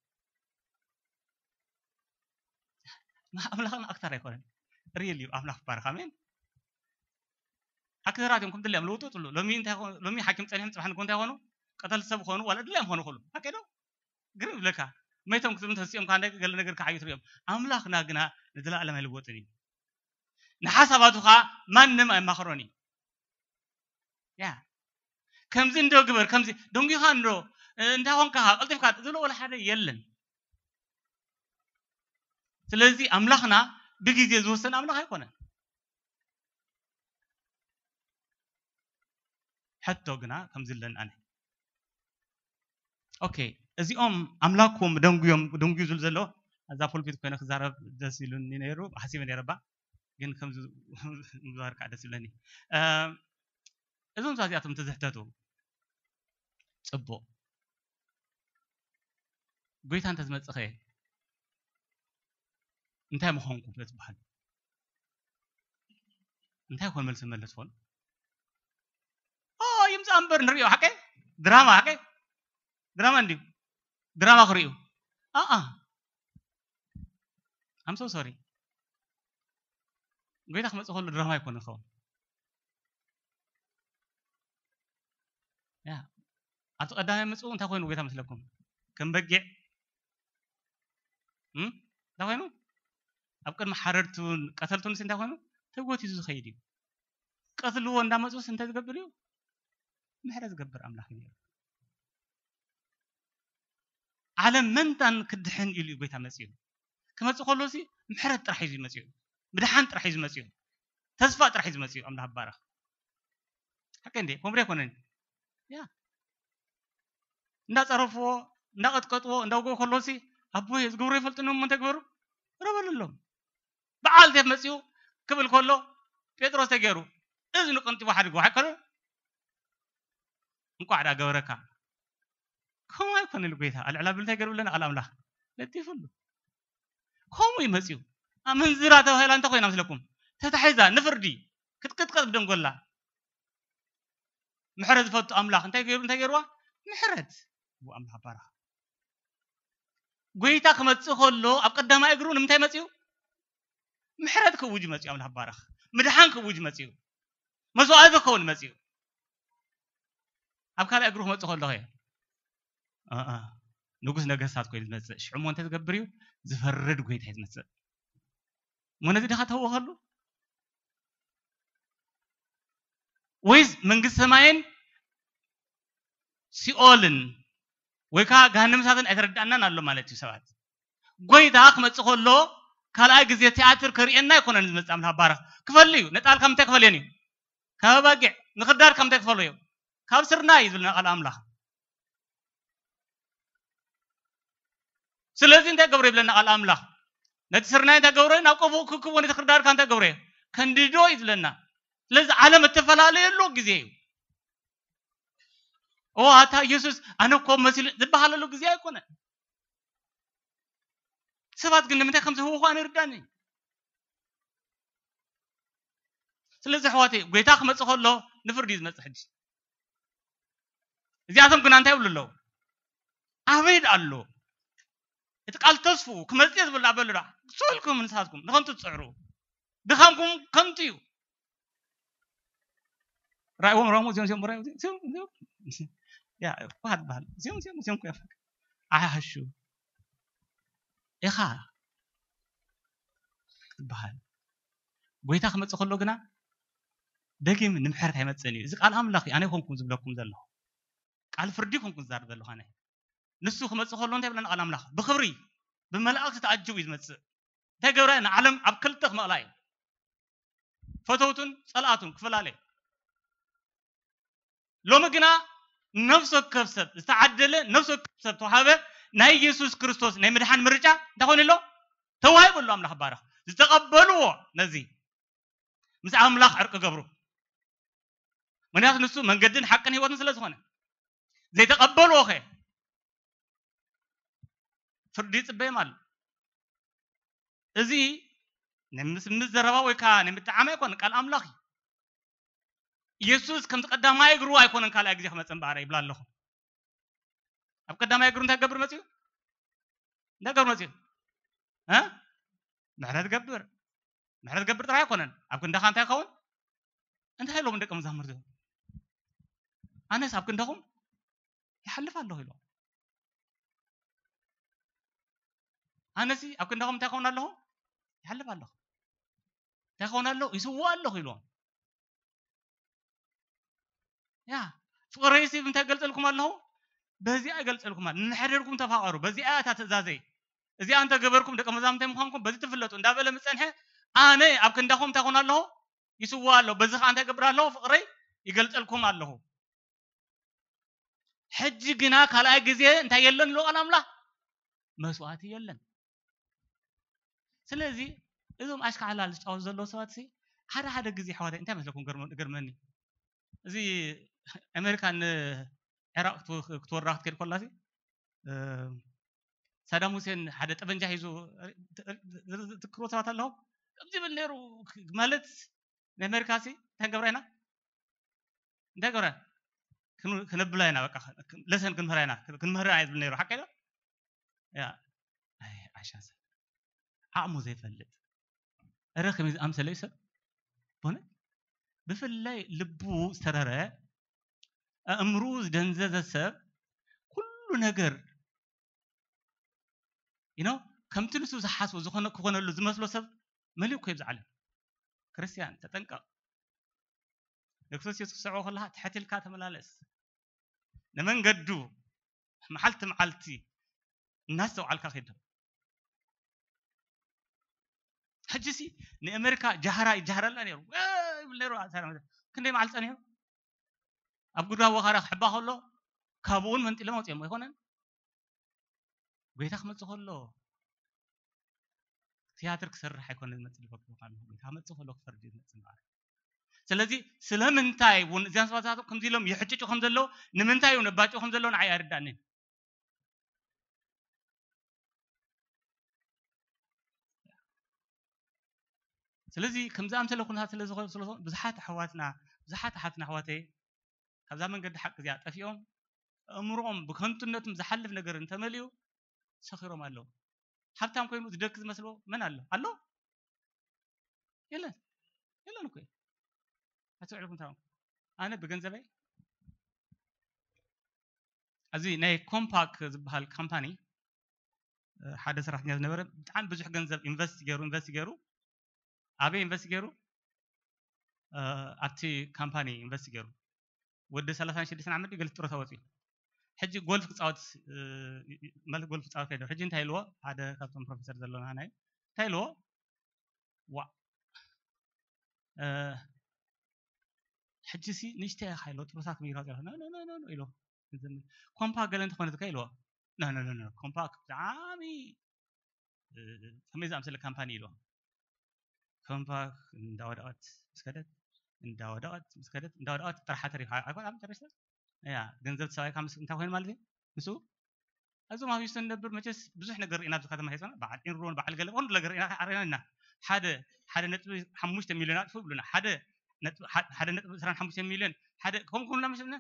ኣምላኽና ኣክተር ኣይኮነን። ሪል እዩ ኣምላኽ ይባረኽ። ኣሜን። ኣክተራት እዮም፣ ከም ድልዮም ለውጡጥሉ። ሎሚ እንታይ ይኾኑ? ሎሚ ሓኪም ጸኒሖም ጽባሕ ንግሆ እንታይ ይኾኑ? ቀተል ሰብ ኾኑ፣ ዋላ ድልዮም ኾኑ ኹሉ። ሓቂ ዶ? ግርም ይብለካ። መይቶም ክትብል ተሲኦም ከኣ ገለ ነገር ክዓዩ ትሪኦም። ኣምላኽና ግና ንዘለኣለም ኣይልወጥን እዩ። ንሓሳባቱ ኸኣ ማንም ኣይማኽሮን እዩ። ያ። ከምዚ እንዶ ግበር፣ ከምዚ ደንጊኻ እንዶ፣ እ፣ እንታይ ኾንካ፣ ቀልጢፍካ ዝብሎ ወላ ሓደ የለን። ስለዚ ኣምላኽና ብግዜ ዝወሰን ኣምላኽ ኣይኮነን። ሕቶ ግና ከምዚ ኣለኒ ኣነ። ኦኬ፣ እዚኦም ኣምላኽኩም ደንጉዮም፣ ደንጉዩ ዝብል ዘሎ፣ እዛ ፖልፒት ኮይነ ክዛረብ ደስ ኢሉኒ ነይሩ፣ ሓሲበ ነይረ እባ። ግን ከምዚ ምግባር ከዓ ደስ ይብለኒ። እ፣ እዞም ሰባት እዚኣቶም እንተዝሕተቱ ጽቡቕ። ጎይታ እንተዝመጽእ ኸ እንታይ ምኾንኩም ስለ ዝበሃል? እንታይ ኮን መልሲ መለስ ኾን? ኦ፣ ይምጻእ እምበር ንርእዮ፣ ሓቀይ? ድራማ፣ ሓቀይ? ድራማ እንድዩ። ድራማ ክርእዩ። ኣኣ። I'm so sorry። ጎይታ ክመጽእ ከሎ ድራማ ኣይኮነን ክኸውን። ያ። ኣብቲ ቀዳማይ ምጽኡ እንታይ ኮይኑ ጎይታ መስለኩም? ከም በጊዕ። እም? እንታይ ኮይኑ? ኣብ ቅድሚ ሓረድቱን ቀተልቱንስ እንታይ ኮይኑ? ተጎቲቱ ዝኸይድ እዩ። ቀትልዎ እንዳመጹስ እንታይ ዝገብር እዩ? ምሕረት ዝገብር ኣምላኽ እዩ ነይሩ። ዓለም መንታን ክድሕን ኢሉ እዩ ጎይታ መጺኡ። ክመጽእ ከሎ ሲ ምሕረት ጥራሕ እዩ ዝመጽኡ። ምድሓን ጥራሕ እዩ ዝመጽኡ። ተስፋ ጥራሕ እዩ ዝመጽኡ። ኣምላኽ ይባረኽ። ሓቂ እንዴ? ኮምሬ ኮነን። ያ። እንዳጸረፍዎ፣ እንዳቐጥቀጥዎ፣ እንዳውግኡ ከሎ ሲ ኣቦይ ዝገብሮ ይፈልጥን እሞ እንታይ ግበሩ? ረበልሎም። በዓል ቴፍ መጺኡ ክብል ከሎ ጴጥሮስ ተገይሩ እዝኑ ቀንጢቡ ሓዲግዎ ሓቀሉ። እንቋዕ ዳ ገበረካ። ከምኡ ኣይኮነ ኢሉ ጎይታ ኣልዕላ ብል እንታይ ገይሩ ብለና ቃል ኣምላኽ ለጢፉሉ። ከምኡ እዩ መጺኡ። ኣመንዝራ ተባሂላ እንታይ ኮይና መስለኩም? ተታሒዛ ንፍርዲ ክትቅጥቀጥ ብደንጎላ። ምሕረት ዝፈቱ ኣምላኽ እንታይ ገይሩ፣ እንታይ ገይርዋ? ምሕረት። ው ኣምላኽ ባረኻ። ጎይታ ክመጽእ ከሎ ኣብ ቀዳማይ እግሩ ንምንታይ መጺኡ? ምሕረት ክውጅ መጺኡ ኣምላኽ ባረኽ። ምድሓን ክውጅ መጺኡ። መስዋዕቲ ክኸውን መጺኡ። ኣብ ካልኣይ እግሩ ክመጽእ ከሎ ኸ? ኣኣ፣ ንጉስ ነገስታት ኮይኑ ዝመጽእ። ሽዑ እሞ እንታይ ዝገብር እዩ? ዝፈርድ ጎይታ እዩ ዝመጽእ። እሞ ነዚ ዲኻ ተህወኸሉ? ወይስ መንግስቲ ሰማይን ሲኦልን ወይ ከዓ ገሃነም እሳትን ኣይተረዳእናን ኣሎ ማለት እዩ ሰባት? ጎይታ ክመጽእ ከሎ ካልኣይ ግዜ ቲያትር ከርእየና ኣይኮነን ዝመጽእ። ኣምላኽ ባረኽ። ክፈሊ እዩ። ነጣል ካብ ምንታይ ክፈልየን እዩ? ካብ ኣባጊዕ። ንኽርዳድ ካብ ምንታይ ክፈሎ እዩ? ካብ ስርናይ እዩ ዝብለና ቃል ኣምላኽ። ስለዚ እንታይ ገብሮ ይብለና ቃል ኣምላኽ? ነቲ ስርናይ እንታይ ገብሮ? ናብ ቀፎኡ ክክቦ፣ ነቲ ክርዳድካ እንታይ ገብሮ? ከንድዶ እዩ ዝብለና። ስለዚ ዓለም እተፈላለየሉ ግዜ እዩ። ኦ፣ ኣታ ኢየሱስ ኣነ እኮ መሲሉ ዝበሃለሉ ግዜ ኣይኮነን። ሰባት ግን ንምንታይ ከም ዝህውኹ ኣነ ይርዳኒ። ስለዚ ኣሕዋተይ፣ ጎይታ ክመጽእ ከሎ ንፍርዲ እዩ ዝመጽእ ሕጂ። እዚኣቶም ግና እንታይ ይብሉ ኣለዉ? ኣበይ ደኣ ኣሎ እቲ ቃል ተስፍኡ ክመጽእ ዝብል? ኣበሉ ደኣ። ክስእልኩም ንስኻትኩም ንኸንቱ ትጽዕሩ። ድኻምኩም ከንቱ እዩ። ራእይዎም ራሙ እዚኦም፣ እዚኦም ራእይ እዚኦም፣ እዚኦም፣ እዚኦም። ያ፣ ባህል፣ ባህል። እዚኦም፣ እዚኦም፣ እዚኦም እኮ እዮም። ኣይሓሹ ኢኻ ክትበሃል። ጎይታ ክመጽእ ከሎ ግና ደጊም ንምሕረት ኣይመጽእን እዩ። እዚ ቃል ኣምላኽ እዩ፣ ኣነ ኣይኮንኩን ዝብለኩም ዘለኹ። ቃል ፍርዲ ኣይኮንኩን ዝዛረብ ዘለኹ ኣነ። ንሱ ክመጽእ ከሎ እንታይ ይብለና ቃል ኣምላኽ? ብኽብሪ፣ ብመላእክቲ ተኣጅቡ እዩ ዝመጽእ። እንታይ ገብረ? ንዓለም ኣብ ክልተ ክመቕላ እዩ። ፈተውቱን ጸላእቱን ክፈላለ እዩ። ሎሚ ግና ነፍሲ ወከፍ ሰብ ዝተዓደለ፣ ነፍሲ ወከፍ ሰብ ተዋሃበ። ናይ ኢየሱስ ክርስቶስ ናይ ምድሓን ምርጫ እንታይ ኮይኑ ኣሎ? ተዋሂቡ ኣሎ። ኣምላኽ ባረኽ። ዝተቐበልዎ ነዚ ምስ ኣምላኽ ዕርቂ ገብሩ። ምክንያቱ ንሱ መንገድን ሓቅን ህይወትን ስለ ዝኾነ። ዘይተቐበልዎ ኸ ፍርዲ ይጽበዮም ኣሎ። እዚ ናይ ምስ ምስ ዘረባ ወይ ከዓ ናይ ምጥዓም ኣይኮነ፣ ቃል ኣምላኽ እዩ። ኢየሱስ ከምቲ ቀዳማይ እግሩ ኣይኮነን ካልኣይ ግዜ ክመጽእ እምበኣር ይብላ ኣለኹ። ኣብ ቀዳማይ እግሩ እንታይ ገብር መጽኡ? እንታይ ገብር መጽኡ? እ? ምሕረት ገብር። ምሕረት ገብር ጥራይ ኣይኮነን። ኣብ ክንዳኻ እንታይ ይኸውን? እንታይ ኢሎም ደቀ መዛሙርቱ? ኣነስ ኣብ ክንዳኹም ይሓልፍ ኣለኹ ኢሎም። ኣነሲ ኣብ ክንዳኹም እንታይ ክኸውን ኣለኹ? ይሓልፍ ኣለኹ። እንታይ ክኸውን ኣለኹ? ይስውእ ኣለኹ ኢሎም። ያ ፍቕረይሲ እንታይ ገልጸልኩም ኣለኹ? በዚኣ ይገልጸልኩም ኣለኹ። ንሕደርኩም ተፋቐሩ። በዚኣ እያ እታ ትእዛዘይ። እዚኣ እንተ ገበርኩም ደቀ መዛሙርተይ ምዃንኩም በዚ ትፍለጡ እንዳበለ ምስ ጸንሐ ኣነ ኣብ ክንዳኹም እንታይ ክኾን ኣለኹ? ይስውእ ኣለኹ። በዚ ኸዓ እንታይ ገብር ኣለኹ? ፍቕረይ ይገልጸልኩም ኣለኹ። ሕጂ ግና ካልኣይ ግዜ እንታይ የለን ኢሉ ቃል ኣምላኽ? መስዋእቲ የለን። ስለዚ እዞም ኣሽካዕላል ዝጫወቱ ዘለዉ ሰባት ሲ ሓደ ሓደ ግዜ ኣሕዋተይ እንታይ መስለኩም ገርመ- ገርመኒ እዚ ኣሜሪካ ንዕራቕ ክትወ- ክትወራ ክትከድ ኮላ ሲ እ፣ ሳዳም ሁሴን ሓደ ጠበንጃ ሒዙ ትክሮ ሰባት ኣለኹም ከምዚ ይብል ነይሩ ማለት ናይ ኣሜሪካ ሲ እንታይ ገብራ ኢና እንታይ ገብራ ክን- ክነብላ ኢና በቃ ለሰን ክንምህራ ኢና ክንምህራ ኢና ዝብል ነይሩ ሓቀ ዶ ያ ኣይ ዓሻ ሰብ ዓቕሙ ዘይፈልጥ እረ ከመይ ዝኣምሰለ እዩ ሰብ በእውነት ብፍላይ ልቡ ዝተረረ ኣእምርኡ ዝደንዘዘ ሰብ ኩሉ ነገር you know ከምቲ ንሱ ዝሓስቦ ዝኾነ ክኾነሉ ዝመስሎ ሰብ መሊኡ እኮ እዩ ኣብዚ ዓለም ክርስትያን ተጠንቀቕ ንክርስቶስ የሱስ ክትስዕቦ ከለኻ ትሕት ኢልካ ተመላለስ ንመንገዱ መዓልቲ መዓልቲ እናስተውዓልካ ኸይድ ሕጂ ሲ ንኣሜሪካ ጃህራ ይጃህረላ ነይሩ ይብል ነይሩ ክንደይ መዓልቲ ጸኒሑ ኣብ ጉድጓድ ወኻርያ ክሕባ ከሎ ካብኡውን መንጢሎም ኣውፅኦም ኣይኮነን ጎይታ ክመፅእ ከሎ ትያትር ክሰርሕ ኣይኮነ ዝመፅእ ዝፈክሩ ኣለኹ ጎይታ ክመፅእ ከሎ ክፈርድ ዝመፅእ ማለት ስለዚ ስለምንታይ እውን እዚያን ሰባታት ከምዚ ኢሎም ይሕጭጩ ከም ዘለዉ ንምንታይ እዮም ነባጭ ከም ዘለዉ ንዓይ ኣይርዳእንን ስለዚ ከምዚ ኣምሰለ ኩነታት ስለ ዝኾነ ስለ ዝኾነ ብዙሓት ኣሕዋትና ብዙሓት ኣሓትና ኣሕዋተይ ካብዛ መንገዲ ሓቂ እዚኣ ጠፊኦም ኣእምሮኦም ብከንቱነትን ዝሓልፍ ነገር እንተመሊኡ ሰኺሮም ኣለዉ ሃብታም ኮይኑ ዝደኪ ዝመስሎ መን ኣሎ ኣሎ የለን የለን እኮ ኣትውዕልኩም ታው ኣነ ብገንዘበይ እዚ ናይ ኮምፓክ ዝበሃል ካምፓኒ ሓደ ሰራሕተኛ ዝነበረ ብጣዕሚ ብዙሕ ገንዘብ ኢንቨስት ገይሩ ኢንቨስት ገይሩ ኣበይ ኢንቨስት ገይሩ ኣብቲ ካምፓኒ ኢንቨስት ገይሩ ወዲ ሰላሳን ሽዱሽተን ዓመት ገለ ጡረታ ወፂኡ ሕጂ ጎልፍ ክፃወት ማለት ጎልፍ ክፃወት ከይደ ሕጂ እንታይ ኢልዎ ሓደ ካብቶም ፕሮፌሰር ዘለና ናይ እንታይ ኢልዎ ዋ ሕጂ ሲ ንእሽተይ ኢኻ ኢልዎ ጡረታ ክምይራ ፂ ኢልዎ ኮምፓ ገለ እንተኾነትካ ኢልዎ ኮምፓ ብጣዕሚ ከመይ ዝኣምሰለ ካምፓኒ ኢልዎ ኮምፓ እንዳወደቐት ምስ ከደት እንዳወደቐት ምስ ከደት እንዳወደቐት ጥራሓ ተሪፋ ኣይኮን ኣብ መጨረሽታ ያ ገንዘብ ተሰባይካ ምስ እንታይ ኮይኑ ማለት እዩ ንሱ ኣብዞም ኣብ ሂውስተን ንነብር መቸስ ብዙሕ ነገር ኢና ኣብዚ ከተማ ሂዝና በዓል ኢንሮን በዓል ገለ ኩሉ ነገር ኢና ኣሪና ኢና ሓደ ሓደ ነጥቢ ሓሙሽተ ሚልዮን ኣጥፉ ይብሉና ሓደ ነጥቢ ሓደ ነጥቢ ዕስራን ሓሙሽተ ሚልዮን ሓደ ከምኡ ኩልና መሸጥና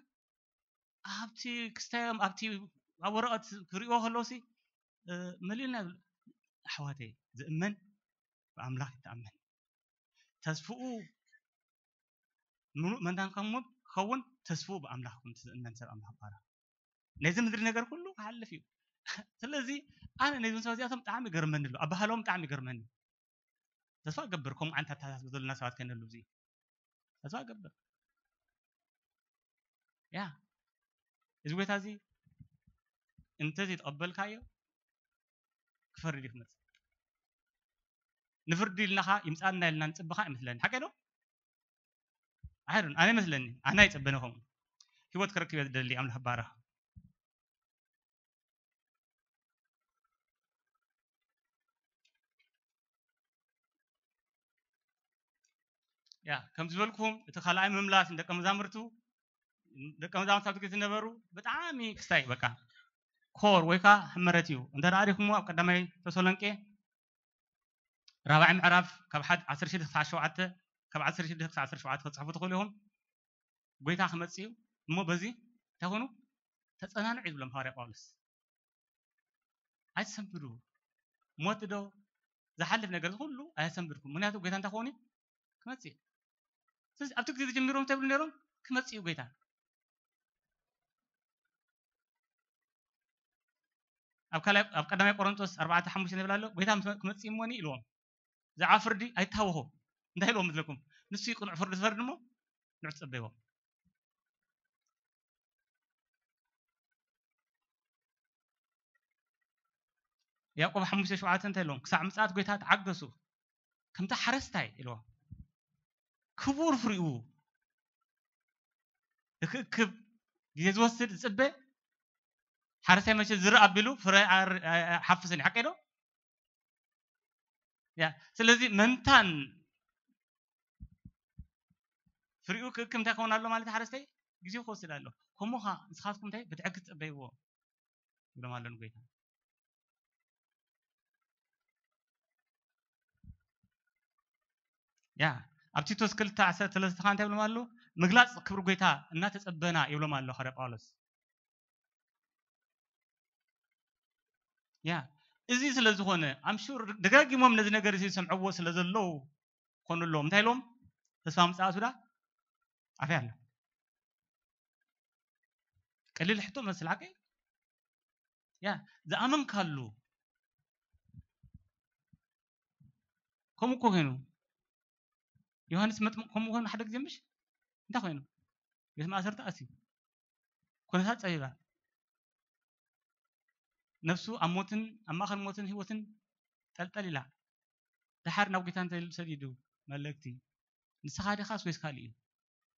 ኣብቲ ክስታዮም ኣብቲ ኣብ ወረቐት ክሪእዎ ከለውሲ መሊኡና ይብል ኣሕዋተይ ዝእመን ብኣምላኽ ይተኣመን ተስፍኡ ምሉእ መታን ክኸውን ተስፍኡ ብኣምላኽ ኩም ዝእመን ሰብ ኣምላኽ ባራ ነዚ ምድሪ ነገር ኩሉ ክሓልፍ እዩ ስለዚ ኣነ ነዞም ሰባት እዚኣቶም ብጣዕሚ ይገርመኒ ኣሎ ኣባህሎም ብጣዕሚ ይገርመኒ ተስፋ ገብር ከምኡ ዓይነት ኣተሓሳስባ ዘለና ሰባት ከነሉ እዚ ተስፋ ገብር ያ እዚ ጎይታ እዚ እንተዘይተቐበልካዮ ክፈርድ እዩ ክመፅእ ንፍርዲ ኢልና ኸዓ ይምፃና ኢልና ንፅበኻ ኣይመስለኒ ሓቀ ዶ ኣይዶን ኣነ ይመስለኒ ኣነ ኣይፅበነ ከምኡ ህይወት ክረክብ እየ ዝደሊ ኣምላኽ ባራ ያ ከም ዝበልኩም እቲ ካልኣይ ምምላስ ንደቀ መዛምርቱ ደቀ መዛሙርት ኣብቲ ግዜ ዝነበሩ ብጣዕሚ ክስታይ በቃ ኮር ወይ ከዓ ሕመረት እዩ። እንተ ደኣ ሪኹምዎ ኣብ ቀዳማይ ተሰሎንቄ ራብዓይ ምዕራፍ ካብ ሓድ ዓሰርተ ሽዱሽተ ክሳዕ ሸውዓተ፣ ካብ ዓሰርተ ሽዱሽተ ክሳዕ ዓሰርተ ሸውዓተ ክትጽሕፉ ትኽእሉ ኢኹም። ጎይታ ክመጽእ እዩ እሞ በዚ እንታይ ኮኑ ተጸናንዑ እዩ ዝብሎም ሃዋርያ ጳውሎስ። ኣይትሰንብዱ። ሞት ዶ ዝሓልፍ ነገር ኩሉ ኣየሰንብድኩም። ምክንያቱ ጎይታ እንታይ ክኸውን እዩ ክመጽእ እዩ። ስለዚ ኣብቲ ግዜ ዝጀሚሮም እንታይ ይብሉ ነይሮም ክመጽእ እዩ ጎይታ። ኣብ ካልኣይ ኣብ ቀዳማይ ቆሮንቶስ ኣርባዕተ ሓሙሽተ ንብል ኣሎ ጎይታ ምስ ክመጽእ እሞኒ ኢልዎም። ብዛዕባ ፍርዲ ኣይታወኹ እንታይ ኢልዎም መስለኩም? ንሱ እዩ ቅኑዕ ፍርዲ ዝፈርድ እሞ ንዑ ትጸበይዎ። ያዕቆብ ሓሙሽተ ሸውዓተ እንታይ ኢልዎም? ክሳዕ ምጽኣት ጎይታ ተዓገሱ። ከምቲ ሓረስታይ ኢልዎም ክቡር ፍሪኡ ክእክብ ግዜ ዝወስድ ዝጽበ ሓረስታይ መቸ ዝርኢ ኣቢሉ ፍረ ሓፍስን ሓቀ ዶ ያ ስለዚ መንታን ፍሪኡ ክእክብ እንታይ ክኸውን ኣሎ ማለት ሓረስታይ ግዜ ክወስድ ኣሎ። ከምኡ ኸዓ ንስኻትኩም እንታይ ብትዕግስቲ ትጸበይዎ ይብሎም ኣሎ ንጎይታ። ያ ኣብ ቲቶስ ክልተ ዓሰርተ ሰለስተ ኸዓ እንታይ ይብሎም ኣሎ? ምግላጽ ክብሪ ጎይታ እናተጸበና ይብሎም ኣሎ ሃዋርያ ጳውሎስ። ያ እዚ ስለ ዝኾነ ኣምሹር ደጋጊሞም ነዚ ነገር እዚ ዝሰምዕዎ ስለ ዘለዉ ኮኑ ኣለዎም እንታይ ኢሎም ተስፋ ምጽኣቱ ዳ ኣፍያ ኣሎ ቀሊል ሕቶ መስል ሓቂ ያ ዝኣመንካሉ ከምኡ እኮ ኮይኑ ዮሃንስ መጥምቕ ከምኡ ኮይኑ ሓደ ግዜ ምሽ እንታይ ኮይኑ ቤት ማእሰርቲ ኣስዩ ኩነታት ጸቢባ ነፍሱ ኣብ ሞትን ኣብ ማእኸል ሞትን ህይወትን ጠልጠል ኢላ ደሓር ናብ ጌታ እንተ ሰዲዱ መልእክቲ ንስኻ ዲኻስ ወይስ ካልእ እዩ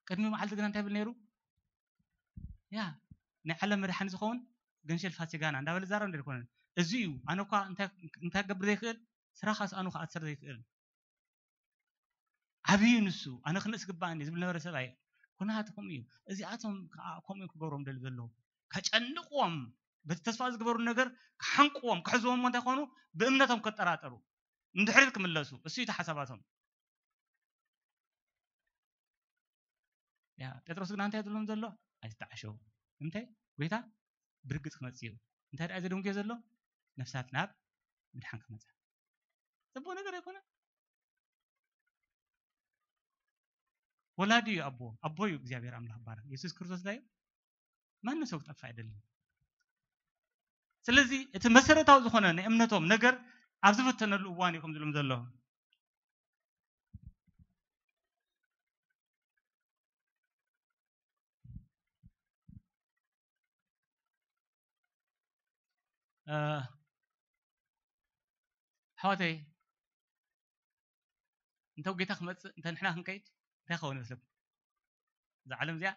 ቅድሚ መዓልቲ ግና እንታይ ብል ነይሩ ያ ናይ ዓለም መድሓኒ ዝኸውን ገንሸል ፋሲጋና እንዳበለ ዛረብ እንደ ይኮነን እዚ እዩ ኣነ እኳ እንታይ ገብር ዘይክእል ስራኻስ ኣኑ ክኣስር ዘይክእል ዓብዩ ንሱ ኣነ ክንእስ ግባኣኒ ዝብል ነበረ ሰብኣይ ኩናት ከምኡ እዩ እዚኣቶም ከዓ ከምኡ ክገብሮም ደሊ ዘለዉ ከጨንቅዎም በቲ ተስፋ ዝግበሩ ነገር ክሓንቅዎም ክሕዝዎም እንታይ ኮኑ ብእምነቶም ከጠራጠሩ እንድሕሪት ክምለሱ እሱ እዩ ሓሳባቶም ያ ጴጥሮስ ግና እንታይ ዝብሎም ዘሎ ኣይትተዓሸው እንታይ ጎይታ ብርግፅ ክመፅእ እዩ እንታይ ደኣ ዘደንጉዮ ዘሎ ነፍሳት ናብ ምድሓን ክመፃ ፅቡቅ ነገር ኣይኮነ ወላዲ እዩ ኣቦ ኣቦ እዩ እግዚኣብሔር ኣምላኽ ባር የሱስ ክርስቶስ እንታይ እዩ ማንም ሰው ክጠፋ ኣይደልን ስለዚ እቲ መሰረታዊ ዝኾነ ናይ እምነቶም ነገር ኣብ ዝፈተነሉ እዋን እዩ ከም ዝብሎም ዘሎ ኣሕዋተይ እንተ ጌታ ክመፅእ እንተ ንሕና ክንከይድ እንታይ ኸውን ይመስለኩም እዛ ዓለም እዚኣ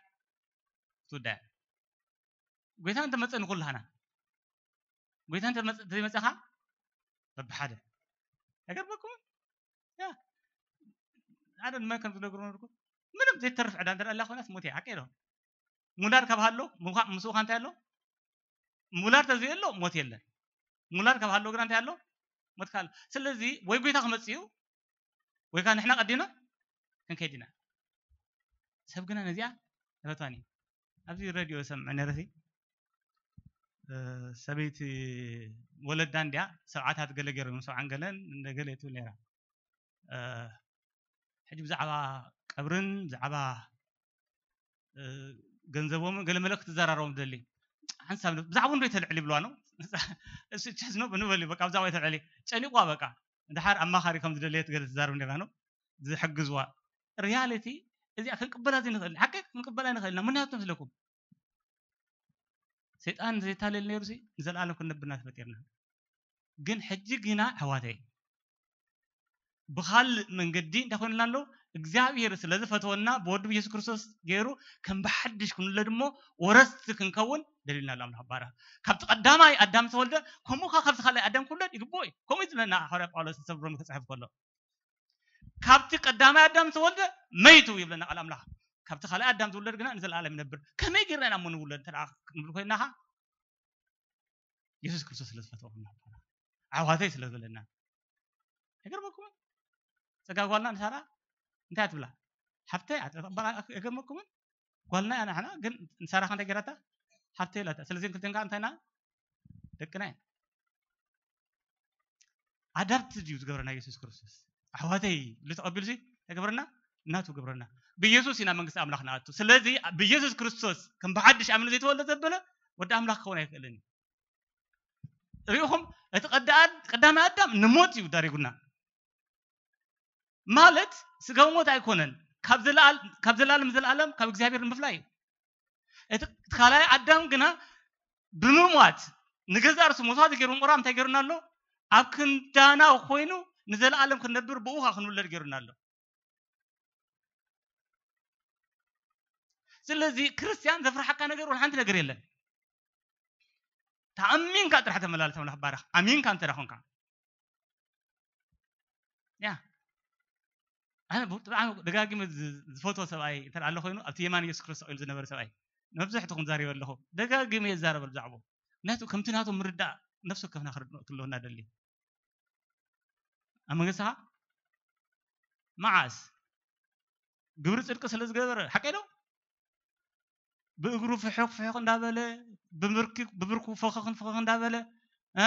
ክትውዳያ ጎይታ እንተመፀ ንኩላህና ጎይታ እንተመፀ እንተዘይመፀኻ በብሓደ ኣይገርመኩም ሓደ ንመን ከም ዝነግሩ ነርኩ ምንም ዘይተርፍ ዕዳ እንተ ኣላ ኮይናስ ሞት እያ ሓቀ ዶ ሙላድ ካብ ሃሎ ምስኡ እንታይ ኣሎ ሙላድ ተዘይ ኣሎ ሞት የለን ሙላድ ካብ ሃሎ ግና እንታይ ኣሎ ሞት ካል ስለዚ ወይ ጎይታ ክመፅእ እዩ ወይ ከዓ ንሕና ቀዲና ክንከይድ ኢና ሰብ ግና ነዚኣ ተፈታኒ ኣብዚ ረድዮ ሰምዐ ነረሲ ሰበይቲ ወለዳ እንዲያ ሰብዓታት ገለ ገይሮም ሰብዓን ገለን እንደገለ ትብል ነራ ሕጂ ብዛዕባ ቀብርን ብዛዕባ ገንዘቦም ገለ መለ ክትዘራረቦም ትደሊ ሓንሳብ ብዛዕባ እንዶ ተልዕል ይብልዋ ነው እሱ ቻዝ ነው ብንበል በቃ ብዛዕባ ተልዕል ጨኒቋ በቃ እንድሓር ኣማኻሪ ከም ዝደለየት ገለ ትዛረብ እንደና ነው ዝሕግዝዋ ሪያሊቲ እዚኣ ክንቅበላ ዘይንኽእል ሓቂ ክንቅበላ ንኽእልና ምክንያቱ መስለኩም ሰይጣን ዘይታለል ነይሩ ንዘለኣለም ክንነብርና ተፈጢርና ግን ሕጂ ግና ኣሕዋተይ ብኻልእ መንገዲ እንታይ ኮይኑና ኣሎ እግዚኣብሔር ስለ ዝፈተወና ብወዱ ኢየሱስ ክርስቶስ ገይሩ ከም ብሓድሽ ክንውለድ እሞ ወረስቲ ክንከውን ደልዩና ኣሎ ኣምላኽ ባራ ካብቲ ቀዳማይ ኣዳም ዝተወልደ ከምኡ ከ ካብቲ ካልኣይ ኣዳም ክውለድ ይግብኦ እዩ ከምኡ ዝብለና ሓዋርያ ጳውሎስ ንሰብ ሮሚ ክፅሕፍ ከሎ ካብቲ ቀዳማይ ኣዳም ዝተወልደ መይቱ ይብለና ቃል ኣምላኽ ካብቲ ካልኣይ ኣዳም ዝውለድ ግና ንዘለኣለም ይነብር። ከመይ ጌርና ኢና እሞ ንውለድ እንተ ደኣ ክንብል ኮይንና ኸዓ፣ የሱስ ክርስቶስ ስለ ዝፈተወና፣ ኣሕዋተይ ስለ ዝበለና። ኣይገርመኩምን? ጸጋ ጓልና ንሳራ እንታይ ትብላ? ሓፍተይ፣ ኣት-፣ ኣት-፣ ኣት-፣ ኣይገርመኩምን? ጓልና እያ ንሕና፣ ግን ንሳራ ከ እንታይ ገይራታ? ሓፍተይ ኢላታ። ስለዚ ክልቴን ከኣ እንታይ ኢና? ደቅና ኢና። ኣዳፕት ድዩ ዝገብረና የሱስ ክርስቶስ? ኣሕዋተይ ኢሉ ተቐቢሉሲ እንታይ ገብረና? ናቱ ገብረና። ብኢየሱስ ኢና መንግስቲ ኣምላኽ ንኣቱ። ስለዚ ብኢየሱስ ክርስቶስ ከም ብሓድሽ ኣሚኑ ዘይተወልደ ዘበለ ወዲ ኣምላኽ ክኸውን ኣይክእልን እዩ። ርኢኹም? እቲ ቀዳ-፣ ቀዳማይ ኣዳም ንሞት እዩ ዳሪጉና። ማለት ስጋዊ ሞት ኣይኮነን፣ ካብ ዘለኣል-፣ ካብ ዘላለም ዘላለም ካብ እግዚኣብሔር ንምፍላይ እዩ። እቲ ካልኣይ ኣዳም ግና ብምሟት ንገዛእ ርእሱ መስዋዕቲ ገይሩ ምቑራብ እንታይ ገይሩና ኣሎ? ኣብ ክንዳና ኮይኑ ንዘለኣለም ክንነብር ብኡ ኸዓ ክንውለድ ገይሩና ኣሎ። ስለዚ ክርስትያን ዘፍርሓካ ነገር ወላ ሓንቲ ነገር የለን። ተኣሚንካ ጥራሕ ተመላለስ፣ ኣምላኽ ባርኽ። ኣሚንካ እንተ ደኣ ኾንካ። ያ። ኣነ ብ-፣ ብጣዕሚ ደጋጊመ ዝ-፣ ዝፈትዎ ሰብኣይ እንተ ደኣ ኣሎ ኮይኑ፣ ኣብቲ የማን የሱስ ክርስቶስ ኢሉ ዝነበረ ሰብኣይ። መብዛሕትኹም ዛሪበ ኣለኹ። ደጋጊመ እየ ዝዛረበሉ ብዛዕባኡ። ምኽንያቱ ከምቲ ናቱ ምርዳእ ነፍሲ ወከፍና ክርድኦ ክለወና ደሊ። ኣብ መንግስትኻ መዓስ? ግብሪ ጽድቂ ስለ ዝገበረ፣ ሓቀይ ዶ? ብእግሩ ፍሕኽ ፍሕኽ እንዳበለ፣ ብምርኪ-፣ ብብርኩ ፈኸኽን ፈኸኽ እንዳበለ፣ እ?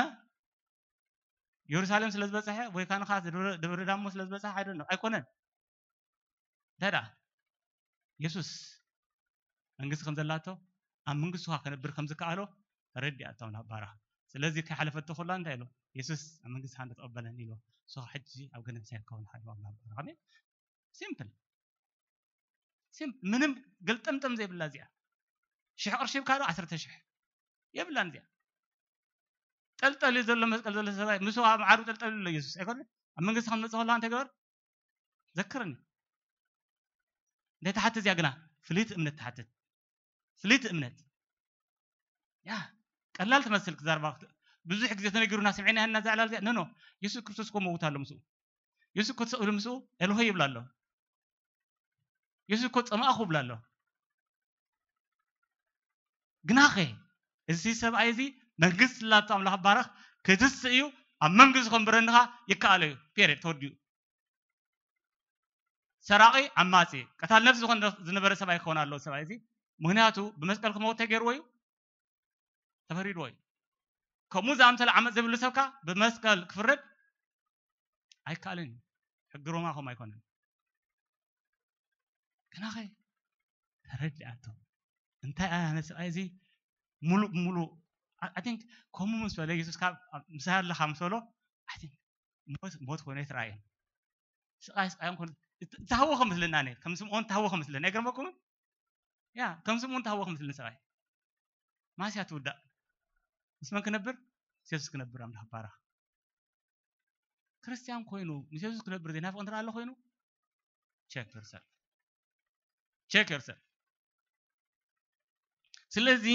የሩሳሌም ስለ ዝበጽሐ፣ ወይ ካንኻ ደብረ፣ ደብረ ዳሞ ስለ ዝበጽሐ፣ I don't know፣ ኣይኮነን። እንታይ ደኣ? የሱስ መንግስቲ ከም ዘላቶ፣ ኣብ መንግስቱ ከኣ ከነብር ከም ዝከኣሎ ተረዲኣቶ ኣምላኽ ባርኻ። ስለዚ ከይሓለፈቶ ከላ እንታይ ኢሉ? የሱስ ኣብ መንግስቲ ከኣ እንተተቐበለኒ ኢሉ። ንሱ ከኣ ሕጂ ኣብ ገነት ምሳይ ክኸውን ኢኻ ኢሉ ኣምላኽ ባርኻ። ኣሜን። ሲምፕል። ሲምፕል። ምንም ገልጠምጠም ዘይብላ እዚኣ። ሽሕ ቅርሺ ሂብካ ዶ? ዓሰርተ ሽሕ። የብላን እዚኣ። ጠልጠል እዩ ዘሎ መስቀል ዘሎ ሰብኣይ፣ ምስኡ ኣብ መዓርኡ ጠልጠል ኣሎ የሱስ። ኣይኮነን? ኣብ መንግስቲ ከም ዝመጽእ ከለኻ እንታይ ገበር? ዘክርኒ። እንታይ ትሓትት እዚኣ ግና? ፍልይቲ እምነት ትሓትት። ፍልይቲ እምነት። ያ፣ ቀላል ትመስል ክዛረባ። ብዙሕ ግዜ ተነጊሩና ስምዒና ኢና እዛ ዕላል እዚኣ። ኖ፣ ኖ። የሱስ ክርስቶስ እኮ መውት ኣሎ ምስኡ። የሱስ እኮ ተሰቒሉ ምስኡ ኤሎሆይ ይብል ኣሎ። የሱስ እኮ ጸማእኹ ይብል ኣሎ። ግናኸ እዚ ሰብኣይ እዚ መንግስቲ ላቱ ኣምላኽ ባረኽ ክትስእ እዩ፣ ኣብ መንግስቲ ከም ብረንኻ ይከኣሎ እዩ። ፔሬድ፣ ተወዲኡ። ሰራቒ፣ ዓማጺ፣ ቀታል ነፍሲ ዝኾነ ዝነበረ ሰብኣይ ክኸውን ኣለዎ ሰብኣይ እዚ። ምኽንያቱ ብመስቀል ክመውት ተገይርዎ እዩ፣ ተፈሪድዎ እዩ። ከምኡ ዝኣምሰለ ዓመፅ ዘይብሉ ሰብካ ብመስቀል ክፍረድ ኣይከኣልን እዩ። ሕጊ ሮማ ከምኡ ኣይኮነን። ግናኸ ተረዲኣቶ። እንታይ ኣነ ሰብኣይ እዚ ሙሉእ ብሙሉእ፣ I think ከምኡ ምስ በለ፣ የሱስ ካብ ምሳይ ኣለኻ ምስ በሎ፣ I think ሞት፣ ሞት ኮይኑ ኣይተራእየን። ስቓይ፣ ስቓይ ኮይኑ፣ እት-፣ እታወኸ ምስለና፣ ኣነ ከም ስምዖን እታወኸ ምስለና። ኣይገርመኩምን? ያ፣ ከም ስምዖን እታወኸ ምስለና ሰብኣይ። ማስያ ትውዳእ። ምስ መን ክነብር? ምስ የሱስ ክነብር። ኣምላኽ ባረኽ። ክርስትያን ኮይኑ ምስ የሱስ ክነብር ዘይናፍቕ እንተ ኣሎ ኮይኑ፣ check yourself። Check yourself። ስለዚ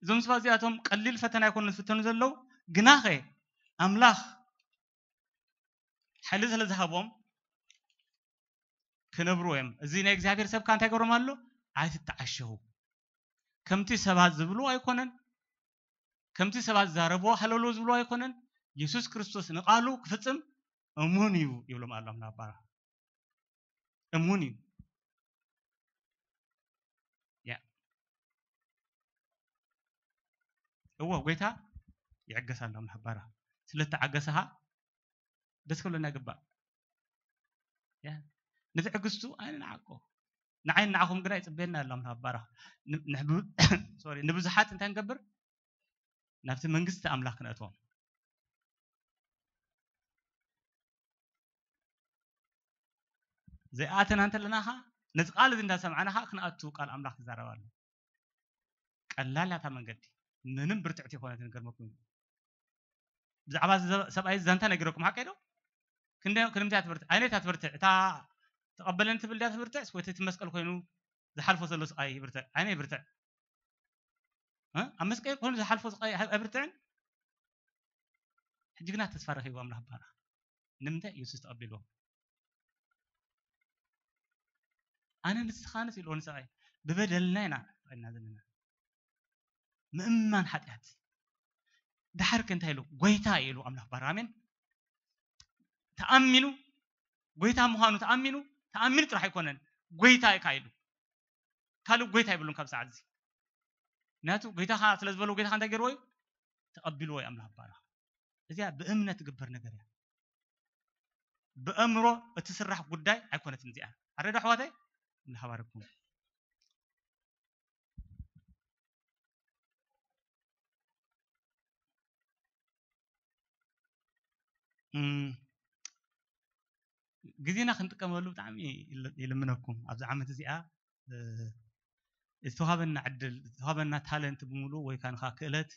እዞም ሰባት እዚኣቶም ቀሊል ፈተና ኣይኮኑን ዝፍተኑ ዘለዉ፣ ግናኸ ኣምላኽ ሓይሊ ስለ ዝሃቦም ክነብሩ እዮም። እዚ ናይ እግዚኣብሔር ሰብ ከኣ እንታይ ገሮም ኣሎ? ኣይትተዓሸዉ። ከምቲ ሰባት ዝብሉ ኣይኮነን፣ ከምቲ ሰባት ዝዛረብዎ ሃለሎ ዝብሉ ኣይኮነን። የሱስ ክርስቶስ ንቓሉ ክፍጽም እሙን እዩ ይብሎም ኣሎ ኣምላኽ ባርኻ። እሙን እዩ። ያ። እዎ፣ ጎይታ ይዕገስ ኣሎ ኣምላኽ ባርኻ። ስለ እተዓገሰኻ ደስ ክብለና ይግባእ። ያ። ንትዕግስቱ ኣይንንዓቆ። ንዓይን ንዓኹም ግና ይጽበየና ኣሎ ኣምላኽ ባርኻ። ን-፣ ንሕቡ-፣ ሶሪ፣ ንብዙሓት እንታይ ንገብር? ናብቲ መንግስቲ ኣምላኽ ክነእትዎም። ዘይኣተና እንተለና ኸዓ፣ ነዚ ቃል እዚ እንዳሰማዕና ኸዓ ክንኣቱ ቃል ኣምላኽ ይዛረብ ኣሎ። ቀላል እያ እታ መንገዲ። ምንም ብርትዕቲ ኣይኮነትን፣ ይገርመኩም። ብዛዕባ እዚ ዘ-፣ ሰብኣይ እዚ ዛንታ ነጊረኩም፣ ሓቀይ ዶ? ክንደ-፣ ክንምንታይ እያ ትብርትዕ? ኣየነይ እያ ትብርትዕ? እታ ተቐበለኒ ትብል ድያ ትብርትዕ? ወይ እቲ መስቀል ኮይኑ ዝሓልፎ ዘሎ ስቓይ ይብርትዕ? ኣየነይ ይብርትዕ? እ? ኣብ መስቀል ኮይኑ ዝሓልፎ ስቓይ ኣይ-፣ ኣይብርትዕን? ሕጂ ግና ተስፋ ረኺቡ ኣምላኽ ባርኽ። ንምንታይ? የሱስ ተቐቢልዎ። ኣነ ንስኻንስ ኢልዎ ንሰብኣይ ብበደልና ኢና ተጣኢና ዘለና። ምእማን ሓጢኣት። ደሓር ከ እንታይ ኢሉ? ጎይታ ኢሉ ኣምላኽ ባርያ። ኣሜን። ተኣሚኑ፣ ጎይታ ምዃኑ ተኣሚኑ፣ ተኣሚኑ ጥራሕ ኣይኮነን፣ ጎይታ ኢኻ ኢሉ። ካልእ ጎይታ የብሉን ካብ ሰዓት እዚ። ምክንያቱ ጎይታኻ ስለ ዝበሎ፣ ጎይታኻ እንታይ ገይርዎ እዩ? ተቐቢልዎ እዩ ኣምላኽ ባርያ። እዚኣ ብእምነት ትግበር ነገር እያ። ብእምሮ እትስራሕ ጉዳይ ኣይኮነትን እዚኣ። ኣረዳ ኣሕዋተይ፣ ንሓባርኩም። እም፣ ግዜና ክንጥቀመሉ ብጣዕሚ ይል-፣ ይልምነኩም። ኣብዚ ዓመት እዚኣ፣ እ፣ ዝተዋሃበና ዕድል፣ ዝተዋሃበና ታለንት ብምሉእ ወይ ከዓ ንኻ ክእለት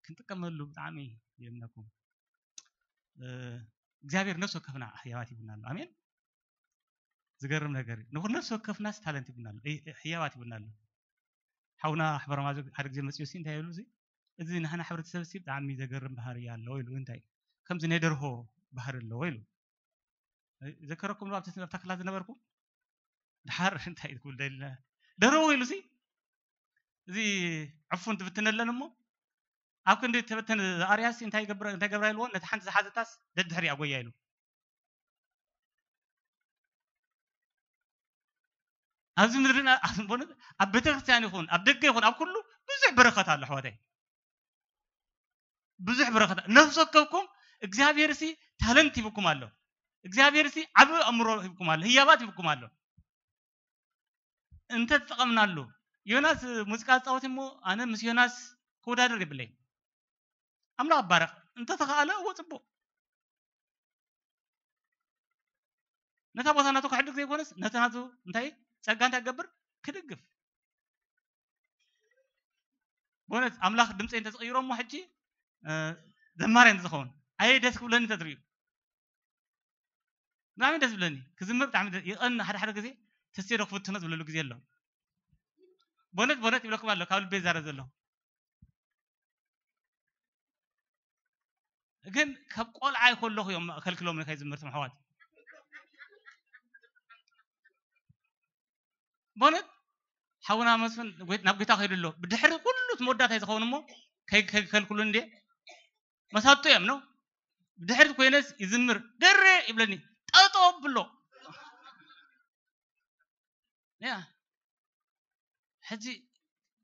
ክንጥቀመሉ ብጣዕሚ ይልምነኩም። እ፣ እግዚኣብሔር ነፍሲ ወከፍና ህያባት ይብልና ኣሎ። ኣሜን። ዝገርም ነገር እዩ። ንኹ ነፍሲ ወከፍናስ ታለንት ይብልና ኣሎ። እ፣ ህያባት ይብልና ኣሎ። ሓውና ኣሕበረ ማዞ ሓደ ግዜ መፅኡ ሲ እንታይ ይብሉ ሲ? እዚ ንሕና ሕብረተሰብ ሲ ብጣዕሚ ዘገርም ባህሪ ኣለዎ ኢሉ። እንታይ? ከምዚ ናይ ደርሆ ባህሪ ኣለዎ ኢሉ። እ፣ ዘከረኩም ዶ ኣብቲ፣ ኣብታ ክላስ ዝነበርኩም? ድሓር እንታይ ትብል ደሊና? ደርሆ ኢሉ ሲ? እዚ ዕፉን ትብትነለን እሞ፣ ኣብ ክንዲ ተበተነ ኣርያስ እንታይ ገብረ-፣ እንታይ ገብራ ኢልዎ? ነቲ ሓንቲ ዝሓዘታስ ደድሕሪኣ ጎያ ኢሉ። ኣብዚ ምድርና፣ ኣብ፣ በእውነት፣ ኣብ ቤተክርስትያን ይኹን፣ ኣብ ደገ ይኹን፣ ኣብ ኩሉ ብዙሕ በረኸት ኣሎ፣ ኣሕዋተይ። ብዙሕ በረኸት። ነፍሲ ወከፍኩም እግዚኣብሔር ሲ ታለንት ሂብኩም ኣሎ። እግዚኣብሔር ሲ ዓቢ ኣእምሮ ሂብኩም ኣሎ። ህያባት ሂብኩም ኣሎ። እንተ ተጠቐምናሉ፣ ዮናስ ሙዚቃ ዝጻወት እሞ፣ ኣነ ምስ ዮናስ ክወዳደር የብለይ። ኣምላኽ ባረኽ። እንተ ተኻእለ፣ እዎ ጽቡቕ። ነታ ቦታ ናቱ ክሕድግ ዘይኮነስ፣ ነቲ ናቱ እንታይ ጸጋ እንታይ ክገብር? ክድግፍ። በእውነት ኣምላኽ ድምፀይ እንተዝቕይሮ እሞ ሕጂ፣ እ፣ ዘማሪ እንተዝኸውን። ኣየ ደስ ክብለኒ እንተትርእዩ። ብጣዕሚ ደስ ዝብለኒ። ክዝምር ብጣዕሚ ደ-፣ ይቐን ሓደ ሓደ ግዜ ተስቴ ዶ ክፍትኖ ዝብለሉ ግዜ ኣሎ። በእውነት፣ በእውነት ይብለኩም ኣሎ፣ ካብ ልበይ ይዛረብ ዘለኹ። ግን ካብ ቆልዓ ከለኹ እዮም ከልክሎምኒ ከይዝምር፣ ትም ኣሕዋት። በእውነት ሓውና መስፍን ጎይ-፣ ናብ ጌታ ከይዱ ኣሎ። ብድሕሪ ኩሉ እቲ መወዳእታ እዩ ዝኸውን እሞ ከይ-፣ ከይከልክሉ እንዴ? መሳቱ እዮም ነው። ብድሕሪ ኮይነስ ይዝምር፣ "ደሬ" ይብለኒ፣ "ጠጠው ብሎ።" ያ። ሕጂ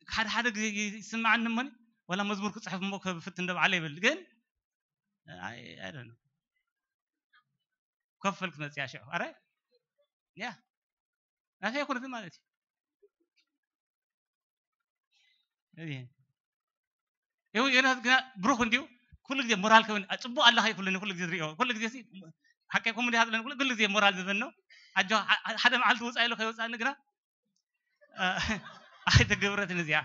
ሓደ ሓደ ግዜ ይስምዓኒ እሞኒ፣ ዋላ መዝሙር ክጽሕፍ እሞ ክፍትን ዶ በዓለ ይብል፣ ግን ኣይ፣ ኣይ ዶንት ኖ። ኮፍ ኢልክ መጽያ ሽዑ። ኣረ? ያ። ናተይ ኣይኮነትን ማለት እዩ። እዚ። ይኸው ዮናስ ግና ብሩኽ እንዲሁ ኩሉ ግዜ ሞራል ከውን፣ "ጽቡቕ ኣለኻ" ይብለኒ ኩሉ ግዜ ዝርእዮ። ኩሉ ግዜ ሲ፣ ሓቀይ ኮሜዲ ሃብለኒ ኩሉ፣ ኩሉ ግዜ ሞራል ዝህበኒ ነው። ኣጆኻ፣ ሓ-፣ ሓደ መዓልቲ ውጻእ ኢሉ ከይወጻእኒ ግና፣ እ፣ ኣይተገብረትን እዚኣ።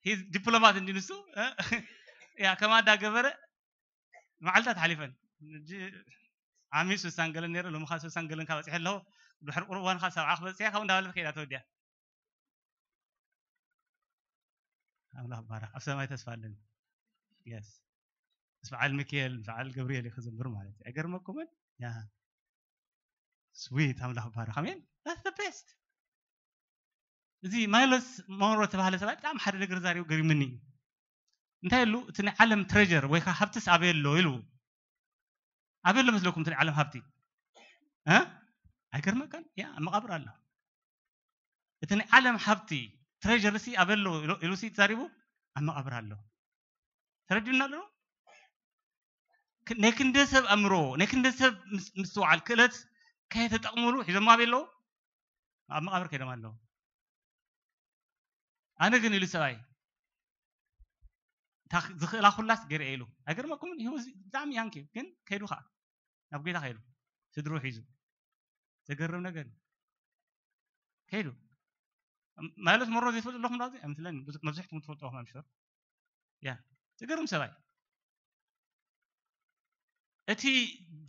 ሂዝ ዲፕሎማት እንዲ ንሱ፣ እ፣ ያ፣ ከማ እንዳገበረ መዓልታት ሓሊፈን። ሕጂ ዓሚ ስሳን ገለን ነይረ፣ ሎሚ ኸኣ ስሳን ገለን ካብ በጺሐ ኣለኹ። ድሕሪ ቁሩብ እዋን ኸኣ ሰብዓ ክበጽሕ እየ፣ ካብኡ እንዳበለት ከይዳ ተወዲኣ። ኣምላኽ ይባረኽ። ኣብ ሰማይ ተስፋ ኣለኒ። የስ። ምስ በዓል ሚካኤል፣ ምስ በዓል ገብርኤል እየ ክዝምር ማለት እዩ። ኣይገርመኩምን? ያ። ስዊት፣ ኣምላኽ ይባረኽ። ኣሜን። That's the best። እዚ ማይለስ ሞንሮ ዝተባህለ ሰብኣይ ብጣዕሚ ሓደ ነገር ዛሪቡ ገሪምኒ እዩ። እንታይ ኢሉ? "እቲ ናይ ዓለም ትሬጀር ወይ ከዓ ሃብትስ ኣበይ ኣሎ?" ኢሉ። ኣበይ ኣሎ መስለኩም እቲ ናይ ዓለም ሃብቲ? እ? ኣይገርመካን? ያ፣ ኣብ መቓብር ኣሎ። እቲ ናይ ዓለም ሃብቲ ትሬጀር ሲ ኣበይ ኣሎ ኢሉ፣ ኢሉ ሲ ተዛሪቡ፣ ኣብ መቓብር ኣሎ። ተረዲኡና ኣሎ? ክ-፣ ናይ ክንደ ሰብ ኣእምሮ፣ ናይ ክንደ ሰብ ምስ-፣ ምስትውዓል ክእለት ከየተጠቕሙሉ ሒዞሞ ኣበይ ኣለዉ? ኣብ መቓብር ከይዶም ኣለዉ። ኣነ ግን ኢሉ ሰብኣይ፣ እታ ዝኽእላ ኩላስ ገይረ ኢሉ። ኣይገርመኩምን? He was ብጣዕሚ ያንግ እዩ፣ ግን ከይዱ ኸዓ። ናብ ጌታ ከይዱ። ስድርኡ ሒዙ። ዘገርም ነገር እዩ። ከይዱ። ማለት መሮ ዘይፈልጡ ኣለኹም ዳዚ? ኣይመስለኒ። ብዙ-፣ መብዛሕትኩም ትፈልጡ ኣለኹም፣ I'm sure። ያ። ዘገርም ሰብኣይ። እቲ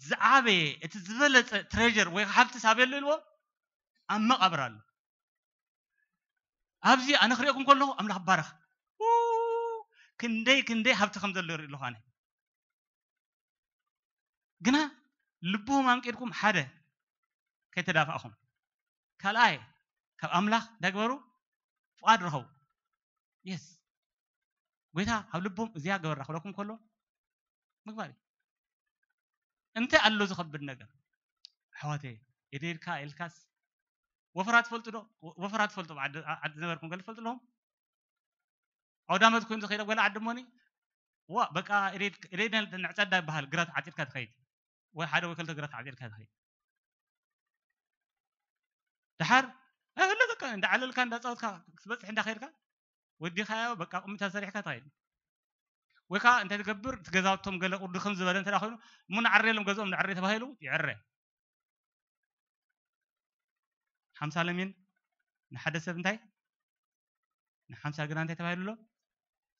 ዝዓበየ፣ እቲ ዝበለጸ ትሬጀር ወይ ሃብቲ ሳብ የሎ ኢልዎ፣ ኣብ መቓብር ኣሎ። ኣብዚ ኣነ ክርእየኩም ከለኹ፣ ኣምላኽ ባረኽ። ው፣ ክንደይ፣ ክንደይ ሃብቲ ከም ዘሎ ይርኢ ኣለኹ ኣነ። ግና ልብኹም ኣንቂድኩም ሓደ፣ ከይተዳፋእኹም። ካልኣይ ካብ ኣምላኽ እንታይ ግበሩ? ፍቓድ ርኸቡ። የስ፣ ጎይታ ኣብ ልቦም እዚኣ ገበራ ክብለኩም ከሎ ምግባር እዩ። እንታይ ኣሎ ዝኸብድ ነገር? ኣሕዋተይ፣ ኢደይድካ ኢልካስ ወፈራ ትፈልጡ ዶ? ወፈራ ትፈልጡ? ዓዲ ዓዲ ዝነበርኩም ገለ ትፈልጡ ኣለኹም? ኣውዳመት ኮይኑ ዝኸይደ ገለ ዓዲ እሞኒ ዋ በቃ ኢደይ ኢደይ ንዕጸዳ ይበሃል። ግራት ዓጺድካ ትኸይድ ወይ ሓደ ወይ ክልተ ግራት ዓጺድካ ትኸይድ። ደሓር ኣይፈለጠካ እንዳዓለልካ እንዳጻወትካ ክትበጽሕ እንዳኸይድካ ወዲኻዮ በቃ ቁምታ ሰሪሕካ ትኸይድ። ወይ ከዓ እንታይ ትገብር እቲ ገዛውቶም ገለ ቁርዲ ከም ዝበለ እንተ ኮይኑ እሞ ንዓረሎም ገዝኦም ንዕረ ተባሂሉ ይዕረ። ሓምሳ ለሚን ንሓደ ሰብ እንታይ ንሓምሳ ግና እንታይ ተባሂሉ ኣሎ?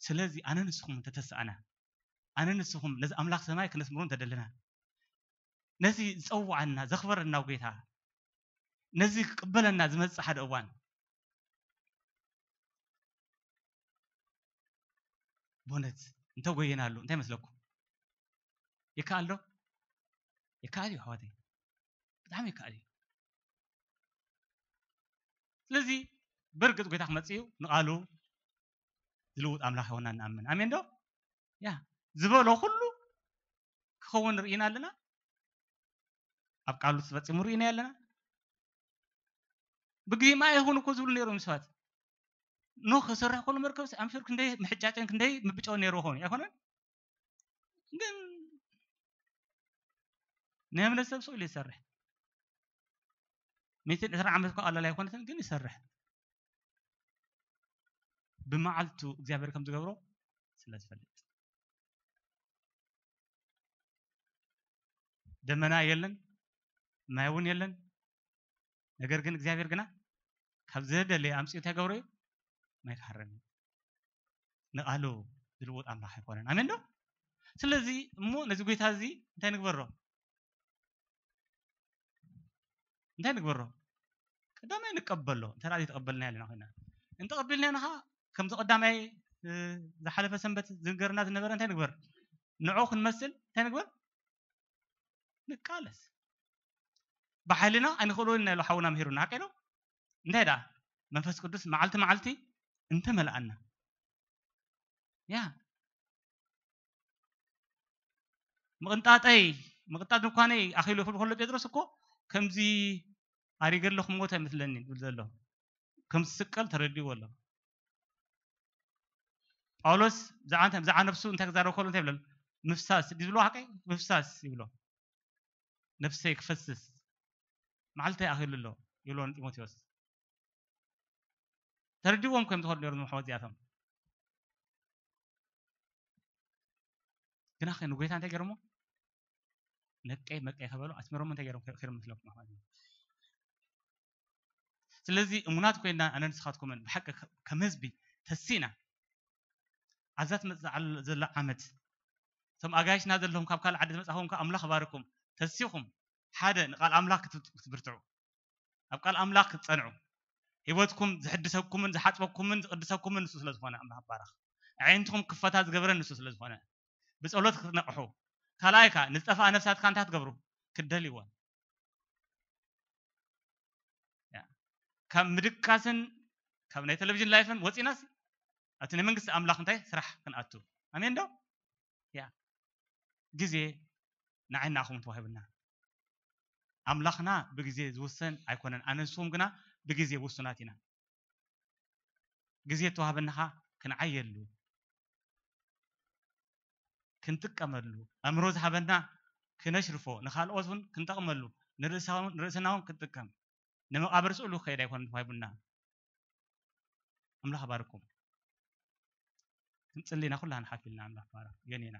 ስለዚ ኣነ ንስኹም እንተተስኣና ኣነ ንስኹም ነዚ ኣምላኽ ሰማይ ክነስምሮ እንተደለና ነዚ ዝጸውዓና ዘኽበረና ጎይታ ነዚ ክቅበለና ዝመጽእ ሓደ እዋን ቦነት እንተጎየናሉ እንታይ መስለኩም? ይከኣል ዶ? ይከኣል እዩ ኣሕዋተይ፣ ብጣዕሚ ይከኣል እዩ። ስለዚ በርግጥ ጎይታ ክመጽእ እዩ፣ ንቓሉ ዝልውጥ ኣምላኽ ይኾና ንኣምን። ኣሜን ዶ? ያ ዝበሎ ኩሉ ክኸውን ርኢና ኣለና። ኣብ ቃሉ ተፈጺሙ ርኢና ኣለና። ብግዜ ማይ ይኹን እኮ ዝብሉ ነይሮም ሰባት። ኖህ ክሰርሕ ከሎ መርከብ ኣምሽር ክንደይ ምሕጫጨን ክንደይ ምብጫውን ነይሩ ይኸውን ኣይኮነን? ግን ናይ እምነት ሰብ ስኡ ኢሉ ይሰርሕ። ሚእትን ዕስራን ዓመት እኳ ቀላል ኣይኮነትን፣ ግን ይሰርሕ። ብመዓልቱ እግዚኣብሔር ከም ዝገብሮ ስለ ዝፈልጥ። ደመና የለን፣ ማይ እውን የለን። ነገር ግን እግዚኣብሔር ግና ካብ ዘደለየ ኣምፅኡ እንታይ ገብሮ እዩ? ማይ ክሃረም እዩ። ንቓሉ ዝልውጥ ኣምላኽ ኣይኮነን። ኣሜን ዶ? ስለዚ እሞ ነዚ ጎይታ እዚ እንታይ ንግበሮ? እንታይ ንግበሮ? ቀዳማይ ንቀበሎ። እንተ ደኣ ዘይተቐበልናዮ ኣለና ኮይና። እንተቐቢልናዮ ንኻ ከምዚ ቀዳማይ፣ እ፣ ዝሓለፈ ሰንበት ዝንገርና ዝነበረ እንታይ ንግበር? ንዕኡ ክንመስል እንታይ ንግበር? ንቃለስ። ብሓይልና ኣይንኽእሎን ኢና ኢሉ ሓውና ምሂሩና፣ ሓቀይ ዶ? እንታይ ደኣ? መንፈስ ቅዱስ መዓልቲ መዓልቲ እንተመልኣና። ያ። ምቕንጣጠይ፣ ምቕንጣጥ ድንኳነይ ኣኺሉ ክብል ከሎ ጴጥሮስ እኮ ከምዚ ኣሪገ ኣለኹ ሞት ኣይመስለኒ ዝብል ዘሎ። ከም ዝስቀል ተረዲእዎ ኣሎ። ጳውሎስ ብዛዕባ እንታይ? ብዛዕባ ነፍሱ እንታይ ክዛረብ ከሎ እንታይ ይብለል? ምፍሳስ ድዩ ዝብሎ ሓቀይ? ምፍሳስ ይብሎ። ነፍሰይ ክፈስስ መዓልተይ ኣኺሉ ኣሎ ይብሎ ንጢሞቴዎስ። ተረዲዎም ከም ዝኸዱ ነይሮም ኣሕዋት እዚኣቶም። ግና ኸ ንጎይታ እንታይ ገይሮሞ? ነቀይ መቀይ ከበሉ ኣስመሮሞ እንታይ ገይሮም ከይሮም መስለኩም ኣሕዋት? ስለዚ እሙናት ኮይና ኣነ ንስኻትኩምን ብሓቂ ከም ህዝቢ ተሲና ኣብዛ ትመጽእ ዘላ ዓመት እቶም ኣጋይሽና ዘለኹም ካብ ካልእ ዓዲ ዝመጻኹም ከኣ ኣምላኽ ይባርኩም። ተሲኹም ሓደ ንቃል ኣምላኽ ክትብርትዑ ኣብ ቃል ኣምላኽ ክትጸንዑ ህይወትኩም ዝሕድሰኩምን ዝሓጽበኩምን ዝቕድሰኩምን ንሱ ስለ ዝኾነ ኣምላኽ ይባረኽ። ኣዒንትኹም ክፈታ ዝገበረ ንሱ ስለ ዝኾነ ብጸሎት ክትነቕሑ ካልኣይ ከኣ ንዝጠፍኣ ነፍሳት ከኣ እንታይ ክትገብሩ ክትደልይወን ካብ ምድቃስን ካብ ናይ ቴሌቪዥን ላይፍን ወፂናስ ኣብቲ ናይ መንግስቲ ኣምላኽ እንታይ ስራሕ ክንኣቱ ኣሜን ዶ ያ ግዜ ንዓይ ንኣኹም ተዋሂብና ኣምላኽና ብግዜ ዝውሰን ኣይኮነን ኣነ ንስኹም ግና ብግዜ ውሱናት ኢና ግዜ ተዋህበናኻ ክንዓየሉ ክንጥቀመሉ ኣእምሮ ዝሃበና ክነሽርፎ ንኻልኦት እውን ክንጠቕመሉ ንርእስና እውን ክንጥቀም ንመቓብር ስእሉ ክኸይድ ኣይኮነን ተዋሂቡና ኣምላኽ ባርኩም ክንጽሊ ኢና ኩላህና ሓፊልና ኣምላኽ ባረኽ የኔና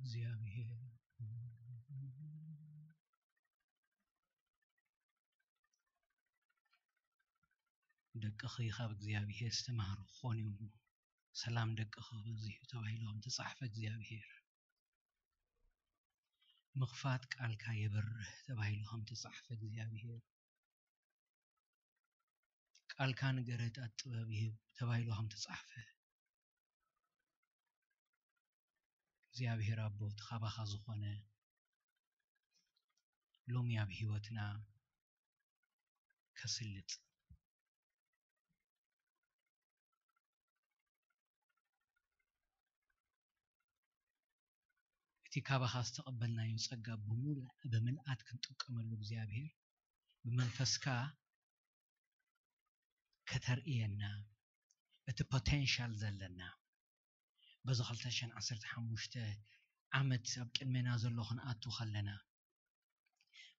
እግዚኣብሔር። ደቅኺ ካብ እግዚኣብሔር ዝተማህሩ ክኾኑ እዮም። ሰላም ደቅኺ ክበዝሕ እዩ ተባሂሉ ከም ተጻሕፈ እግዚኣብሔር። ምኽፋት ቃልካ የብርህ ተባሂሉ ከም ተጻሕፈ እግዚኣብሔር። ቃልካ ንገረጣት ጥበብ ይህብ ተባሂሉ ከም ተጻሕፈ እግዚኣብሔር ኣቦ እቲ ካባኻ ዝኾነ ሎሚ ኣብ ህይወትና ከስልጥ። እቲ ካባኻ ዝተቐበልናዮ ጸጋ ብሙሉ-፣ ብምልኣት ክንጥቀመሉ እግዚኣብሔር ብመንፈስካ ከተርእየና እቲ ፖቴንሻል ዘለና በዚ ክልተ ሽሕን ዓሰርተ ሓሙሽተ ዓመት ኣብ ቅድሜና ዘሎ ክንኣቱ ከለና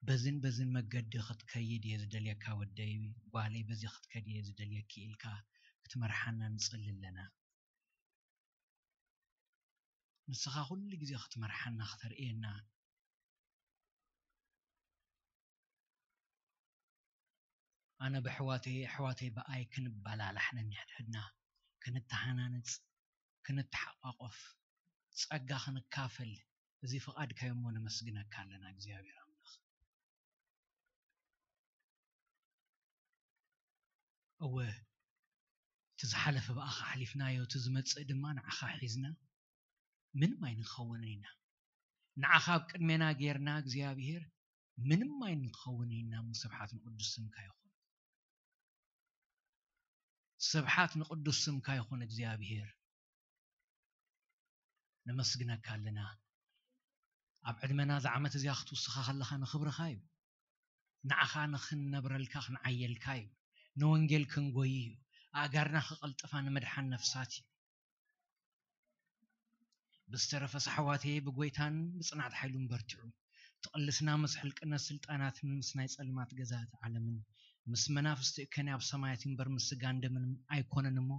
በዝን በዝን መገዲ ክትከይድ እየ ዝደልየካ ወደይ ጓለይ በዚ ክትከድ እየ ዝደልየኪ ኢልካ ክትመርሓና ንጽሊ ኣለና። ንስኻ ኩሉ ግዜ ክትመርሓና ክተርእየና ኣነ ብሕዋተይ ኣሕዋተይ ብኣይ ክንበላላሕ ነንሕድሕድና ክንተሃናነጽ ክንተሓቋቆፍ ጸጋ ክንካፈል እዚ ፍቓድካ እሞ ነመስግነካ ኣለና እግዚኣብሔር ኣምላኽ። እወ እቲ ዝሓለፈ ብኣኻ ሓሊፍናዮ እቲ ዝመጽእ ድማ ንዓኻ ሒዝና ምንም ኣይንኸውንን ኢና። ንዓኻ ኣብ ቅድሜና ጌርና እግዚኣብሔር ምንም ኣይንኸውንን ኢና እሞ ስብሓት ንቅዱስ ስምካ ይኹን። ስብሓት ንቅዱስ ስምካ ይኹን እግዚኣብሔር። ነመስግነካ ኣለና ኣብ ዕድመና እዛ ዓመት እዚኣ ክትውስኻ ከለኻ ንኽብርኻ እዩ። ንዓኻ ንኽንነብረልካ ክንዓየልካ እዩ። ንወንጌል ክንጎይ እዩ። ኣእጋርና ክቐልጥፋ ንምድሓን ነፍሳት እዩ። ብዝተረፈ ኣሕዋተየ ብጎይታን ብጽንዓት ሓይሉን በርትዑ። ትቕልስና ምስ ሕልቅነት ስልጣናትን ምስ ናይ ጸልማት ገዛእቲ ዓለምን ምስ መናፍስቲ እከነ ኣብ ሰማያት እምበር ምስ ስጋን ደምን ኣይኮነን እሞ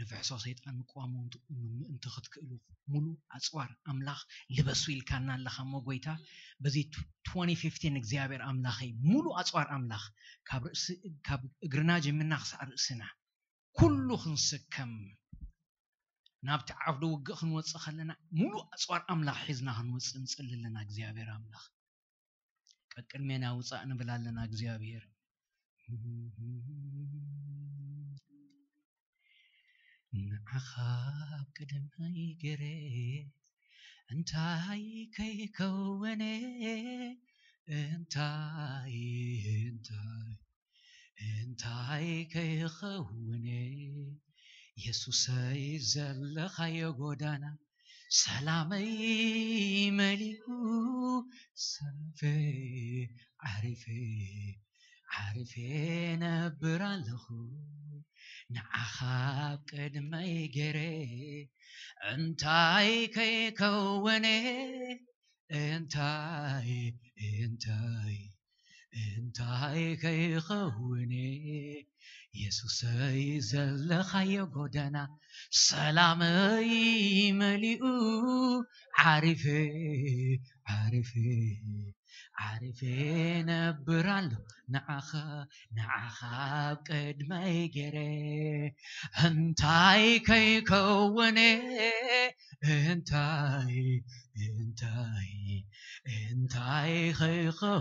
ንፍሕሶ ሰይጣን ምቅዋሞም ምእንቲ ክትክእሉ ሙሉ ኣጽዋር ኣምላኽ ልበሱ ኢልካና ኣለኻ እሞ ጎይታ በዚ ትወንቲ ፊፍቲን እግዚኣብሔር ኣምላኸይ ሙሉ ኣጽዋር ኣምላኽ ካብ ርእሲ ካብ እግርና ጀሚርና ክሳዕ ርእስና ኩሉ ክንስከም ናብቲ ዓውዲ ውግእ ክንወፅእ ከለና ሙሉእ ኣፅዋር ኣምላኽ ሒዝና ክንወፅእ ንፅሊ ኣለና እግዚኣብሔር ኣምላኽ ቀቅድሜና ውፃእ ንብል ኣለና እግዚኣብሔር ንዓኻ ኣብ ቅድመይ ገይረ እንታይ ከይከወነ እንታይ እንታይ እንታይ ከይኸውን የሱሰይ ዘለኻዮ ጎዳና ሰላመይ መሊኡ ሰፈ ዓሪፈ ዓሪፈ ነብር ኣለኹ ንዓኻ ኣብ ቅድመይ ገይረ እንታይ ከይከወነ እንታይ እንታይ እንታይ ከይኸውን የሱሰይ ዘለኻዮ ጎደና ሰላመይ መሊኡ ዓሪፈ ዓሪፈ ዓሪፈ ነብር ኣሎ ንዓኻ ንዓኻ ኣብ ቅድመይ ገይረ እንታይ ከይከወነ እንታይ እንታይ እንታይ ከይኸው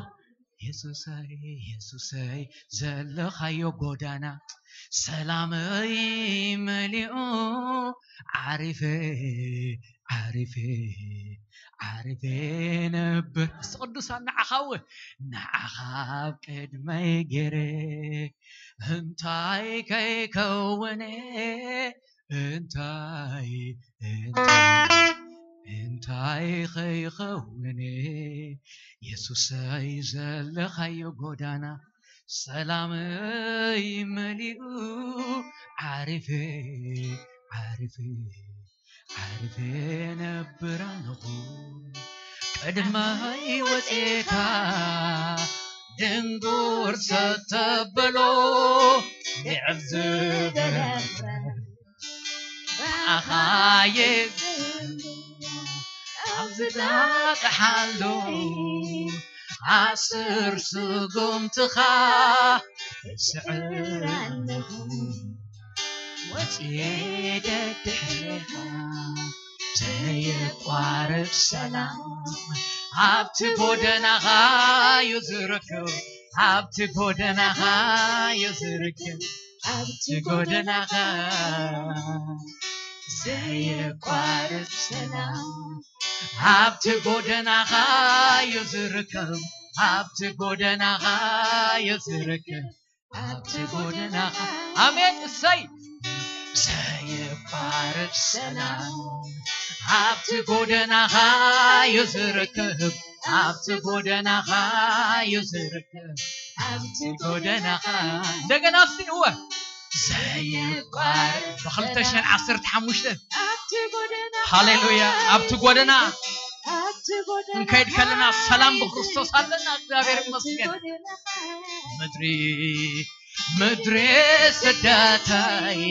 የሱሰይ የሱሰይ ዘለኻዮ ጎዳና ሰላመይ መሊኡ ዓሪፈ ዓሪፈ ዓሪፈ ነብር እስቲ ቅዱሳን ንዓኻው ንዓኻ ኣብ ቅድመይ ገይረ እንታይ ከይከወነ እንታይ እንታይ እንታይ ከይኸውን የሱሰይ ዘለኻዮ ጎዳና ሰላመይ መሊኡ ዓሪፈ ዓሪፈ ዓሪፈ ነብር ኣለኹ ቅድመይ ወፂእካ ድንጉር ሰተበሎ ልዕል ዝበለ ኣኻየ ትዳቅሓሉ ኣስር ስጉምትኻ እስዕር ኣለኹ ወፅየ ደድሕሬኻ ዘየቋርብ ሰላም ኣብቲ ጎደናኻ እዩ ዝርከብ ኣብቲ ጎደናኻ እዩ ዝርከብ ኣብቲ ጎደናኻ ዘየቋርብ ሰላም ኣብቲ ጎደናኻ እዩ ዝርከብ ኣብቲ ጎደናኻ እዩ ዝርከብ ኣብቲ ጎደናኻ ኣሜን እሰይ ዘየቋርብ ሰላም ኣብቲ ጎደናኻ እዩ ዝርከብ ኣብቲ ጎደናኻ እዩ ዝርከብ ኣብቲ ጎደናኻ እንደገና እስቲ እወ ዘየቋርብ ብ2015 ኣብቲ ጎደና ሃሌሉያ ኣብቲ ጎደና ኣብቲ ጎደና ክንከይድ ከለና ሰላም ብክርስቶስ ኣለና እግዚኣብሔር ይመስገን ጎደና ምድሪ ምድሪ ስደተይ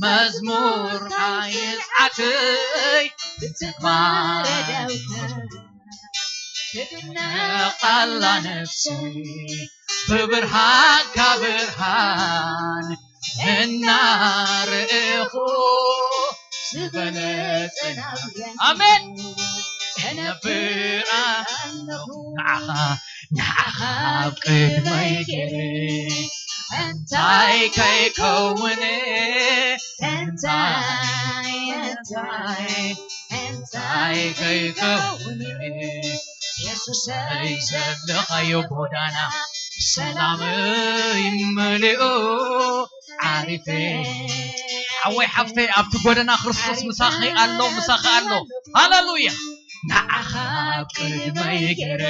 መዝሙር ኣይዝዓተይ ብተግባር ትድነቕ ኣላ ነፍሰይ ብብርሃንካ ብርሃን እናርኢኹ ዝበለጸ ናብያ ኣሜን እነብር ኣለኹ ንዓኻ ንዓኻ ኣብ ቅድመይ ገይረ እንታይ ከይከውን እንታይ እንታይ እንታይ ከይከውን የሱሰይ ዘለኻዮ ጎዳና ሰላመይ መሊኡ ዓሪፈ ሓወይ ሓፍተይ ኣብቲ ጎደና ክርስቶስ ምሳኺ ኣሎ ምሳኺ ኣሎ ሃሌሉያ ንዓኻ ኣብ ቅድመይ ገይረ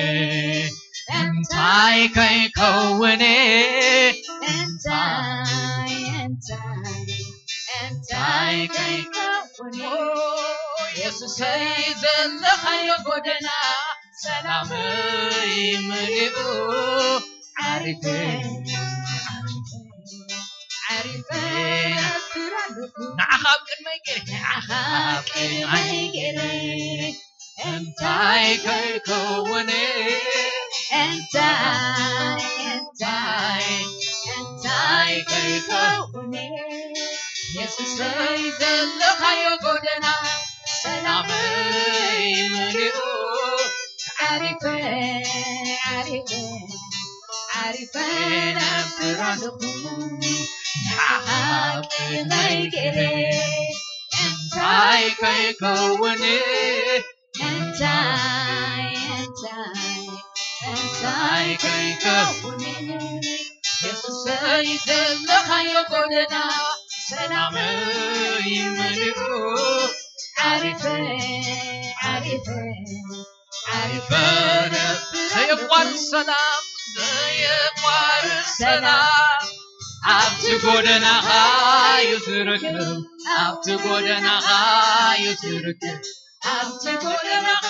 እንታይ ከይከውነ እንታይ እንታይ እንታይ ከይከውነ የሱሰይ ዘለኻዮ ጎደና ሰላመይ መሊኡ ዓሪፈ ዓሪፈ ዓሪፈ ነብር ኣለኹ ንዓኻ ኣብ ቅድመይ ገይረ ንዓኻ ኣብ ቅድመይ ገይረ እንታይ ከይከውነ እንታይ እንታይ እንታይ ከይከውነ የሱሰይ ዘለኻዮ ጎደና ሰላመይ መሊኡ ዓሪፈ ዓሪፈ ዓሪፈ ነብር ኣለኹ ንዓኻ ቅድመይ ገይረ እንታይ ከይከውን እንታይ እንታይ እንታይ ከይከውን የሱሰይ ዘለኻዮ ጎደና ሰላመይ መሊኡ ዓሪፈ ዓሪፈ ዓሪፈ ነብር ዘየቋርጽ ሰላም ዘየቋርጽ ሰላም ኣብቲ ጎደናኻ እዩ ዝርከብ ኣብቲ ጎደናኻ እዩ ዝርከብ ኣብቲ ጎደናኻ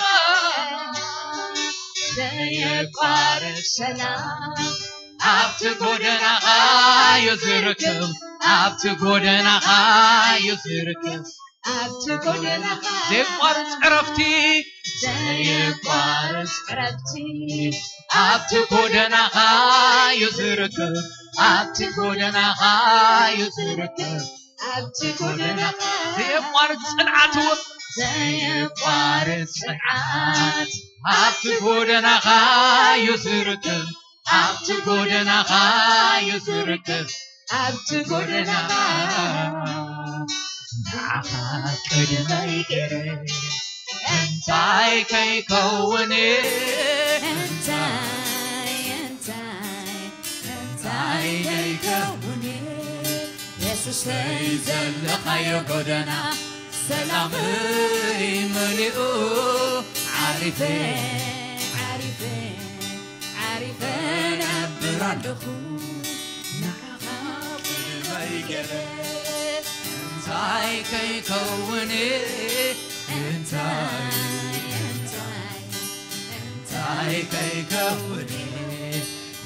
ዘየቋርጽ ሰላም ኣብቲ ጎደናኻ እዩ ዝርከብ ኣብቲ ጎደናኻ እዩ ዝርከብ ኣብቲ ጎደናኻ ዘየቋርጽ ዕረፍቲ ዘየቋርጽ ዕረፍቲ ኣብቲ ጎደናኻ እዩ ዝርከብ ኣብቲ ጎደናኻ እዩ ዝርከብ ኣብቲ ጎደናኻ ዘየቋርጽ ጽንዓት እውን ዘየቋርጽ ጽንዓት ኣብቲ ጎደናኻ እዩ ዝርከብ ኣብቲ ጎደናኻ እዩ ዝርከብ ኣብቲ ጎደናኻ ንዓኻ ቅድመይ ገይረ እንታይ ከይከውን እንታይ እንታይ እንታይ ከይከውን የሱሰይ ዘለኻዮ ጎደና ሰላመይ መሊኡ ዓሪፈ ዓሪፈ ዓሪፈ ነብር ኣለኹ ንዓኻ ቅድመይ ገለ እንታይ ከይከውን እንታይ እንታይ እንታይ ከይከውን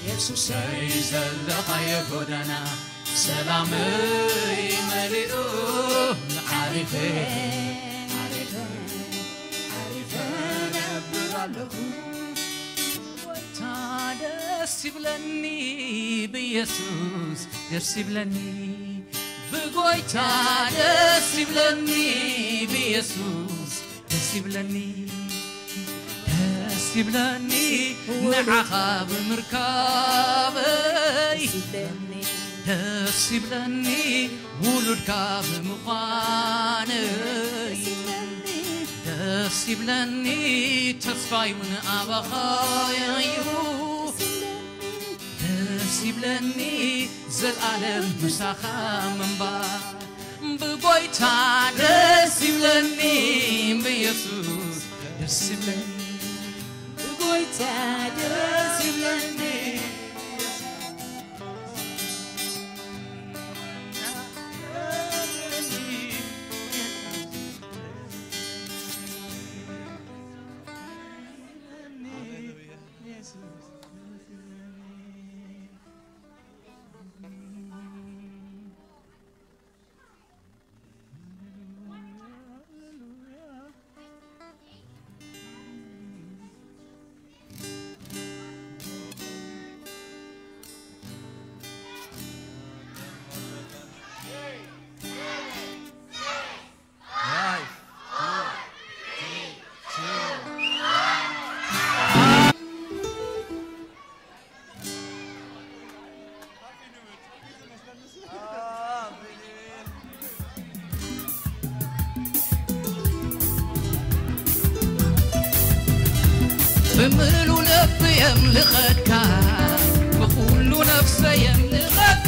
የሱሰይ ዘለኻዮ ጎደና ሰላመይ መሊኡ ዓሪፈ ዓሪፈ ዓሪፈ ኣለኹ። ጎይታ ደስ ይብለኒ፣ ብኢየሱስ ደስ ይብለኒ። ብጎይታ ደስ ይብለኒ፣ ብኢየሱስ ደስ ይብለኒ። ደስ ይብለኒ ንዓኻ ብምርካበይ። ደስ ይብለኒ ውሉድካ ብምዃነይ። ደስ ይብለኒ ተስፋይ እውን ኣባኻ እዩ። ደስ ይብለኒ ዘልኣለም ምሳኻ ምንባር። ብጎይታ ደስ ይብለኒ፣ ብኢየሱስ ደስ ይብለኒ። ብጎይታ ደስ ይብለኒ። ብምሉ ልቢ የምልኸካ፣ ብኹሉ ነፍሰ የምልኸካ፣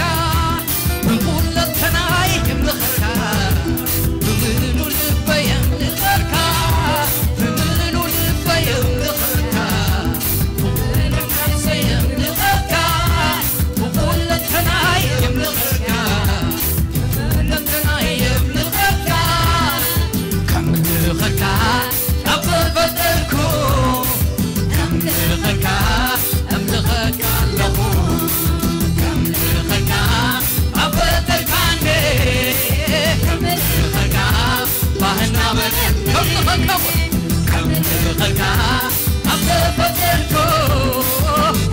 ብኹለንተናይ የምልኸካ፣ ብምሉ ልበ የምልኸካ፣ ብምሉ ልበ የምልኸካ፣ ብኹሉ ነፍሰ የምልኸካ፣ ብኹለንተናይ የምልኸካ፣ ብኹለንተናይ የምልኸካ፣ ከምልኸካ ካብ ፈጠርኩ፣ ከምልኸካ፣ እምልኸካ ኣለኹ። ከምልኸካ ኣብ ፈጠርካኒ፣ ከምልኸካ ባህና በለ፣ ከምልኸካ፣ ከምልኸካ ኣብ ፈጠርኩ፣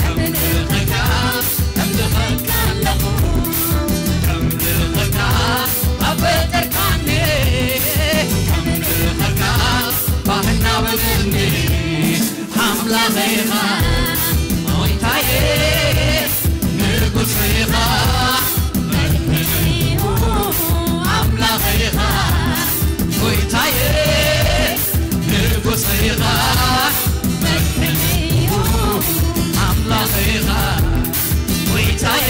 ከምልኸካ፣ እምልኸካ ኣለኹ። ከምልኸካ ኣብ ፈጠርካኒ፣ ከምልኸካ ባህና በለኒ። ኣምላኸ ኢኻ ጎይታየ፣ ንጉስ ኢኻ መድሕነይ፣ ኣምላኸ ኢኻ ጎይታየ፣ ንጉስ ኢኻ መድሕነይ፣ ኣምላኸ ኢኻ ጎይታየ፣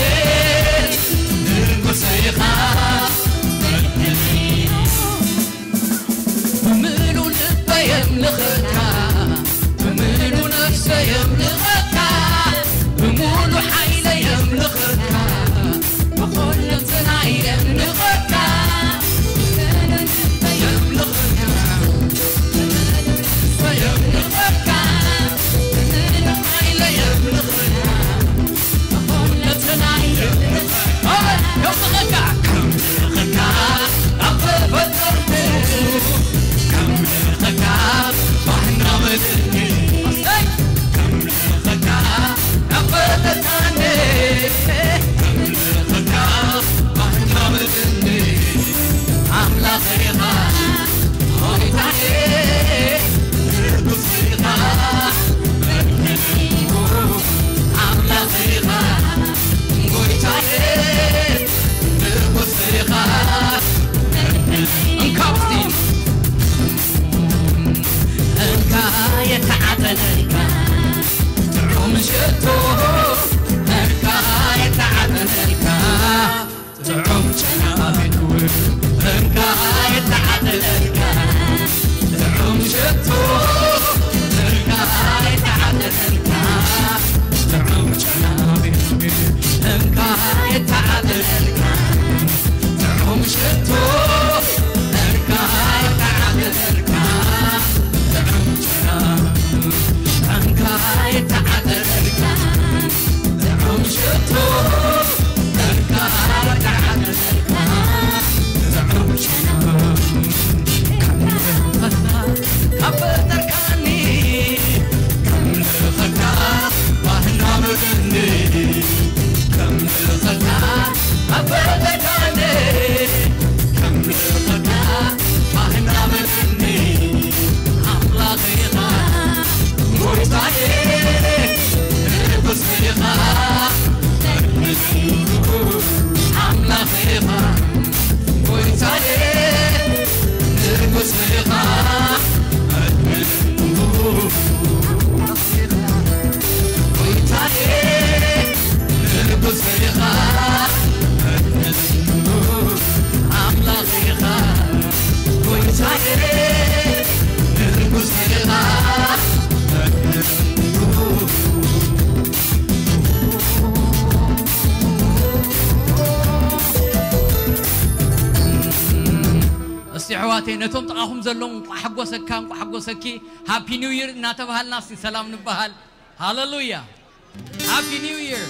ንጉስ ኢኻ መድሕነይ። ብምሉ ልበይ የምልኸካ፣ ብምሉ ነፍሰይ የምልኸካ፣ ብምሉ ሓይለይ የምልኸካ፣ ብኹለንተናይ የምልኸካ፣ የምልኸካ፣ የምልኸካ፣ ብምሉ ሓይለይ የምልኸካ። ኣምላኸ ኢኻ ጎይታዬ፣ ንጉስ ኢኻ፣ ኣምላኽ ኢኻ ጎይታዬ፣ ንጉስ ኢኻ። እንካ ውስቲ፣ እንካ የተዓጠነልካ ጥዑም ሽቶ፣ እንካ የተዓጠነልካ ጥዑም ጨና ቤት እውን እንካ የተዓጠነልካ ጥዑም ሽቶ፣ እንካ የተዓጠነልካ ጥዑም ጨና ቤት እውን እንካ የተዓጠነልካ ጥዑም ሽቶ፣ እንካ የተዓጠነልካ ጥዑም ጨና፣ እንካ የተዓጠነልካ ጥዑም ሽቶ፣ እንካ የተዓጠነልካ ጥዑም ጨና፣ ካብ ፈጠርካኒ ነቶም ጥቓኹም ዘለዉ እንቋዕ ሓጎሰካ፣ እንቋዕ ሓጎሰኪ። ሃፒ ኒው ይር እናተባሃልና እስቲ ሰላም ንበሃል። ሃሌሉያ። ሃፒ ኒው ይር።